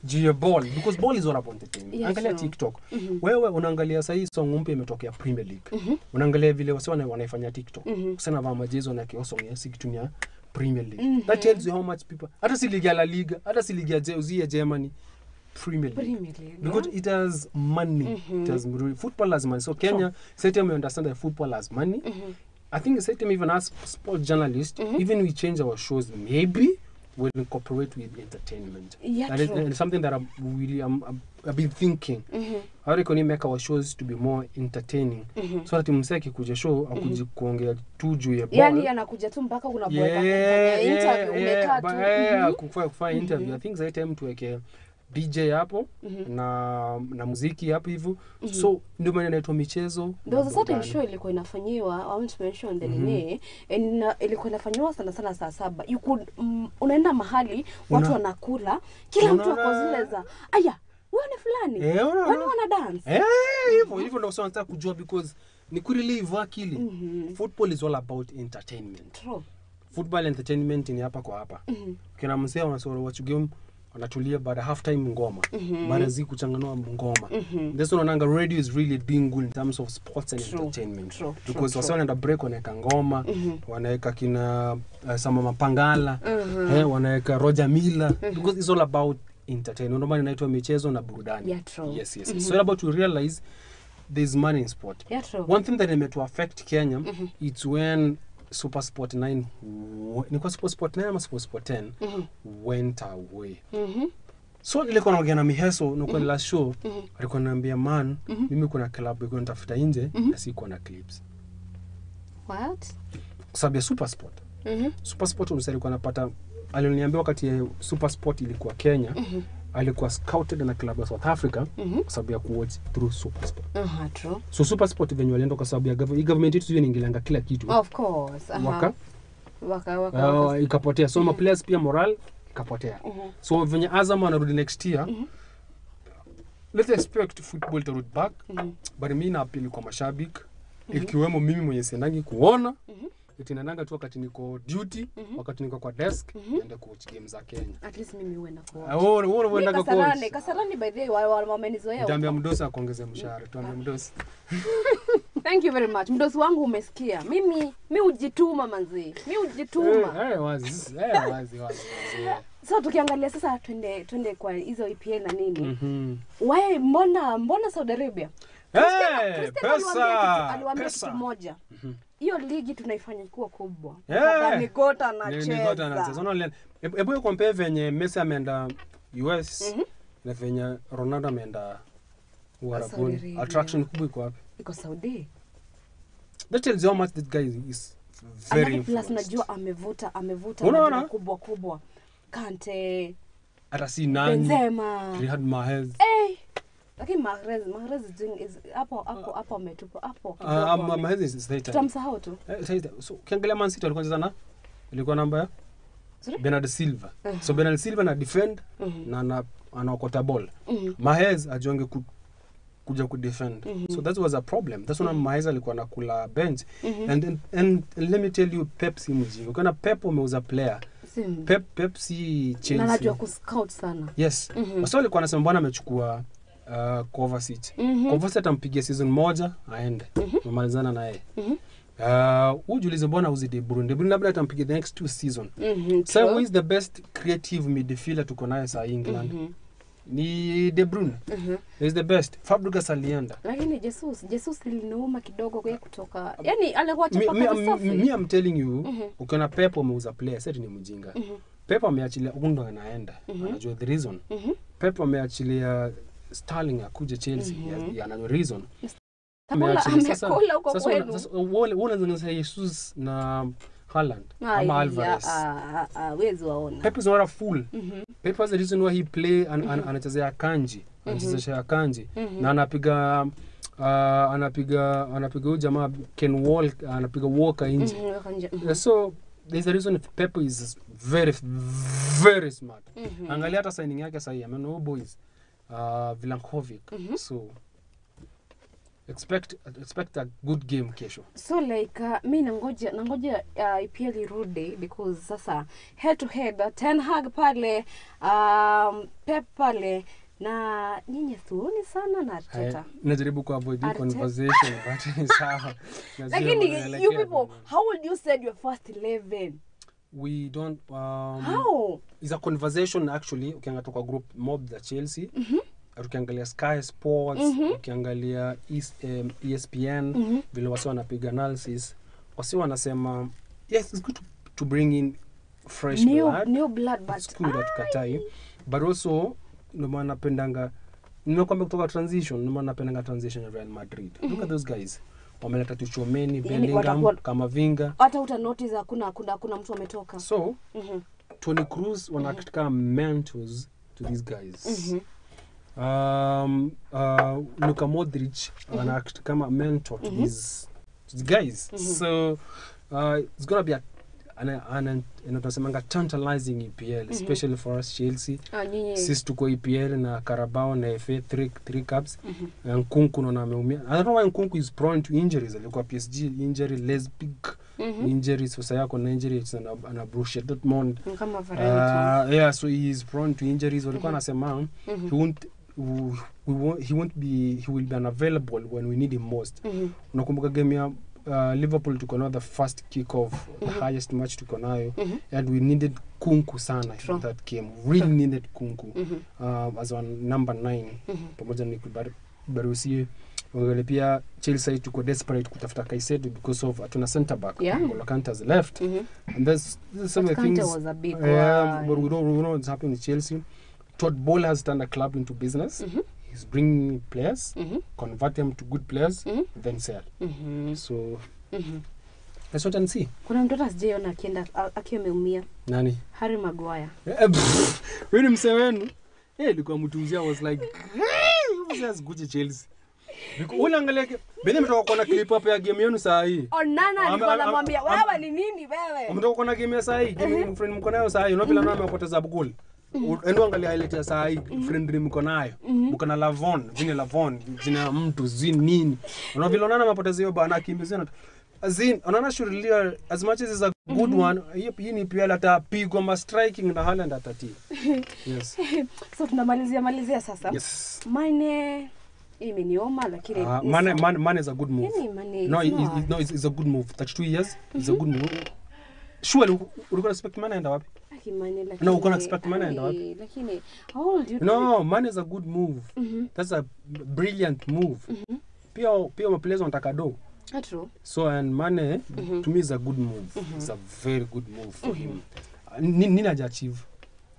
Juu ya ball, because ball is all about entertainment. Yeah, angalia sure. TikTok. Wewe unaangalia sasa hii song mpya imetokea Premier League. Unaangalia vile wase wanaifanya TikTok. Sasa na majezi na kioso si kitumia Premier League. That tells you how much people. Hata si ligi ya La Liga, hata si ligi ya Germany. Premier League. Because it has money. It has football has money. So Kenya, certainly we understand that football has money. I think certainly even as sport journalists, even we change our shows, maybe we'll incorporate with entertainment. Yeah, and it's something that I've been thinking. How can we make our shows to be more entertaining? So that msee akikuja show akuji kuongea tu juu ya ball. Yani anakuja tu mpaka unaboeka interview umekaa tu. Kufanya interview. I think that time tuweke DJ hapo na muziki hapo hivyo. So ndio maana inaitwa michezo. There was a certain show ilikuwa inafanyiwa, I want to mention the name, and ilikuwa inafanyiwa sana sana saa 7. You could unaenda mahali watu wanakula, kila mtu ako zile za aya, wewe ni fulani. Kwani wana dance? Hivyo ndio nataka kujua because ni kurelieve akili. Football is all about entertainment. True. Football entertainment ni hapa kwa hapa. Kina mzee wanasema watch game anatulia baada half time ngoma. Baada zi kuchanganua ngoma. This one onanga radio is really doing good in terms of sports and entertainment. True, because wase wanaenda break wanaweka ngoma, wanaweka kina Sama Mapangala, wanaweka Roger Miller, because it's all about entertainment. Ndio maana inaitwa michezo na burudani. Yeah, true. Yes, yes. So about to realize there's money in sport. Yeah, true. One thing that may to affect Kenya, it's when Super Sport 9, nilikuwa Super Sport 9 ama Super Sport 10 went away. So nilikuwa naongea na Miheso nilikuwa last show, alikuwa ananiambia man, mimi kuna club iko nitafuta nje na sikuwa na clips. What? Kwa sababu ya Super Sport. Super Sport msanii alikuwa anapata, aliniambia wakati Super Sport ilikuwa Kenya, alikuwa scouted na club ya South Africa kwa sababu ya kuwatch through Super Sport. True. So Super Sport venye walienda kwa sababu ya government yetu sio inaingilianga kila kitu. Of course. Waka ikapotea. So ma players pia moral ikapotea. So venye Azam wanarudi next year, let's expect football to root back. But mimi na appeal kwa mashabiki, ikiwemo mimi mwenye siendangi kuona. Itinananga tu wakati niko duty, wakati niko kwa desk, niende kuwatch game za Kenya. At least mimi huenda kuwatch. Wewe unaenda kuwatch. Kasarani by the way wamenizoea. Nitaambia mdosi akuongezee mshahara, tuambie mdosi. Thank you very much. Mdosi wangu umesikia. Mimi hujituma manzi. Mimi hujituma. Wazi. Wazi. So tukiangalia sasa twende kwa hizo EPL na nini? Why mbona Saudi Arabia? Pesa. Aliwaambia kitu moja. Hiyo ligi tunaifanya kuwa kubwa. Yeah. Ni Goat anacheza. Ni Goat anacheza. Unaona, hebu compare venye Messi ameenda US na venye Ronaldo ameenda Uarabuni. Attraction kubwa iko wapi? Iko Saudi. That tells you how much that guy is very influenced. Plus najua amevuta kubwa kubwa. Kante. Hata si nani. Benzema. Riyad Mahrez. Eh. Lakini Mahrez is doing is hapo ametupa hapo. Mahrez is later. Tutamsahau tu. So ukiangalia Man City walikuwa wanacheza na ilikuwa namba ya Bernardo Silva. So Bernardo Silva na defend na anaokota ball. Mahrez ajonge kuja ku defend. So that was a problem. That's when Mahrez alikuwa anakula bench. And let me tell you, Pep si mjinga. Ukiona Pep ameuza player. Pep si Chelsea. Na anajua ku scout sana. Yes. Sasa alikuwa anasema bwana amechukua Kovacic. Kovacic atampigia season moja aende. Mamalizana na yeye. Ujiulize mbona uzi De Bruyne. De Bruyne labda atampigia the next 2 season. So who is the best creative midfielder tuko naye saa England? Ni De Bruyne. Is the best. Fabregas alienda. Lakini Jesus iliniuma kidogo kwa kutoka. Yaani alikuwa chapa kabisa. Me I'm telling you, ukiona Pep ameuza player, sasa ni mjinga. Pep ameachilia Undo anaenda. Anajua the reason. Pep ameachilia Sterling akuje Chelsea, anajua reason. Amekula huko kwenu. Sasa wale wanazungumza Jesus na Haaland ama Alvarez. Wezi waona. Pep is not a fool. Pep has the reason why he play anachezea Kanji, anachezea Kanji na anapiga anapiga huyu jamaa Ken Walker, anapiga Walker nje. So there's a reason if Pep is very very smart. Angalia hata signing yake sasa, I mean boys Vlahovic. So expect a good game kesho. So like mi nangoja EPL irudi because sasa head to head Ten Hag pale, Pep pale na nyinyi thuoni sana na Arteta. Najaribu ku avoid the conversation but ni sawa. Lakini you people, how would you said your first 11? We don't how? It's a conversation actually. Ukiangalia kwa group mob za Chelsea. Ukiangalia Sky Sports, ukiangalia ESPN, vile wasi wanapiga analysis, wasi wanasema yes, it's good to bring in fresh blood, new blood, but it's good hatukatai, but also ndio maana napendanga, nimekuambia kutoka transition, ndio maana napendanga transition ya Real Madrid. Look at those guys. Wameleta Tchouameni, Bellingham, Kamavinga. Hata uta notice hakuna mtu ametoka. So, Toni Kroos wanact kama mentors to these guys. Luka Modric anact kama mentor to these guys. So it's gonna be an tantalizing EPL, especially for us Chelsea. Sisi tuko EPL na Carabao na FA 3 cups. Nkunku naona ameumia. I don't know why Nkunku is prone to injuries. Alikuwa PSG injury, Leipzig injury, sasa yako na injury na Borussia Dortmund. Kama Varane. Yeah, so he is prone to injuries. Walikuwa anasema he will be unavailable when we need him most. Unakumbuka game ya Liverpool tuko nayo, the first kick off, the highest match tuko nayo, and we needed Kunku sana in that game. Really needed Kunku as our number 9 pamoja na Barusi. Wangele pia Chelsea tuko desperate kutafuta Caicedo because of hatuna center back. N'Golo Kante has left. And there's some of the things. Kante was a big one. But we don't know what's happening with Chelsea. Todd Bowley has turned the club into business. He's bringing players, convert them to good players, then sell. So let's wait and see. Kuna mtoto asijaiona akienda akiwa ameumia. Nani? Harry Maguire. Wewe ni msee wenu. Ilikuwa mtuuzia was like, hey, mzee Chelsea. Unaangalia bene mtoka kuona clip hapo ya game yenu saa hii. Onana alikuwa anamwambia wewe ni nini wewe? Mtoka kuona game ya saa hii, game friend mko nayo saa hii, unaona vile amepoteza goal. Endo angalia highlight ya saa hii friend mko nayo. Mko na Lavon, jina Lavon, jina mtu zin nini. Unaona vile Onana amepoteza hiyo bana akimbizana. Azin Onana should as much as is a good one, hii ni pia atapigwa ma striking na Haaland atatii. Yes. So tunamalizia sasa. Yes. Mane imenioma lakini Mane is a good move. Mane, no, it's a good move. 32 years is a good move. Surely ulikuwa expect Mane aenda wapi? Mane, lakini no, uko expect Mane aenda wapi? Lakini how old you? No, Mane is a good move. That's a brilliant move. Pia ma players wanataka do. True. So and Mane to me is a good move. It's a very good move for him. Nini haja achieve?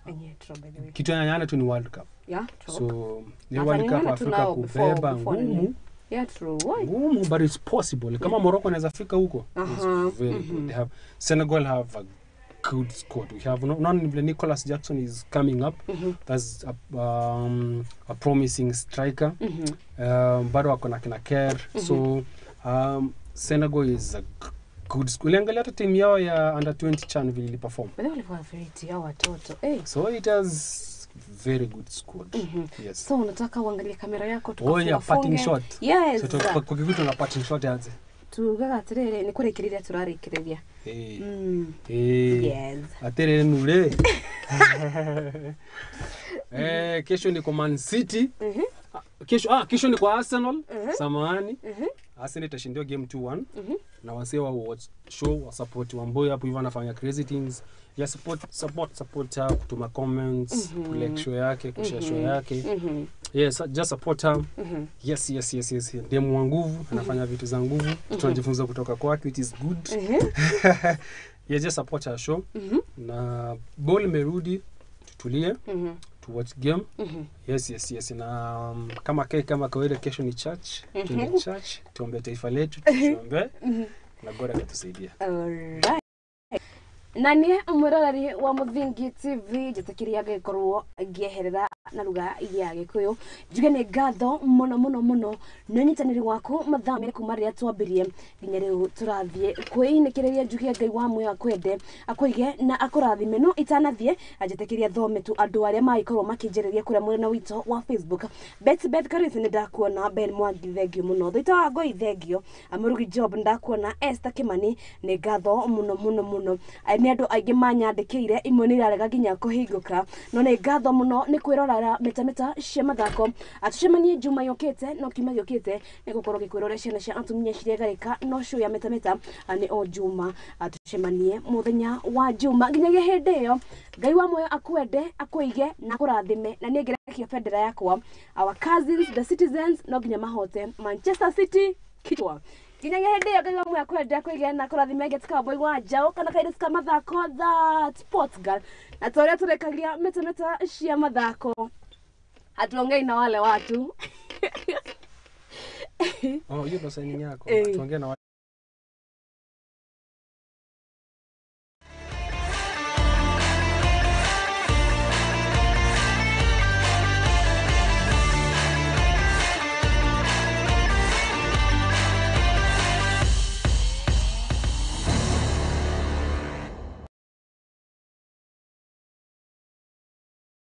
Enye, true, by the way. Kitu ananyana tu ni World Cup. Yeah, true. So ni World Cup Afrika kubeba ngumu. Yeah, true. Why? Ngumu, but it's possible. Kama Morocco anaweza fika huko. It's very good. They have Senegal have a good squad. We have non Nicholas Jackson is coming up. That's a promising striker. Bado wako na kina Kerr. So Senegal is a good school. Uliangalia hata timu yao ya under 20 CHAN vile iliperform. But they walikuwa fiti hao watoto. Eh. So it has very good squad. Yes. So unataka uangalie kamera yako Oh yeah, parting shot. Yes. So kwa kitu na parting shot yaanze. Tugaga atiriri ni kurikiriria turarikiriria. Yes. Atiriri nule. Kesho ni kwa Man City. Kesho kesho ni kwa Arsenal. Samahani. Arsenal itashindiwa game 2-1. Na wasee wa watch show wa support wa Mboya hapo hivyo anafanya crazy things. Yeah, support her, kutuma comments, kulike show yake, kushare show yake. Yes, just support her. Yes. Demu wa nguvu, anafanya vitu za nguvu. Tunajifunza kutoka kwake, which is good. Yeah, just support her show. Na ball imerudi, tutulie. To watch game. Yes. Na kama kawaida kesho ni church. Tuende church, tuombe taifa letu, tuombe. Na God atatusaidia. Alright. Na nĩ mwĩroreri wa Mũthingi TV njĩtĩkĩria ngĩkorwo ngĩeherera na lugha ya Gĩkũyũ njuge nĩ ngatho mũno mũno mũno nĩ ũnyitanĩri waku mathaa merĩ kuma rĩrĩa twambirie nginya rĩu tũrathiĩ kwĩinĩkĩrĩria njuge Ngai wa muoyo akwende akũige na akũrathime no itanathiĩ anjĩtĩkĩria thome tu andũ arĩa magĩkorwo makĩnjĩrĩria kũrĩa mwena witũ wa Facebook. Beth Karisi nĩ ndakuona, Ben Mwangi thengio mũno, Thũita wa Ngoi thengio, Mũrugi Job ndakuona, Esther Kimani nĩ ngatho mũno mũno mũno. Nĩ andũ aingĩ manyandĩkĩire imwe nĩ irarega nginya kũhingũka no nĩ ngatho mũno nĩ kwĩrorera metameta cia mathako. Atũcemanie Juma yũkĩte no kiumia gĩũkĩte nĩ gũkorwo gĩkwĩrorera ciana cia atumia ciregarĩka no show ya metameta nĩ o Juma. Atũcemanie mũthenya wa Juma nginyagia hĩndĩ ĩyo Ngai wa muoyo akwende akũige na akũrathime na niĩ ngĩrekia bendera yakwa. Our cousins the citizens no nginya mahote Manchester City kichwa. Nginyagia hĩndĩ ĩyo Ngai wa muoyo akwende akũige na akũrathime ngĩtuĩka wambui wa njaũ kana kairĩtu ka mathako that sports girl na ta ũrĩa tũrekagia metameta cia mathako hatuongei na wale watu. Oh, hiyo ndo signing yako. Tuongee na